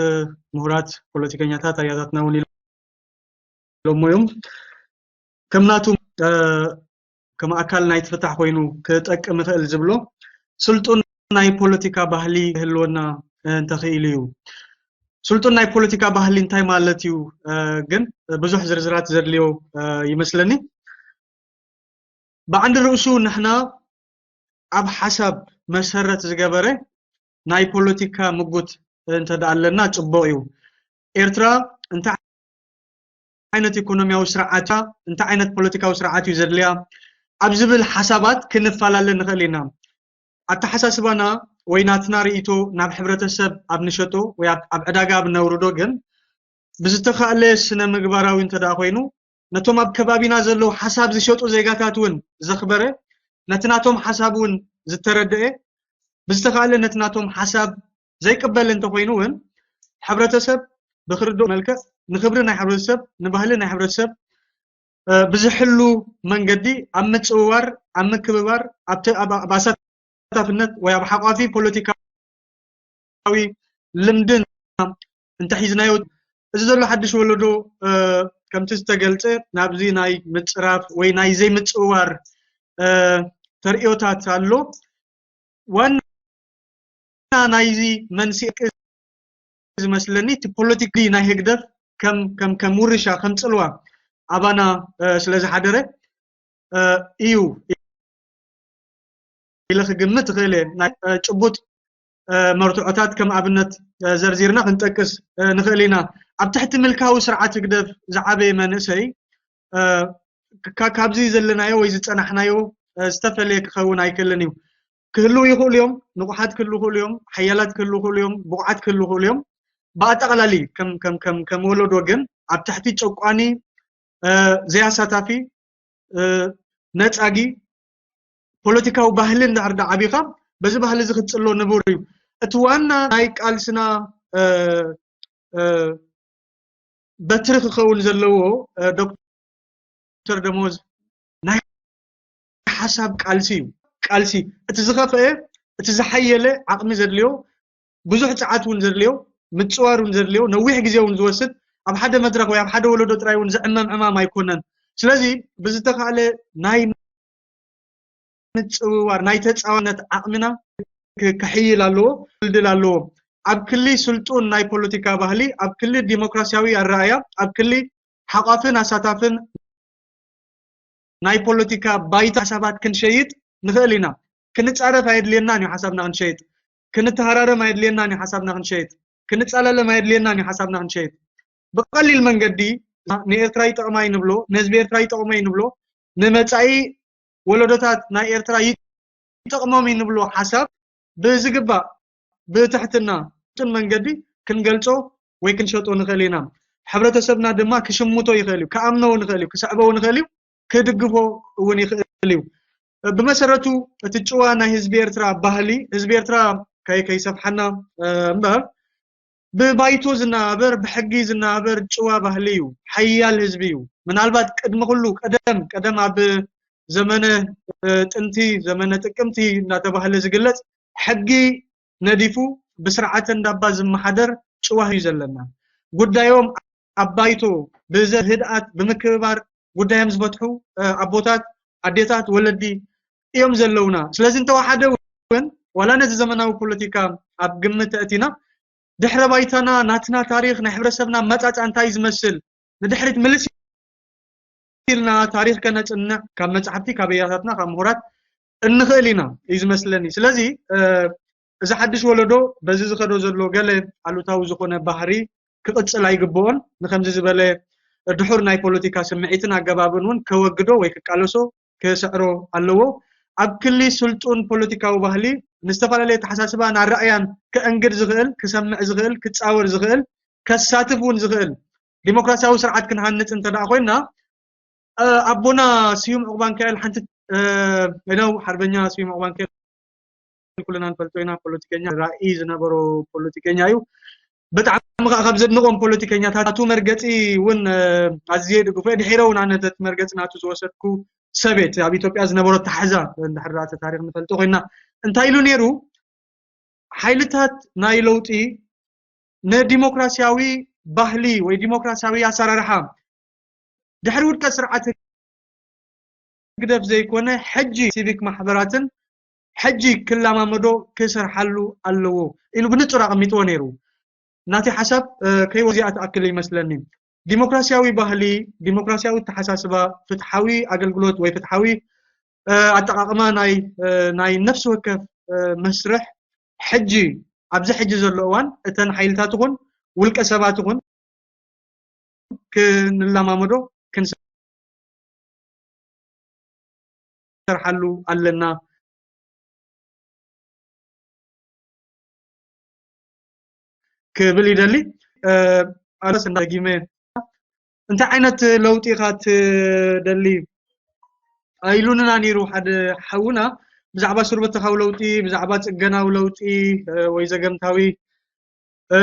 ምሁራት ፖለቲከኛታት ኣያታትና እውን ኢሎሞ እዮም። ከም ናቱ ከም ኣካል ናይቲ ፍታሕ ኮይኑ ክጠቅም ይኽእል ዝብሎ ስልጡን ናይ ፖለቲካ ባህሊ ክህልወና እንተኽኢሉ እዩ። ስልጡን ናይ ፖለቲካ ባህሊ እንታይ ማለት እዩ ግን ብዙሕ ዝርዝራት ዘድልዮ ይመስለኒ። ብዓንዲ ርእሱ ንሕና ኣብ ሓሳብ መሰረት ዝገበረ ናይ ፖለቲካ ምጉት እንተደኣ ኣለና ጽቡቕ እዩ። ኤርትራ እንታይ ዓይነት ኢኮኖሚያዊ ስርዓት እንታይ ዓይነት ፖለቲካዊ ስርዓት እዩ ዘድልያ ኣብ ዝብል ሓሳባት ክንፈላለ ንኽእል ኢና። ኣተሓሳስባና ወይ ናትና ርእይቶ ናብ ሕብረተሰብ ኣብ ንሸጦ ወይ ኣብ ዕዳጋ ኣብ ነውርዶ ግን ብዝተኻእለ ስነ ምግባራዊ እንተደኣ ኮይኑ ነቶም ኣብ ከባቢና ዘለዉ ሓሳብ ዝሸጡ ዜጋታት እውን ዘኽበረ ነቲ ናቶም ሓሳብ እውን ዝተረደአ ብዝተኻእለ ነቲ ናቶም ሓሳብ ዘይቅበል እንተኮይኑ እውን ሕብረተሰብ ብክርዶ መልክዕ ንክብሪ ናይ ሕብረተሰብ ንባህሊ ናይ ሕብረተሰብ ብዝሕሉ መንገዲ ኣብ ምጽውዋር ኣብ ምክብባር ኣብ ኣሳታፍነት ወይ ኣብ ሓቋፊ ፖለቲካዊ ልምድን እንተሒዝናዮ እዚ ዘሎ ሓድሽ ወለዶ ከምቲ ዝተገልጸ ናብዚ ናይ ምጽራፍ ወይ ናይ ዘይምጽውዋር ተርእዮታት ኣሎ። ዋና ናይዚ መንስኤ ዝመስለኒ እቲ ፖለቲክ ናይ ህግደፍ ከም ከም ከም ውርሻ ከም ጽልዋ ኣባና ስለ ዝሓደረ እዩ ኢለ ክግምት እኽእል እየ። ናይ ጭቡጥ መርትዖታት ከም ኣብነት ዘርዚርና ክንጠቅስ ንኽእል ኢና። ኣብ ትሕቲ ምልካዊ ስርዓት ህግደፍ ዝዓበየ መንእሰይ ካብዚ ዘለናዮ ወይ ዝፀናሕናዮ ዝተፈለየ ክኸውን ኣይክእልን እዩ። ክህልው ይኽእሉ እዮም፣ ንቑሓት ክህልው ይኽእሉ እዮም፣ ሓያላት ክህልው ይኽእሉ እዮም፣ ብቑዓት ክህልው ይኽእሉ እዮም። ብኣጠቓላሊ ከም ከም ከም ከም ወለዶ ግን ኣብ ትሕቲ ጨቋኒ፣ ዘያሳታፊ፣ ነፃጊ ፖለቲካዊ ባህሊ እንዳዕርዳ ዓቢኻ በዚ ባህሊ እዚ ክትፅሎ ንቡር እዩ። እቲ ዋና ናይ ቃልስና በትሪ ክኸውን ዘለዎ ዶክተር ደሞዝ ናይ ሓሳብ ቃልሲ እዩ። ቃልሲ እቲ ዝኸፈአ እቲ ዝሓየለ ዓቕሚ ዘድልዮ ብዙሕ ፀዓት እውን ዘድልዮ ምፅዋር እውን ዘድልዮ ነዊሕ ግዜ እውን ዝወስድ ኣብ ሓደ መድረክ ወይ ኣብ ሓደ ወለዶ ጥራይ እውን ዝዕመም ዕማም ኣይኮነን። ስለዚ ብዝተኻእለ ናይ ምጽውዋር ናይ ተጻዋነት ዓቕምና ክሕይል ኣለዎ፣ ክድልድል ኣለዎ። ኣብ ክሊ ስልጡን ናይ ፖለቲካ ባህሊ፣ ኣብ ክሊ ዲሞክራሲያዊ ኣረኣእያ፣ ኣብ ክሊ ሓቋፍን ኣሳታፍን ናይ ፖለቲካ ባይታ ሓሳባት ክንሸይጥ ንኽእል ኢና። ክንጻረፍ ኣየድልየናን እዩ ሓሳብና ክንሸይጥ። ክንተሃራረም ኣየድልየናን እዩ ሓሳብና ክንሸይጥ። ክንጻላለም ኣየድልየናን እዩ ሓሳብና ክንሸይጥ። ብቐሊል መንገዲ ንኤርትራ ይጠቕማ እዩ ንብሎ፣ ንህዝቢ ኤርትራ ይጠቕሞ እዩ ንብሎ፣ ንመጻኢ ወለዶታት ናይ ኤርትራ ይጠቕሞም እዩ ንብሎ ሓሳብ ብዝግባእ ብትሕትና ትን መንገዲ ክንገልጾ ወይ ክንሸጦ ንኽእል ኢና። ሕብረተሰብና ድማ ክሽምቶ ይኽእል እዩ፣ ክኣምኖ ንኽእል እዩ፣ ክስዕቦ ንኽእል እዩ፣ ክድግፎ እውን ይኽእል እዩ። ብመሰረቱ እቲ ጭዋ ናይ ህዝቢ ኤርትራ ባህሊ ህዝቢ ኤርትራ ከይሰፍሓና እምበር ብባይቶ ዝነባበር ብሕጊ ዝነባበር ጭዋ ባህሊ እዩ። ሓያል ህዝቢ እዩ። ምናልባት ቅድሚ ኩሉ ቀደም ቀደም ኣብ ዘመነ ጥንቲ ዘመነ ጥቅምቲ እናተባህለ ዝግለጽ ሕጊ ነዲፉ ብስርዓተ እንዳባ ዝመሓደር ጭዋህ እዩ ዘለና። ጉዳዮም ኣብ ባይቶ ብዘ ህድኣት ብምክብባር ጉዳዮም ዝፈትሑ ኣቦታት፣ ኣዴታት፣ ወለዲ እዮም ዘለውና። ስለዚ እንተወሓደ እውን ዋላ ነዚ ዘመናዊ ፖለቲካ ኣብ ግምት ተእቲና ድሕረ ባይታና፣ ናትና ታሪኽ፣ ናይ ሕብረተሰብና ኣመጻጽኣ እንታይ ዝመስል ንድሕሪት ምልስ ኢልና ታሪኽ ከነጽንዕ ካብ መጻሕፍቲ፣ ካብ ኣያታትና፣ ካብ ምሁራት እንኽእል ኢና እዩ ዝመስለኒ። ስለዚ እዚ ሓድሽ ወለዶ በዚ ዝኸዶ ዘሎ ገለ ኣሉታዊ ዝኾነ ባህሪ ክቕጽል ኣይግብኦን። ንከምዚ ዝበለ ድሑር ናይ ፖለቲካ ስምዒትን ኣገባብን እውን ከወግዶ ወይ ክቃለሶ ክስዕሮ ኣለዎ። ኣብ ክሊ ስልጡን ፖለቲካዊ ባህሊ ንዝተፈላለየ ኣተሓሳስባን ኣረኣእያን ከእንግድ ዝኽእል፣ ክሰምዕ ዝኽእል፣ ክጻወር ዝኽእል፣ ከሳትፍ እውን ዝኽእል ዲሞክራሲያዊ ስርዓት ክንሃንጽ እንተ ደኣ ኮይንና ኣቦና ስዩም ዑቕባንካኤል ሓንቲ ነው ሓርበኛ ስዩም ዑቕባንካኤል ኩልና ንፈልጦ ኢና። ፖለቲከኛ ራእይ ዝነበሮ ፖለቲከኛ እዩ። ብጣዕሚ ከዓ ካብ ዘድንቆም ፖለቲከኛታት ናቱ መርገፂ እውን ኣዝየ ይድግፎ። ድሒረ እውን ኣነ ነቲ መርገፂ ናቱ ዝወሰድኩ ሰቤት ኣብ ኢትዮጵያ ዝነበሮ ታሕዛ እንድሕር ዳኣ ታሪክ ንፈልጦ ኮይና እንታይ ኢሉ ነይሩ? ሓይልታት ናይ ለውጢ ንዲሞክራሲያዊ ባህሊ ወይ ዲሞክራሲያዊ ኣሰራርሓ ድሕሪ ውድቀት ስርዓት ህግደፍ ዘይኮነ ሕጂ ሲቪክ ማሕበራትን ሕጂ ክለማመዶ ክሰርሓሉ ኣለዎ ኢሉ ብንጹር ኣቐሚጥዎ ነይሩ። ናተይ ሓሳብ ከይወዚኣ ትኣክል ይመስለኒ። ዲሞክራሲያዊ ባህሊ፣ ዲሞክራሲያዊ ኣተሓሳስባ፣ ፍትሓዊ ኣገልግሎት ወይ ፍትሓዊ ኣጠቓቕማ ናይ ናይ ነፍሲ ወከፍ መስርሕ ሕጂ ኣብዚ ሕጂ ዘሎ እዋን እተን ሓይልታት ይኹን ውልቀ ሰባት ይኹን ክንለማመዶ ክንሰርሓሉ ኣለና ክብል ይደሊ። ኣነስ እንዳጊመ እንታይ ዓይነት ለውጢ ኢኻ ትደሊ ኢሉንና ነይሩ ሓደ ሓውና። ብዛዕባ ስርበተኻዊ ለውጢ፣ ብዛዕባ ጽገናዊ ለውጢ ወይ ዘገምታዊ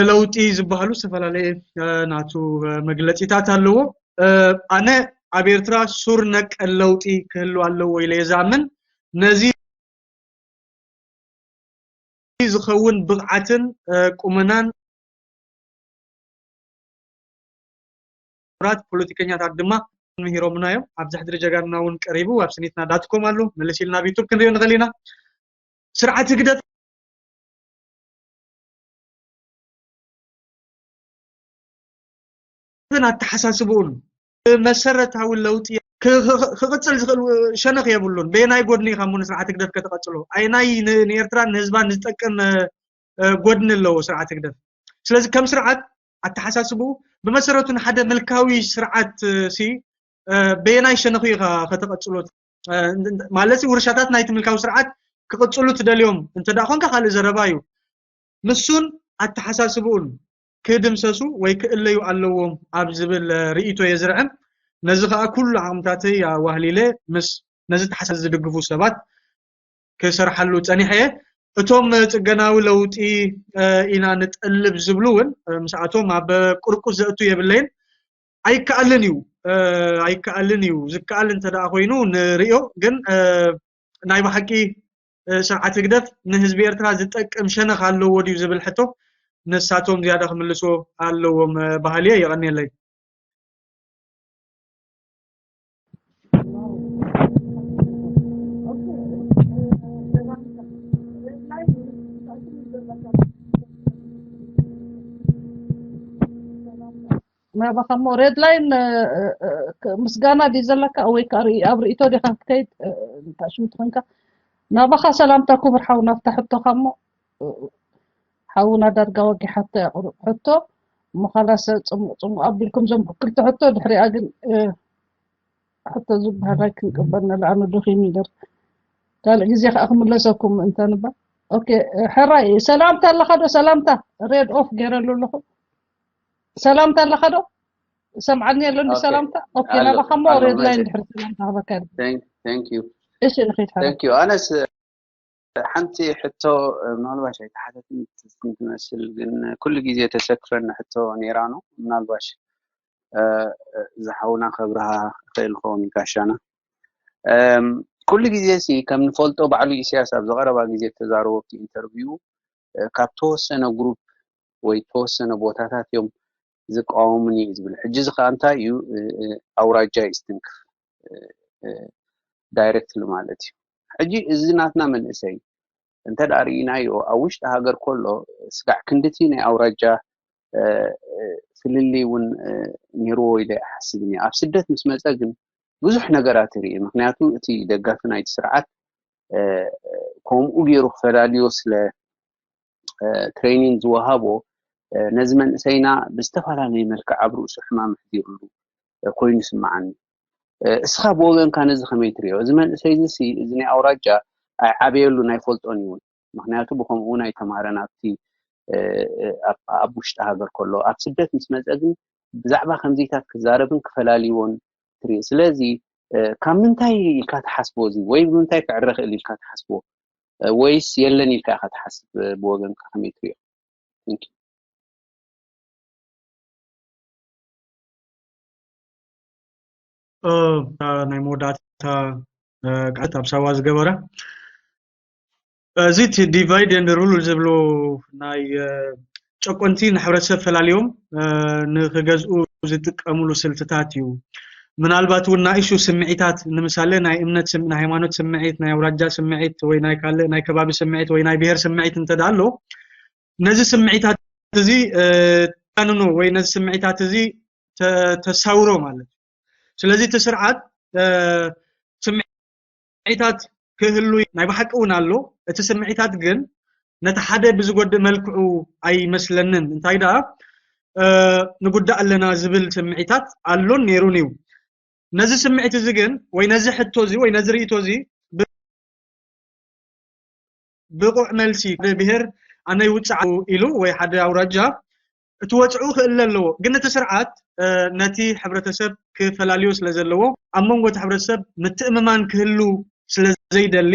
ለውጢ ዝበሃሉ ዝተፈላለየ ናቱ መግለጺታት ኣለዎ። ኣነ ኣብ ኤርትራ ሱር ነቀል ለውጢ ክህሉ ኣለዎ ኢለ እየ ዝኣምን። ነዚ ዝኸውን ብቕዓትን ቁመናን ምሁራት ፖለቲከኛታት ድማ ምሂሮምና እዮም። ኣብዚ ሕድሪ ጀጋኑና እውን ቀሪቡ ኣብ ስኒትና ዳትኮም ኣሎ። መለስ ኢልና ኣብ ዩቱብ ክንሪኦ ንኽእል ኢና። ስርዓት ህግደፍ ኣተሓሳስብኡን መሰረታዊ ለውጢ ክቕፅል ዝኽእል ሸነኽ የብሉን። በየናይ ጎድኒ ኢኻ እሞ ንስርዓት ህግደፍ ከተቐፅሎ? ኣይናይ ንኤርትራን ንህዝባን ዝጠቅም ጎድኒ ኣለዎ ስርዓት ህግደፍ። ስለዚ ከም ስርዓት ኣተሓሳስብኡ ብመሰረቱ ንሓደ ምልካዊ ስርዓት ሲ በየናይ ሸነኽ ኢኻ ከተቐፅሎ? ማለት ውርሻታት ናይቲ ምልካዊ ስርዓት ክቕፅሉ ትደልዮም እንተ ደኣ ኮንካ ካልእ ዘረባ እዩ። ንሱን ኣተሓሳስብኡን ክድምሰሱ ወይ ክእለዩ ኣለዎም ኣብ ዝብል ርእይቶ እየ ዝርዕም። ነዚ ከኣ ኩሉ ዓቕምታተይ ኣዋህሊለ ምስ ነዚ ኣተሓሳስባ ዝድግፉ ሰባት ክሰርሓሉ ጸኒሐ እየ። እቶም ጽገናዊ ለውጢ ኢና ንጠልብ ዝብሉ እውን ምስኣቶም ኣብ ቁርቁስ ዘእቱ የብለይን። ኣይከኣልን እዩ ኣይከኣልን እዩ። ዝከኣል እንተ ደኣ ኮይኑ ንርእዮ። ግን ናይ ብሓቂ ስርዓት ህግደፍ ንህዝቢ ኤርትራ ዝጠቅም ሸነኽ ኣለዎ ድዩ ዝብል ሕቶ ንሳቶም ዝያዳ ክምልሶ ኣለዎም በሃሊ እየ። የቐንየለይ። ናባኻ እሞ ሬድ ላይን ምስጋና ድዩ ዘለካ ወይ ከዓ ኣብ ርእይቶ ዲኻ ክትከይድ? እንታይ ሽሙ ትኾንካ? ናባኻ ሰላምታ ክቡር ሓው ናብታ ሕቶኻ እሞ ሓውና ዳርጋ ወጊሓቶ እያ ቁሩብ ሕቶ እሞ ካላስ ጽሙቕ ጽሙቕ ኣቢልኩም ዘም ክልተ ሕቶ ድሕሪኣ ግን ሕቶ ዝበሃል ኣይክንቅበል ንልኣኑ ድኺም ይደር ካልእ ግዜ ከዓ ክምለሰኩም እንተ ንባ ኦኬ ሕራይ ሰላምታ ኣለኻ ዶ ሰላምታ ሬድ ኦፍ ገይረሉ ኣለኹ ሰላምታ ኣለኻ ዶ ሰምዓኒ ኣሎ እንዲ ሰላምታ ኦኬ ናባኻ እሞ ሬድ ላይን ድሕሪ ሰላምታ ክበካ እሺ ንኸይድ ሓ ኣነስ ሓንቲ ሕቶ ምናልባሽ ኣይተሓተትን ትመስል ግን ኩሉ ግዜ ተሰክፈኒ ሕቶ ነይራ ነው ምናልባሽ ዝሓውና ከብርሃ ክእል ክኸውን ጋሻና ኩሉ ግዜ ሲ ከም ንፈልጦ ባዕሉ ኢሳያስ ኣብ ዝቐረባ ግዜ ተዛረቦ ኣብቲ ኢንተርቪው ካብ ተወሰነ ግሩፕ ወይ ተወሰነ ቦታታት እዮም ዝቃወሙኒ እዩ ዝብል። ሕጂ እዚ ከዓ እንታይ እዩ? ኣውራጃ ይስትንክፍ ዳይሬክትሊ ማለት እዩ። ሕጂ እዚ ናትና መንእሰይ እንተ ደኣ ርኢናዮ ኣብ ውሽጢ ሃገር ከሎ ስጋዕ ክንድቲ ናይ ኣውራጃ ፍልልይ እውን ነይርዎ ኢለ ኣይሓስብን እየ። ኣብ ስደት ምስ መፀ ግን ብዙሕ ነገራት ይርኢ። ምክንያቱ እቲ ደጋፊ ናይቲ ስርዓት ከምኡ ገይሩ ክፈላልዮ ስለ ትሬኒንግ ዝወሃቦ ነዚ መንእሰይና ብዝተፈላለየ መልክዕ ኣብ ርእሱ ሕማም ኣሕዲሩሉ ኮይኑ ይስምዓኒ። እስኻ ብወገንካ ነዚ ከመይ ትሪኦ? እዚ መንእሰይ እዚ እዚ ናይ ኣውራጃ ኣይዓበየሉን ኣይፈልጦን እውን። ምክንያቱ ብከምኡ እውን ኣይተማሃረን ኣብቲ ኣብ ውሽጢ ሃገር ከሎ። ኣብ ስደት ምስ መፀ ግን ብዛዕባ ከምዚታት ክዛረብን ክፈላልይዎን ትርኢ። ስለዚ ካብ ምንታይ ኢልካ ትሓስቦ እዚ ወይ ብምንታይ ክዕረ ክእል ኢልካ ትሓስቦ ወይስ የለን ኢልካ ኢኻ ትሓስብ? ብወገንካ ከመይ ትሪኦ? ናይ መወዳእታ ቃልት ኣብ ሳዋ ዝገበረ እዚ እቲ ዲቫይድ ኤንድ ሩል ዝብሉ ናይ ጨቆንቲ ንሕብረተሰብ ፈላልዮም ንክገዝኡ ዝጥቀምሉ ስልትታት እዩ። ምናልባት እውን ናእሹ ስምዒታት ንምሳሌ ናይ እምነት ናይ ሃይማኖት ስምዒት፣ ናይ ኣውራጃ ስምዒት ወይ ናይ ካልእ ናይ ከባቢ ስምዒት ወይ ናይ ብሄር ስምዒት እንተዳ ኣሎ ነዚ ስምዒታት እዚ ተጋንኖ ወይ ነዚ ስምዒታት እዚ ተሳውሮ ማለት እዩ። ስለዚ እቲ ስርዓት ስምዒታት ክህሉ ናይ ብሓቂ እውን ኣሎ። እቲ ስምዒታት ግን ነቲ ሓደ ብዝጎድእ መልክዑ ኣይመስለንን። እንታይ ደኣ ንጉዳእ ኣለና ዝብል ስምዒታት ኣሎን ነይሩን እዩ። ነዚ ስምዒት እዚ ግን ወይ ነዚ ሕቶ እዚ ወይ ነዚ ርእቶ እዚ ብቑዕ መልሲ ብሄር ኣነ ይውፅዓ ኢሉ ወይ ሓደ ኣውራጃ እቲ ወፅዑ ክእለ ኣለዎ። ግን እቲ ስርዓት ነቲ ሕብረተሰብ ክፈላልዮ ስለ ዘለዎ ኣብ መንጎ እቲ ሕብረተሰብ ምትእምማን ክህሉ ስለ ዘይደሊ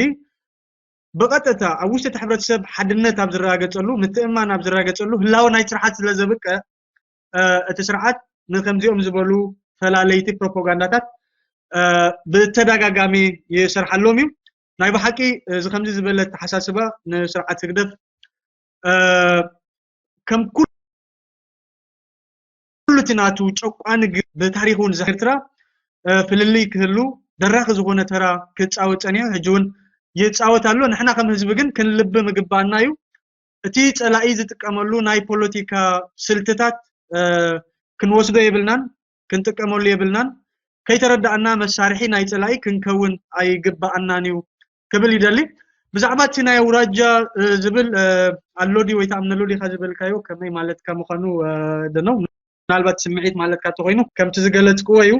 ብቐጥታ ኣብ ውሽጢ እቲ ሕብረተሰብ ሓድነት ኣብ ዝረጋገፀሉ ምትእምማን ኣብ ዝረጋገፀሉ ህላወ ናይ ስርዓት ስለ ዘብቀ እቲ ስርዓት ንከምዚኦም ዝበሉ ፈላለይቲ ፕሮፓጋንዳታት ብተደጋጋሚ ይሰርሓሎም እዩ። ናይ ብሓቂ እዚ ከምዚ ዝበለ ኣተሓሳስባ ንስርዓት ህግደፍ ከም ኩሉ እቲ ናቱ ጨቋኒ ብታሪክ እውን ኤርትራ ፍልልይ ክህሉ ደራኺ ዝኾነ ተራ ክፃወት ፀኒሑ ሕጂ እውን ይፃወት ኣሎ። ንሕና ከም ህዝቢ ግን ክንልብም ይግባኣና እዩ። እቲ ፀላኢ ዝጥቀመሉ ናይ ፖለቲካ ስልትታት ክንወስዶ የብልናን፣ ክንጥቀመሉ የብልናን። ከይተረዳእና መሳርሒ ናይ ፀላኢ ክንከውን ኣይግባኣናን እዩ ክብል ይደሊ። ብዛዕባ እቲ ናይ ኣውራጃ ዝብል ኣሎ ድዩ ወይ ትኣምነሉ ዲኻ ዝበልካዮ ከመይ ማለትካ ምዃኑ ደነው ምናልባት ስምዒት ማለትካ ተኮይኑ ከምቲ ዝገለጽክዎ እዩ።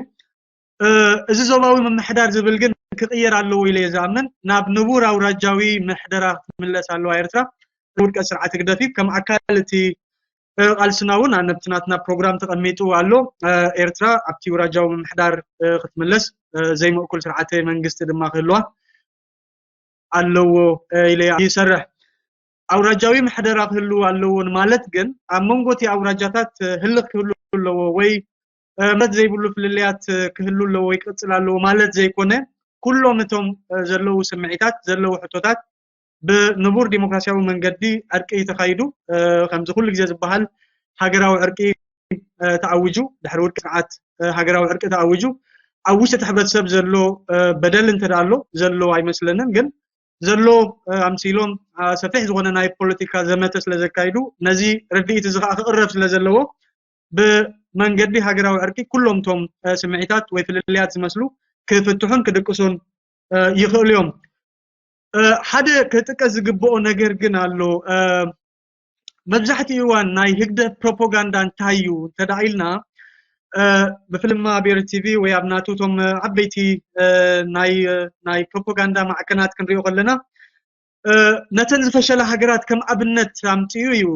እዚ ዞባዊ ምምሕዳር ዝብል ግን ክቕየር ኣለዎ ኢለ እየ ዝኣምን። ናብ ንቡር ኣውራጃዊ ምሕደራ ክትምለስ ኣለዋ ኤርትራ። ውድቀት ስርዓት ህግደፍ እዩ። ከም ኣካል እቲ ቃልስና እውን ነብቲ ናትና ፕሮግራም ተቐሚጡ ኣሎ። ኤርትራ ኣብቲ ውራጃዊ ምምሕዳር ክትምለስ ዘይምእኩል ስርዓተ መንግስቲ ድማ ክህልዋ ኣለዎ ኢለ ይሰርሕ። ኣውራጃዊ ምሕደራ ክህሉ ኣለዎ ማለት ግን ኣብ መንጎ እቲ ኣውራጃታት ህልኽ ክህሉ ኣለዎ ወይ እምነት ዘይብሉ ፍልልያት ክህሉ ኣለዎ ወይ ክቕፅል ኣለዎ ማለት ዘይኮነ ኩሎም እቶም ዘለዉ ስምዒታት ዘለዉ ሕቶታት ብንቡር ዲሞክራሲያዊ መንገዲ ዕርቂ ተኻይዱ ከምዚ ኩሉ ግዜ ዝበሃል ሃገራዊ ዕርቂ ተኣዊጁ ድሕሪ ውድቂ ስርዓት ሃገራዊ ዕርቂ ተኣዊጁ ኣብ ውሽጢ እቲ ሕብረተሰብ ዘሎ በደል እንተ ኣሎ ዘሎ ኣይመስለንን ግን ዘሎ ኣምሲሎም ሰፊሕ ዝኾነ ናይ ፖለቲካ ዘመተ ስለ ዘካይዱ ነዚ ርድኢት እዚ ከዓ ክቕረብ ስለ ዘለዎ ብመንገዲ ሃገራዊ ዕርቂ ኩሎም እቶም ስምዒታት ወይ ፍልልያት ዝመስሉ ክፍትሑን ክድቅሱን ይኽእሉ እዮም። ሓደ ክጥቀስ ዝግብኦ ነገር ግን ኣሎ። መብዛሕትኡ እዋን ናይ ህግደፍ ፕሮፓጋንዳ እንታይ እዩ እንተደኣ ኢልና ብፍልማ ብኤሪ ቲቪ ወይ ኣብ ናቱ እቶም ዓበይቲ ናይ ፕሮፓጋንዳ ማዕከናት ክንሪኦ ከለና ነተን ዝፈሸላ ሃገራት ከም ኣብነት ኣምፅኡ እዩ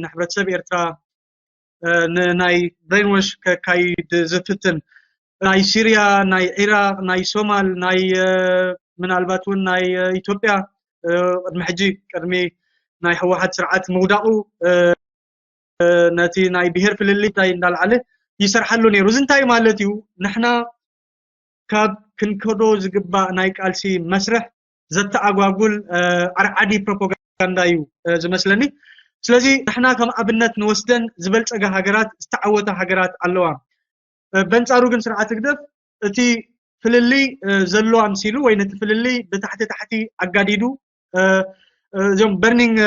ንሕብረተሰብ ኤርትራ ናይ ብሬንወሽ ከካይድ ዝፍትን ናይ ሲርያ ናይ ዒራቅ ናይ ሶማል ናይ ምናልባት እውን ናይ ኢትዮጵያ ቅድሚ ሕጂ ቅድሚ ናይ ህወሓት ስርዓት ምውዳቁ ነቲ ናይ ብሄር ፍልልይ እንታይ እንዳልዓለ ይሰርሓሉ ነይሩ እዚ እንታይ ማለት እዩ ንሕና ካብ ክንከዶ ዝግባእ ናይ ቃልሲ መስርሕ ዘተኣጓጉል ኣርዓዲ ፕሮፓጋንዳ እዩ ዝመስለኒ። ስለዚ ንሕና ከም ኣብነት ንወስደን ዝበልፀገ ሃገራት ዝተዓወታ ሃገራት ኣለዋ። በንፃሩ ግን ስርዓት ህግደፍ እቲ ፍልልይ ዘሎ ኣምሲሉ ወይ ነቲ ፍልልይ ብታሕቲ ታሕቲ ኣጋዲዱ እዞም በርኒንግ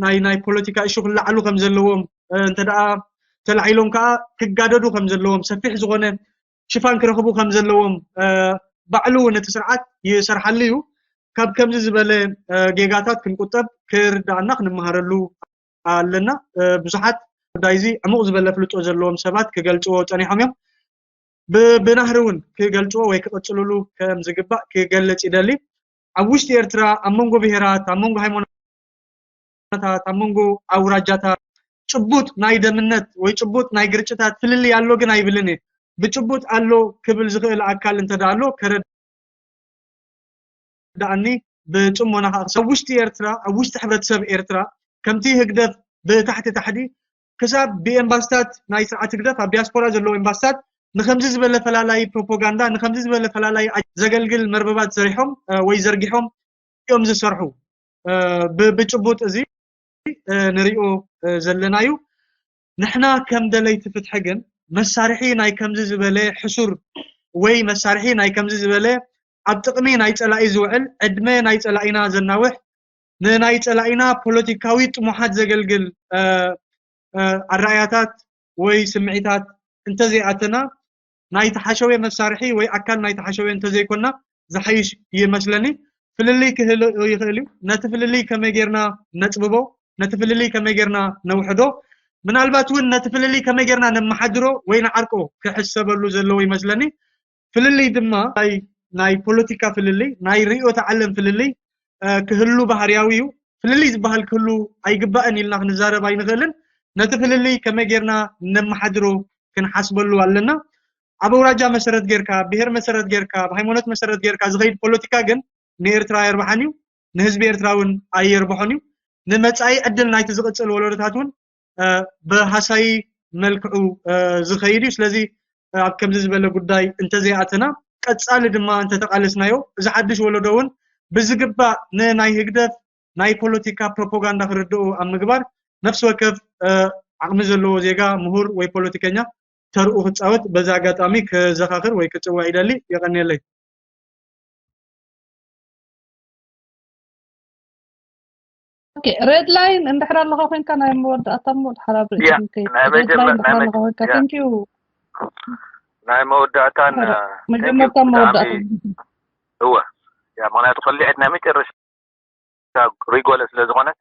ናይ ናይ ፖለቲካ እሹ ክለዓሉ ከም ዘለዎም እንተ ደኣ ተላዒሎም ከዓ ክጋደዱ ከም ዘለዎም ሰፊሕ ዝኾነ ሽፋን ክረኽቡ ከም ዘለዎም ባዕሉ እውን እቲ ስርዓት ይሰርሓሉ እዩ። ካብ ከምዚ ዝበለ ጌጋታት ክንቁጠብ ክርዳእና ክንመሃረሉ ኣለና። ብዙሓት ጉዳይ እዚ ዕሙቕ ዝበለ ፍልጦ ዘለዎም ሰባት ክገልፅዎ ፀኒሖም እዮም። ብናህሪ እውን ክገልፅዎ ወይ ክቕፅልሉ ከም ዝግባእ ክገልፅ ይደሊ። ኣብ ውሽጢ ኤርትራ ኣብ መንጎ ብሄራት፣ ኣብ መንጎ ሃይማኖታት፣ ኣብ መንጎ ኣውራጃታት ጭቡጥ ናይ ደምነት ወይ ጭቡጥ ናይ ግርጭታት ፍልልይ ኣሎ ግን ኣይብልን እየ። ብጭቡጥ ኣሎ ክብል ዝኽእል ኣካል እንተ ኣሎ ከረዳእኒ ብጽሞና ከዓ ኣብ ውሽጢ ኤርትራ ኣብ ውሽጢ ሕብረተሰብ ኤርትራ ከምቲ ህግደፍ ብታሕቲ ታሕቲ ክሳብ ብኤምባስታት ናይ ስርዓት ህግደፍ ኣብ ዲያስፖራ ዘለዉ ኤምባስታት ንከምዚ ዝበለ ፈላላይ ፕሮፓጋንዳ ንከምዚ ዝበለ ፈላላይ ዘገልግል መርበባት ዘሪሖም ወይ ዘርጊሖም እዮም ዝሰርሑ። ብጭቡጥ እዚ ንሪኦ ዘለና እዩ። ንሕና ከም ደለይቲ ፍትሒ ግን መሳርሒ ናይ ከምዚ ዝበለ ሕሱር ወይ መሳርሒ ናይ ከምዚ ዝበለ ኣብ ጥቕሚ ናይ ፀላኢ ዝውዕል ዕድመ ናይ ፀላኢና ዘናውሕ ንናይ ፀላኢና ፖለቲካዊ ጥሙሓት ዘገልግል ኣረኣያታት ወይ ስምዒታት እንተዘይኣተና ናይቲ ሓሸውየ መሳርሒ ወይ ኣካል ናይቲ ሓሸውየ እንተዘይኮና ዝሓይሽ ይመስለኒ። ፍልልይ ክህሉ ይኽእል እዩ። ነቲ ፍልልይ ከመይ ጌርና ነፅብቦ፣ ነቲ ፍልልይ ከመይ ጌርና ነውሕዶ፣ ምናልባት እውን ነቲ ፍልልይ ከመይ ጌርና ነመሓድሮ ወይ ንዓርቆ ክሕሰበሉ ዘለዎ ይመስለኒ። ፍልልይ ድማ ናይ ፖለቲካ ፍልልይ፣ ናይ ርእዮተ ዓለም ፍልልይ ክህሉ ባህርያዊ እዩ። ፍልልይ ዝበሃል ክህሉ ኣይግባእን ኢልና ክንዛረብ ኣይንኽእልን። ነቲ ፍልልይ ከመይ ጌርና ነመሓድሮ ክንሓስበሉ ኣለና። ኣብ ኣውራጃ መሰረት ጌርካ፣ ኣብ ብሄር መሰረት ጌርካ፣ ኣብ ሃይማኖት መሰረት ጌርካ ዝኸይድ ፖለቲካ ግን ንኤርትራ ኣየርብሓን እዩ፣ ንህዝቢ ኤርትራ እውን ኣየርብሖን እዩ። ንመጻኢ ዕድል ናይቲ ዝቕጽል ወለዶታት እውን ብሃሳዪ መልክዑ ዝኸይድ እዩ። ስለዚ ኣብ ከምዚ ዝበለ ጉዳይ እንተዘይኣተና ቀጻሊ ድማ እንተተቓለስናዮ እዚ ሓድሽ ወለዶ እውን ብዝግባእ ንናይ ህግደፍ ናይ ፖለቲካ ፕሮፓጋንዳ ክርድኡ ኣብ ምግባር ነፍሲ ወከፍ ዓቕሚ ዘለዎ ዜጋ ምሁር ወይ ፖለቲከኛ ተርኡ ክፃወት በዚ ኣጋጣሚ ክዘኻኽር ወይ ክፅውዕ ይደሊ። የቐንየለይ። ኦኬ፣ ሬድ ላይን እንድሕር ኣለኻ ኮንካ ናይ መወዳእታ እሞ ድሓር ኣብ ርእሲ ያ፣ ክንከይድ። ናይ ሬድ ላይን መጀመር- እንድሕር ናይ መ- ኣለኻ ኮንካ ያ። ቴንክ ዩ። ናይ መወዳእታን ቴንክ ዩ መጀመርታ ብጣዕሚ መወዳእታ እወ። ያ፣ ምክንያቱ ከሊዐት ናይ መጨረሻ ሪጎለ ስለ ዝኾነት